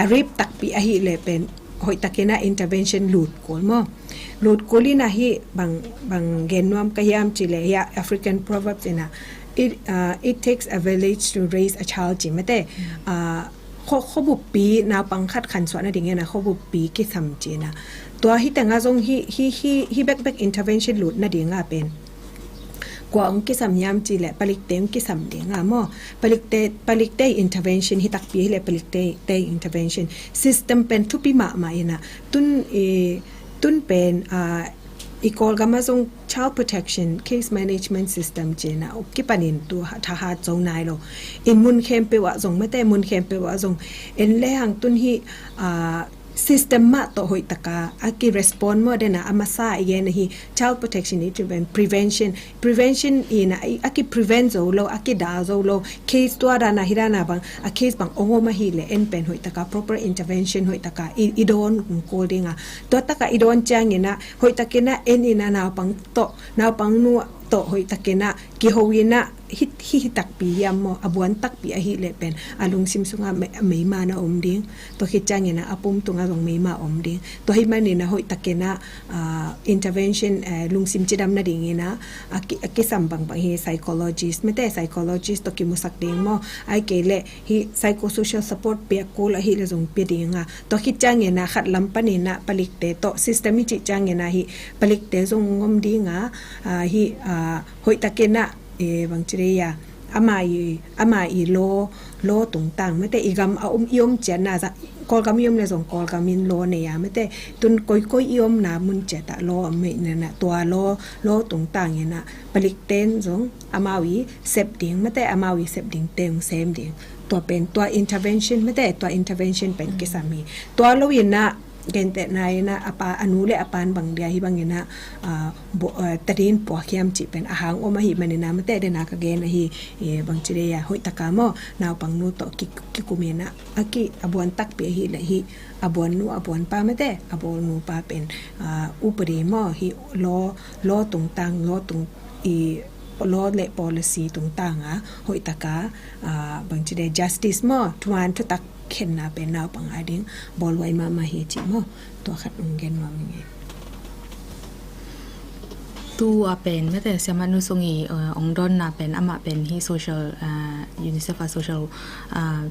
a rape takpi ahih leh pen hoih takin a intervention lut kul maw. Lut kul in a hih bang bang gen nuam ka hiam cih leh hih African proverbs in a it takes a village to raise a child ci mate. Khuabuppi naupang khat khansuah nadingin a khuabuppi kisam cih na. Tua hih tengah zong hih hih hih hih bekbek intervention lut nadingah pen kua ong kisam hiam cih leh palikte ong kisam dingah maw. Palikte palikte intervention hi takpi hi leh palikte te intervention system pen thupi mahmah in a tun i tun pen i Kawlgam ah zong child protection case management system cih na uk kipanin tu thahat zo nai lo. In mun khempeuh ah zong mate, mun khempeuh ah zong en le hang tun hih system mah tawh hoih taka a ki respond maw, dena a masa i gen ahi child protection i prevention prevention in a ki prevent zo lo, a ki da zo lo, case tua dana hi dana bang a case bang ong om ahih leh en pen hoih taka proper intervention hoih taka i dawn kul ding a. Tua taka i dawn ciangin a hoih takin a en in a naupang tawh naupang nu tawh hoih takin a kiho in a hih hih takpi hiam maw, a buan takpi ahih leh pen a lungsim sungah meima na om ding. Tua khit ciangin a a pum tungah zong meima om ding. Tua hih manin a hoih takin a intervention lungsim cidam nadingin a a kisam bangbang hi psychologist mate, psychologist tawh kimusak ding maw. Ahih kei leh hih psychosocial support piak kul ahih leh zong pia ding a. Tua khit ciangin a khat lam panin a palikte tawh system i cih ciangin a hih palikte zong ngom ding a hih hoih takin a bang ci dei a ama i ama i law law tungtang mate, i gam a um i om ciat na Kawlgam i om leh zong Kawlgam in law nei a mate, tun koikoi i omna mun ciat ah law om mei na na tua law law tungtang in a palikten zong amau i sep ding mate, amau i sep ding teng sem ding. Tua pen tua intervention mate, tua intervention pen kisam hi. Tua lo in a gentehna in a a pa a nu le a pan bang dia hih bangin a tadin puak hiam cih pen a hang om ahih manin a mate, dena ka gen ahi bang ci dei a hoih taka maw, naupang nu tawh kikum in a a ki a buan takpi ahih leh hih a buan nu a buan pa mate, a bawl nu pa pen upadi maw, hih law law tungtang law tung i law le policy tungtang a hoih taka bang ci dei justice maw, thuman thutak khenna pen naupang a ding bawl huai mahmah hi ci maw. Tua khat ong gen nuam ing ei. Tu a pen mate siama nu sung i ong dawnna pen amah pen hi social UNICEF a social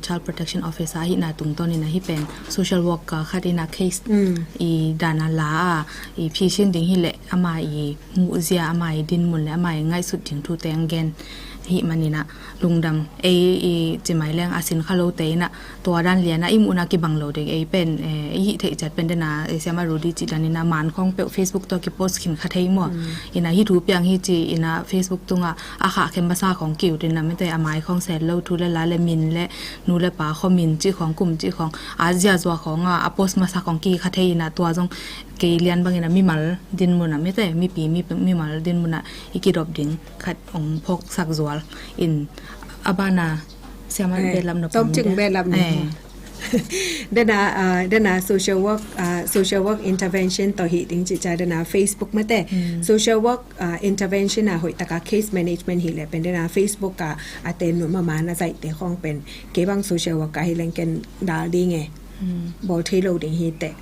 child protection officer ahihna tungtawn in a hih pen social worker khat in a case i dana la a i phisin ding hi leh ama i muhzia ama i dinmun le ama i ngaihsut ding thute ang gen ahih manin a lungdam ei i ci mai leng a sin kha lote in a tua dan lian a i muhna kibang lo ding ei pen i hih theih ciat pen dena siama Rudy cih dan in a man khawng peuh Facebook tawh kipost khin kha thei maw. In a hih thu piang hi ci in a Facebook tungah a khah khem masa khawng ki ut in a mate, a mai khawng sel lo thu le la le min le nu le pa khaw min cih khawng kum cih khawng a ziazua khawng a a post masa khawng ki kha thei in a tua zong kei lian bangin a mimal dinmun a mate, mipi mimal dinmun a i kidop ding khat ong phawksak zual in a bana siama behlap na tawmcing behlap na Dena, ah, dena social work, ah, social work intervention tawh hih ding cih ciang dena Facebook mate. Social work, ah, intervention a hoih taka case management hi leh pen dena Facebook a a ten nu mama na zaihte khawng pen kei bang social work a hi leng ken dal ding e. Bawl thei lo ding hi teh.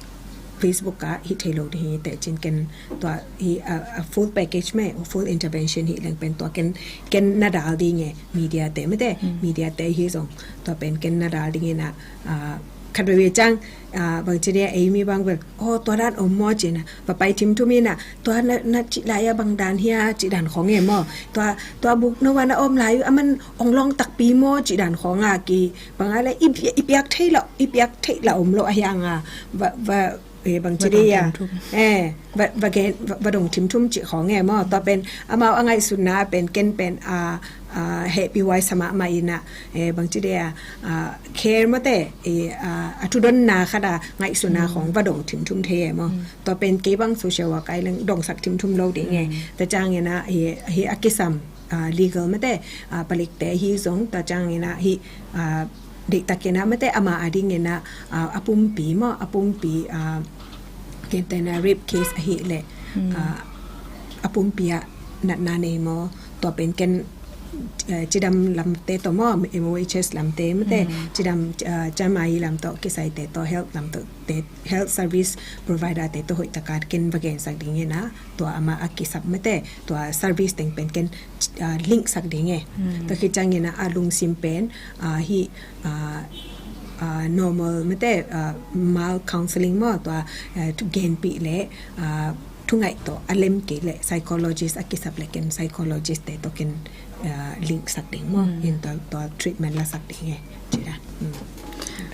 Facebook a hi thei lo ding hi teh cin ken tua hi a, a full package meh, full intervention hi leng pen tua ken, ken na dal ding e. Media te mate, media te hi zong tua pen ken na dal ding e na, ah, khat veve ciang, ah, bang ci dia ei mi bang bel, oh, tua dan om maw cina, va pai thimthum ina, tua na, na cih lai a bang dan hia cih dan khong e maw, tua, tua buk no wan a om lai, a man ong long takpi maw cih dan khong a ki, bang a le, i, i piak thei lo, i piak thei la om lo a hiang a, va, va, eh, bang ci dia, eh, va, va gen, va, va dong thimthum cih khong e maw, tua pen, amau a ngaihsutna pen, ken pen, ah, ah, hehpih huai sa mahmah ina, eh, bang ci dia, ah, care mate, eh, ah, a thudonna khat a ngaihsutna khong va dong thimthum thei e maw. Tua pen kei bang social work a hi leng dongsak thimthum lo ding e. Tua ciang ina, hi, hi a kisam, ah, legal mate, ah, palikte hi zong tua ciang ina hi, ah, deihtak ina mate ama a ding ina, ah, a pumpi maw, a pumpi, ah, ken tena rape case a hi leh, ah, a pumpi a natna nei maw, tua pen ken, eh, cidam lamte tawh maw, M O H S lamte mate, cidam, ah, ciamai lam tawh kisaite tawh health lam tawh te, health service provider te tawh hoih taka ken va gensak ding ina, tua ama a kisap mate, tua service teng pen ken, ah, link sak ding e. Tua khit ciang ina a lungsim pen, ah, hi, ah, ah, normal mate, ah, mild counseling maw, tua, ah, thu genpih le, ah, thungaih tawh a lem kei le psychologist a kisap le ken psychologist te tawh ken, ah, link sak ding maw, in tua, tua treatment la sak ding e. Ci dan.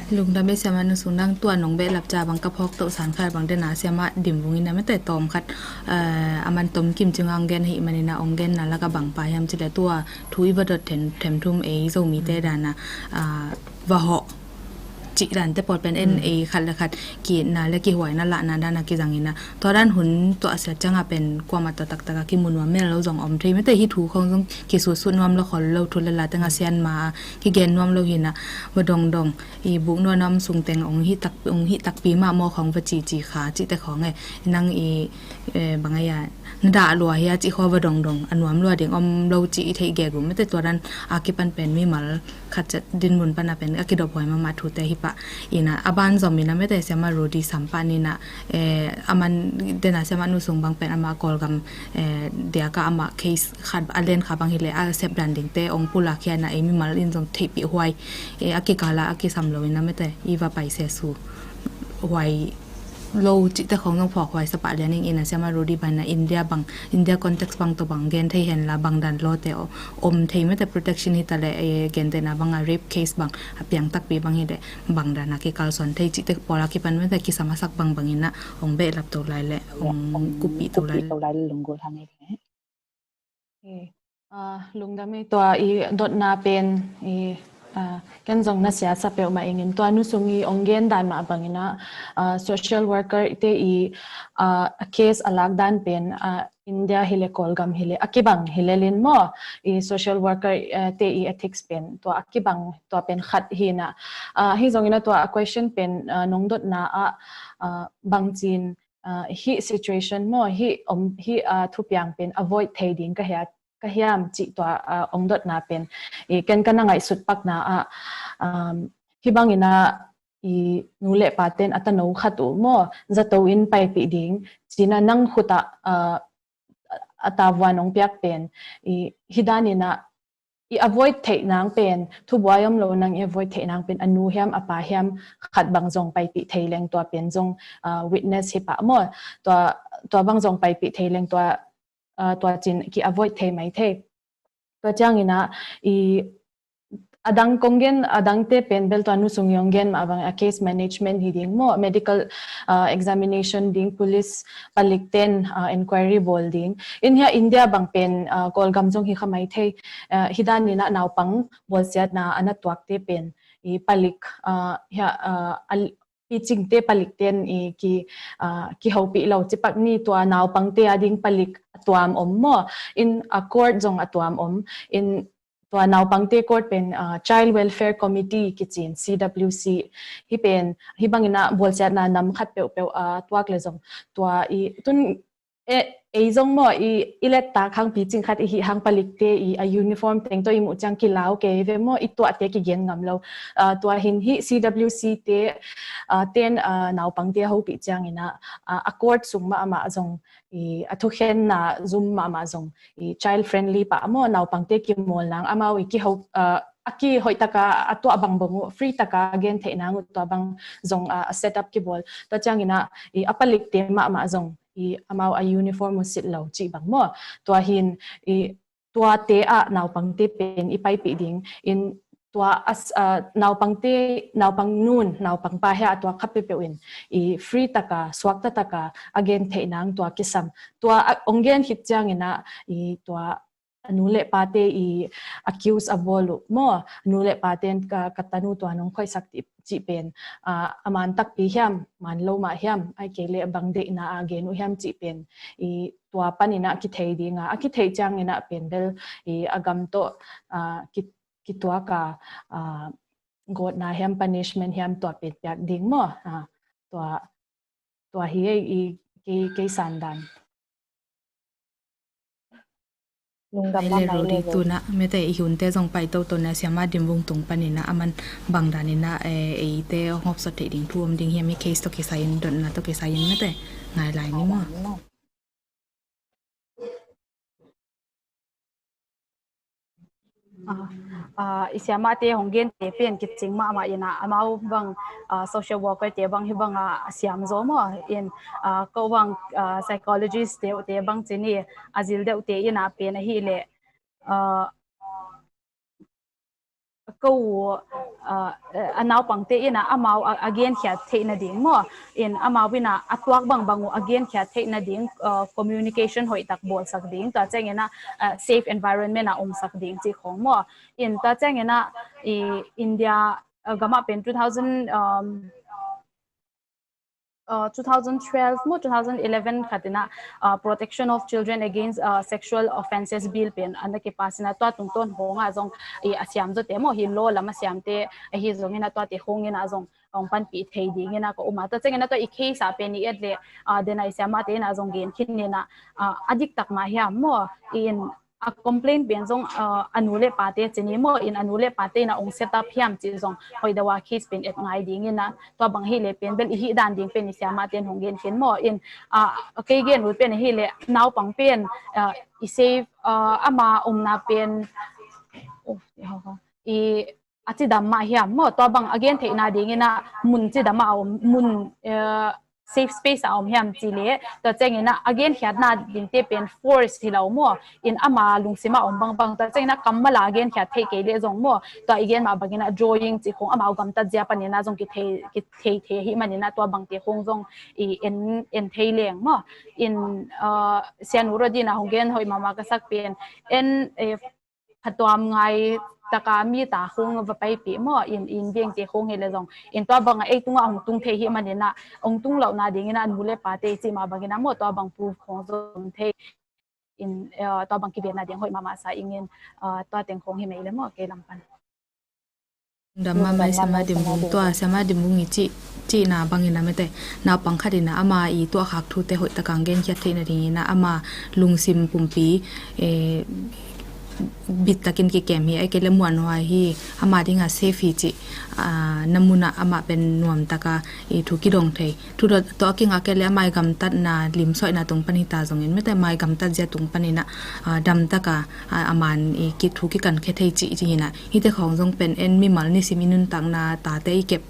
Lungdam e siama, nu sung nang tua nong behlap ca bang ka phawk toh san khat bang dena siama dim vung ina mate tawm khat, eh, a man tom kim ci ngang gen hi manina ong genna laka bang pa hiam ci le tua thu i va dot them, themthum ei Zomite dana, ah, va hawh cih dante pawl pen en ei khat le khat ki-itna le kihuaina lahna dana kizang ina. Tua dan hun tuahsiat cianga pen kuamah tawh taktaka kimu nuam mel lo zong om thei mate, hih thu khong zong kisutsut nuam lo khol lo, thu le la teng a sian ma a kigen nuam lo hina, va dongdong i buk nuam sung teng ong hih tak, ong hih takpi mah maw khong va cici kha cihte khong e. Nang i, eh, bang a ia na dah lua hia cih khaw va dongdong a nuam lua ding om lo cih i theih gegu mate, tua dan a kipan pen mimal khat ciat dinmun pana pen a kidop huai mahmah thute hi pah ina, a ban zom ina mate siama Rudy sam pah nina, eh, a man dena siama nu sung bang pen ama Kawlgam, eh, diaka ama case khat a len kha bang hi le a sep dan dingte ong pulak hiana ei mimal in zong theihpih huai, eh, a kikala a kisam lo ina mate i va pai sesu huai lo cihte khong zong phawk huai sa pah lian ing ina siama Rudy bana India bang, India context bang tawh bang gen thei henla bang dan lawte om thei mate, protection hi ta le, eh, gentehna banga rape case bang a piang takpi bang hi le bang dana kikalsuan thei cihte pawl a kipan mate kisam a sak bang bang ina ong behlap to lai le ong kuppih to lai le lunggulh hang e. Eh, ah, lungdam e, tua i dotna pen i, ah, ken zong na siasa peuhmah ingin tua nu sung i ong gen dan mah bangina, ah, social worker te i, ah, case a lak dan pen, ah, India hi le Kawlgam hi le a kibang hi le lin maw, i social worker, eh, te i ethics pen tua a kibang, tua pen khat hina. Ah, hi zongina tua a question pen, ah, nong dotna ah, ah, bangcin, ah, hih situation maw, hih om, hih, ah, thupiang pen avoid thei ding ka hia, ka hiam cih tua, ah, ong dotna pen i ken ka na ngaihsut pakna ah, um, hih bangina i nu le paten a tano khat uh maw zato in paipih ding cina nang khuta, ah, a tavuan ong piak pen i hih danina i avoid theih nang pen, thubuai om lo nang i avoid theih nang pen a nu hiam a pa hiam khat bang zong paipih thei leng tua pen zong, ah, witness hi pah maw, tua, tua bang zong paipih thei leng tua, ah, tua cin ki avoid thei mai thei. Tua ciangina i adang kong gen, adangte pen bel tua nu sung i ong gen mah bang a case management hi ding maw, medical, ah, examination ding, police palik ten, ah, inquiry bawl ding. In hia India bang pen, ah, Kawlgam zong hi kha mai thei, ah, hih danina naupang bawlsiatna a na tuakte pen i palik, ah, hia, ah, a picingte palik ten i ki, ah, kihopih lo cipak ni, tua naupangte a ding palik a tuam om maw, in a court zong a tuam om in tua naupangte court pen, ah, Child Welfare Committee kicin, C W C. Hih pen, hih bangin ah bawlsiatna nam khat peuhpeuh, ah, tuak le zong tua i tun e, ei zong maw, i, i let tak hang picing khat i hih hang palikte i a uniform teng tawh i muh ciang kilau kei ve maw, i tuahte kigen ngam lo. Ah, tua hin hih C W C te, ah, ten, ah, naupangte a hopih ciangin ah, ah, a court sung mahmah zong i a thukhenna zum mahmah zong i child friendly pah maw, naupangte kimawl nang amau i kiho, ah, a kihoih taka a tuah bang bang uh, free taka a gen theih nang uh tua bang zong, ah, a set up kibawl. Tua ciangin ah i a palikte mahmah zong i amau a uniform uh sit lo cih bang maw. Tua hin i tuate ah naupangte pen i paipih ding in tua as, ah, naupangte, naupang nun, naupang pa hia tua khat peuhpeuh in i free taka, suakta taka a gen theih nang tua kisam. Tua a, ong gen khit ciangin ah i tua a nu le pate i accuse a bawl uh maw, a nu le pate in ka, ka tanu tua nong khoihsak ti cih pen, ah, a man takpi hiam, man lo mah hiam, ai kei le bang deihna a gen uh hiam cih pen i tua panin ah kithei ding a, a kithei ciangin ah pen bel i a gam tawh, ah, ki, kituak a, ah, gawtna hiam, punishment hiam tua pen piak ding maw. Ah, tua, tua hi ei i kei, kei sandan. Lungdam. Ai le mahmah, Rodi, le Rodi. Tuna mete i hunte zong pai toto na siama Dim Vung tung panin ah aman bang danin ah, eh, eite hong hopsot theih ding thu om ding hiam, i case tawh kisai in, dotna tawh kisai in mete ngai lai ni maw. Ah, ah, i siamate hong gente pen kicing mahmah in ah amau bang, ah, social worker te bang hi bang a siam zaw maw in, ah, ko bang, ah, psychologist te, te bang ci ni a zil deuh te in ah pen ahih leh, ah, ko, ah, a naupangte in ah amau a, a genkhiat theih nading maw in amau in ah a tuak bangbang uh a genkhiat theih nading, ah, communication hoihtak bawlsak ding, tua ciangin ah, ah, safe environment ah omsak ding cih khong maw. In tua ciangin ah i India, ah, gamah pen two thousand, um, uh, two thousand twelve maw, two thousand eleven khat in ah, uh, Protection of Children Against, uh, Sexual Offences Bill pen an a kipass in ah tua tungtawn hong ah zong i a siam zawte maw, hi law lam a siamte ahi zongin ah tuate hong in ah zong hong panpih thei dingin ah ka um a. Tua ciangin ah tua i case ah pen i et leh, uh, den a i siamate in ah zong gen khin in ah, uh, a diktak mah hiam maw in a complaint pen zong, uh, a nu le pate ci ni maw in a nu le pate in ah ong set up hiam cih zong hoih deuh a case pen et ngai dingin ah tua bang hi leh pen bel i hih dan ding pen i siamate in hong gen khin maw in, uh, kei gen ut pen hi leh naupang pen, uh, i safe, uh, ama omna pen, oh, i a cidam mah hiam maw, tua bang a gen theihna dingin ah mun cidam a om, mun, eh, safe space a om hiam ci leh, tua ciangin ah a genkhiatna dingte pen force hi lo maw, in ama lungsim a om bangbang, tua ciangin ah kammal a genkhiat theih kei leh zong maw, tua i gen mah bangin ah drawing cih khong amau gamtat zia panin ah zong kithei, kithei thei ahih manin ah tua bangte khong zong i en, en thei leng maw. In, ah, Sianu Rodi in ah hong gen hoih mahmah ka sak pen en, eh, phatuam ngai taka mi ta khong va paipih maw in, in vengte khong hi leh zong in tua bang a ei tungah hong tung thei hi manin ah hong tung lohna dingin ah a nu le pate i cih mah bangin ah maw tua bang proof khong zong thei in, eh, tua bang kivetna ding hoih mahmah sa ingin, eh, tua teng khong hi mei le maw kei lam pan. Dam mahmah i siama Dim Vung tua, siama Dim Vung i cih, cihna bangin ah mete naupang khat in ah ama i tuahkhak thute hoih taka genkhiat theih nadingin ah ama lungsim pumpi, eh, bit takin kikem hi, ai kei le muanhuai hi, ama ding a safe hi cih, ah, na mun ah ama pen nuam taka i thu kidong thei. Thu tawh, tawh a kingak kei le ama i gamtatna limsuaihna tung pan hi ta zongin mete ama i gamtat zia tung panin ah, ah, dam taka, ah, a man i ki thu kikan khe thei cih, cih hi in ah. Hihte khong zong pen en mimal nisim i nuntakna tate i kep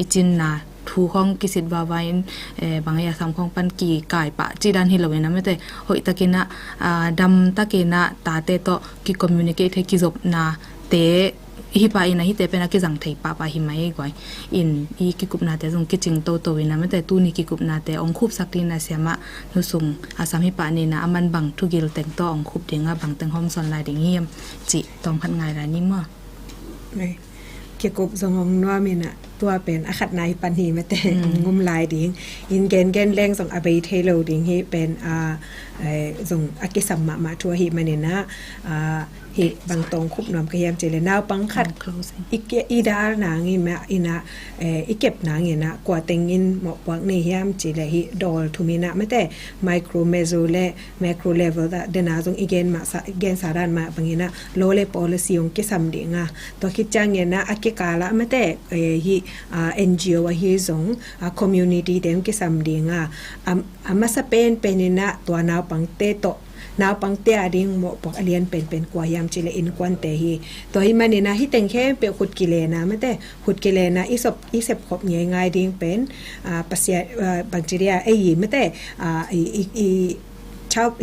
i cinna thu khong kisit vava in, eh, bang a sam khong pan kikai pah cih dan hi lo in ah mete hoih takin ah, ah, dam takin ah tate tawh ki communicate thei kizopna te hi pah in ah hihte pen a kizang thei pahpah hi mai guai. In i kikupnate zong kicing toto in ah mete tuni kikupnate ong khupsak dingin ah siama nu sung a sam hi pah ni in ah aman bang thugil teng tawh ong khup ding a bang teng hawmsawn lai ding hiam cih tawm khat ngai lai ni maw. Kikup zong ong nuam in ah Tua pen a khatna hi pan hi mate. Ngum lai ding in gengen leng zong a bei thei lo ding hi pen a zong a kisam mahmah thu ahi maninah hih bang tawng khup nuam ka hiam cih leh naupang khat i dal nangin mah inah i kep nanginah kua tengin mawhpuak nei hiam cih leh hih dawl thum inah mate micro, meso le macro level ah dena zong i gen mahsa, i gensa dan mah banginah law le policy hong kisam dinga, tua khit cianginah a kikalah mate hih NGO ahi zong community te hong kisam dinga, a masa penpen inah tua naupangte tawh naupangte a ding mawhpuak a lian penpen kua hiam cih leh innkuante hi. Tua hi maninah hih teng khempeuh khut kilena mate khut kilena i sep khop ngeingai ding pen Pasian bangci dia ei mate i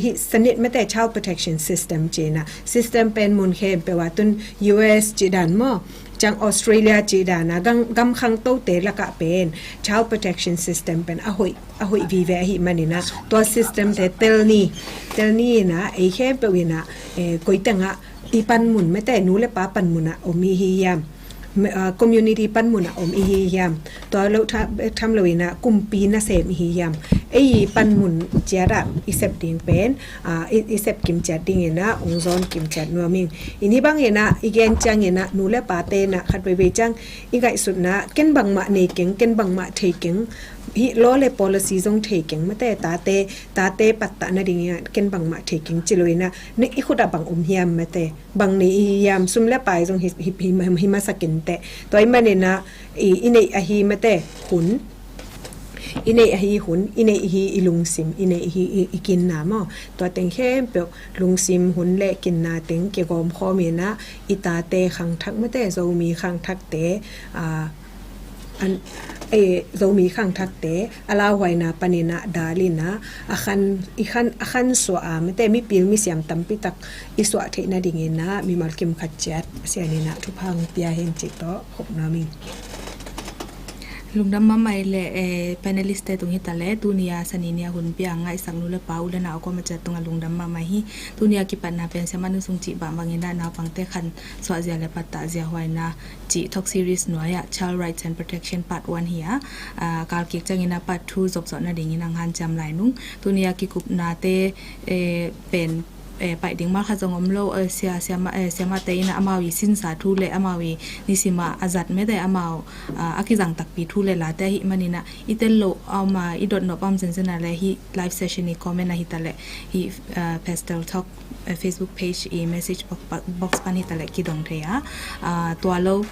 hih sanit mate child protection system cina system pen mun khempeuh ah tun US cih dan maw, ciang Australia cih dana gamkhang tote lakah pen child protection system pen a hoih a hoih vive ahi maninah tua system te tel ni, tel ni inah ei khempeuh inah koi tengah i panmun mate nu le pa panmunah om i hi hiam, community panmunah om i hi hiam, tua lo tham lo inah kumpi nasem i hi hiam, ei panmun ciatah i sep ding pen i sep kimciat dinginah ong zawn kimciat nuam ing. I ni banginah i gen cianginah nu le pate inah khat veivei ciang i ngaihsutna ken bangmah nei keng, ken bangmah thei keng, hih law le policy zong thei keng mate tate tate pattah nadinginah ken bangmah thei keng ci lo inah i khutah bang om hiam mate bang nei i hi hiam, sum le pai zong hi masa kinteh. Tua i maninah i neih ahi mate hun i neih ahi hun i neih ihi i lungsim i neih ihi i kinna maw, tua teng khempeuh lungsim hun le kinna teng kigawm khawm inah i tate khangthak mate Zomi khangthakte Zomi khangthakte a lauhuaina paninah dalinah a khan i khan a khan suah a mate mipil misiam tampitak i suah theih nadinginah mimal kim khat ciat Pasian inah thupha hong pia hen cih tawh khop nuam ing. Lungdam mahmah i le panelist te tung hitaleh tuni a sani nia hun pia a ngaihsak nu le pa u le nau a kuama ciat tungah lungdam mahmah hi. Tuni a kipatna pen siamah nu sung cih bangbang inah naupangte khan suahzia le pattahzia huaina cih talk series nuai ah Child Rights and Protection part one hi a, kal kik ciangin a part two zopzawh nadingin ang hanciam lai nung. Tuni a kikupnate pen paih ding malkhat zong om lo, sia siamahte in amau i sinsa thu le amau i nisima a zat mete amau a kizang takpi thu le late ahi maninah i tel lo a om a i dotnop a om zenzen a le hih live session i comment a hitaleh hih Pastel Talk Facebook page i message box pan hitaleh kidong thei a. Tua lo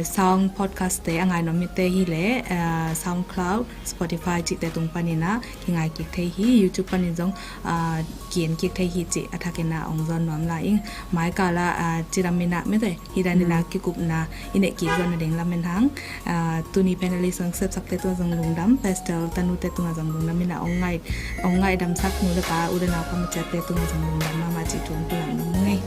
sound podcast te a ngainuam mite hileh SoundCloud, Spotify cihte tung paninah kingai kik thei hi. YouTube panin zong kien kik thei hi cih a thakinah ong zawn nuam lai ing. Maikala cidaminah mete hidaninah kikupna i neih kik zawn a ding lamen hang. Tuni panelist zong sepsakte tungah zong lungdam, Pastel tanute tungah zong lungdam inah ong ngai ong ngaidamsak nu le pa u le nau pamciatte tungah zong lungdam mahmah cih thu ong pilak nong ngei.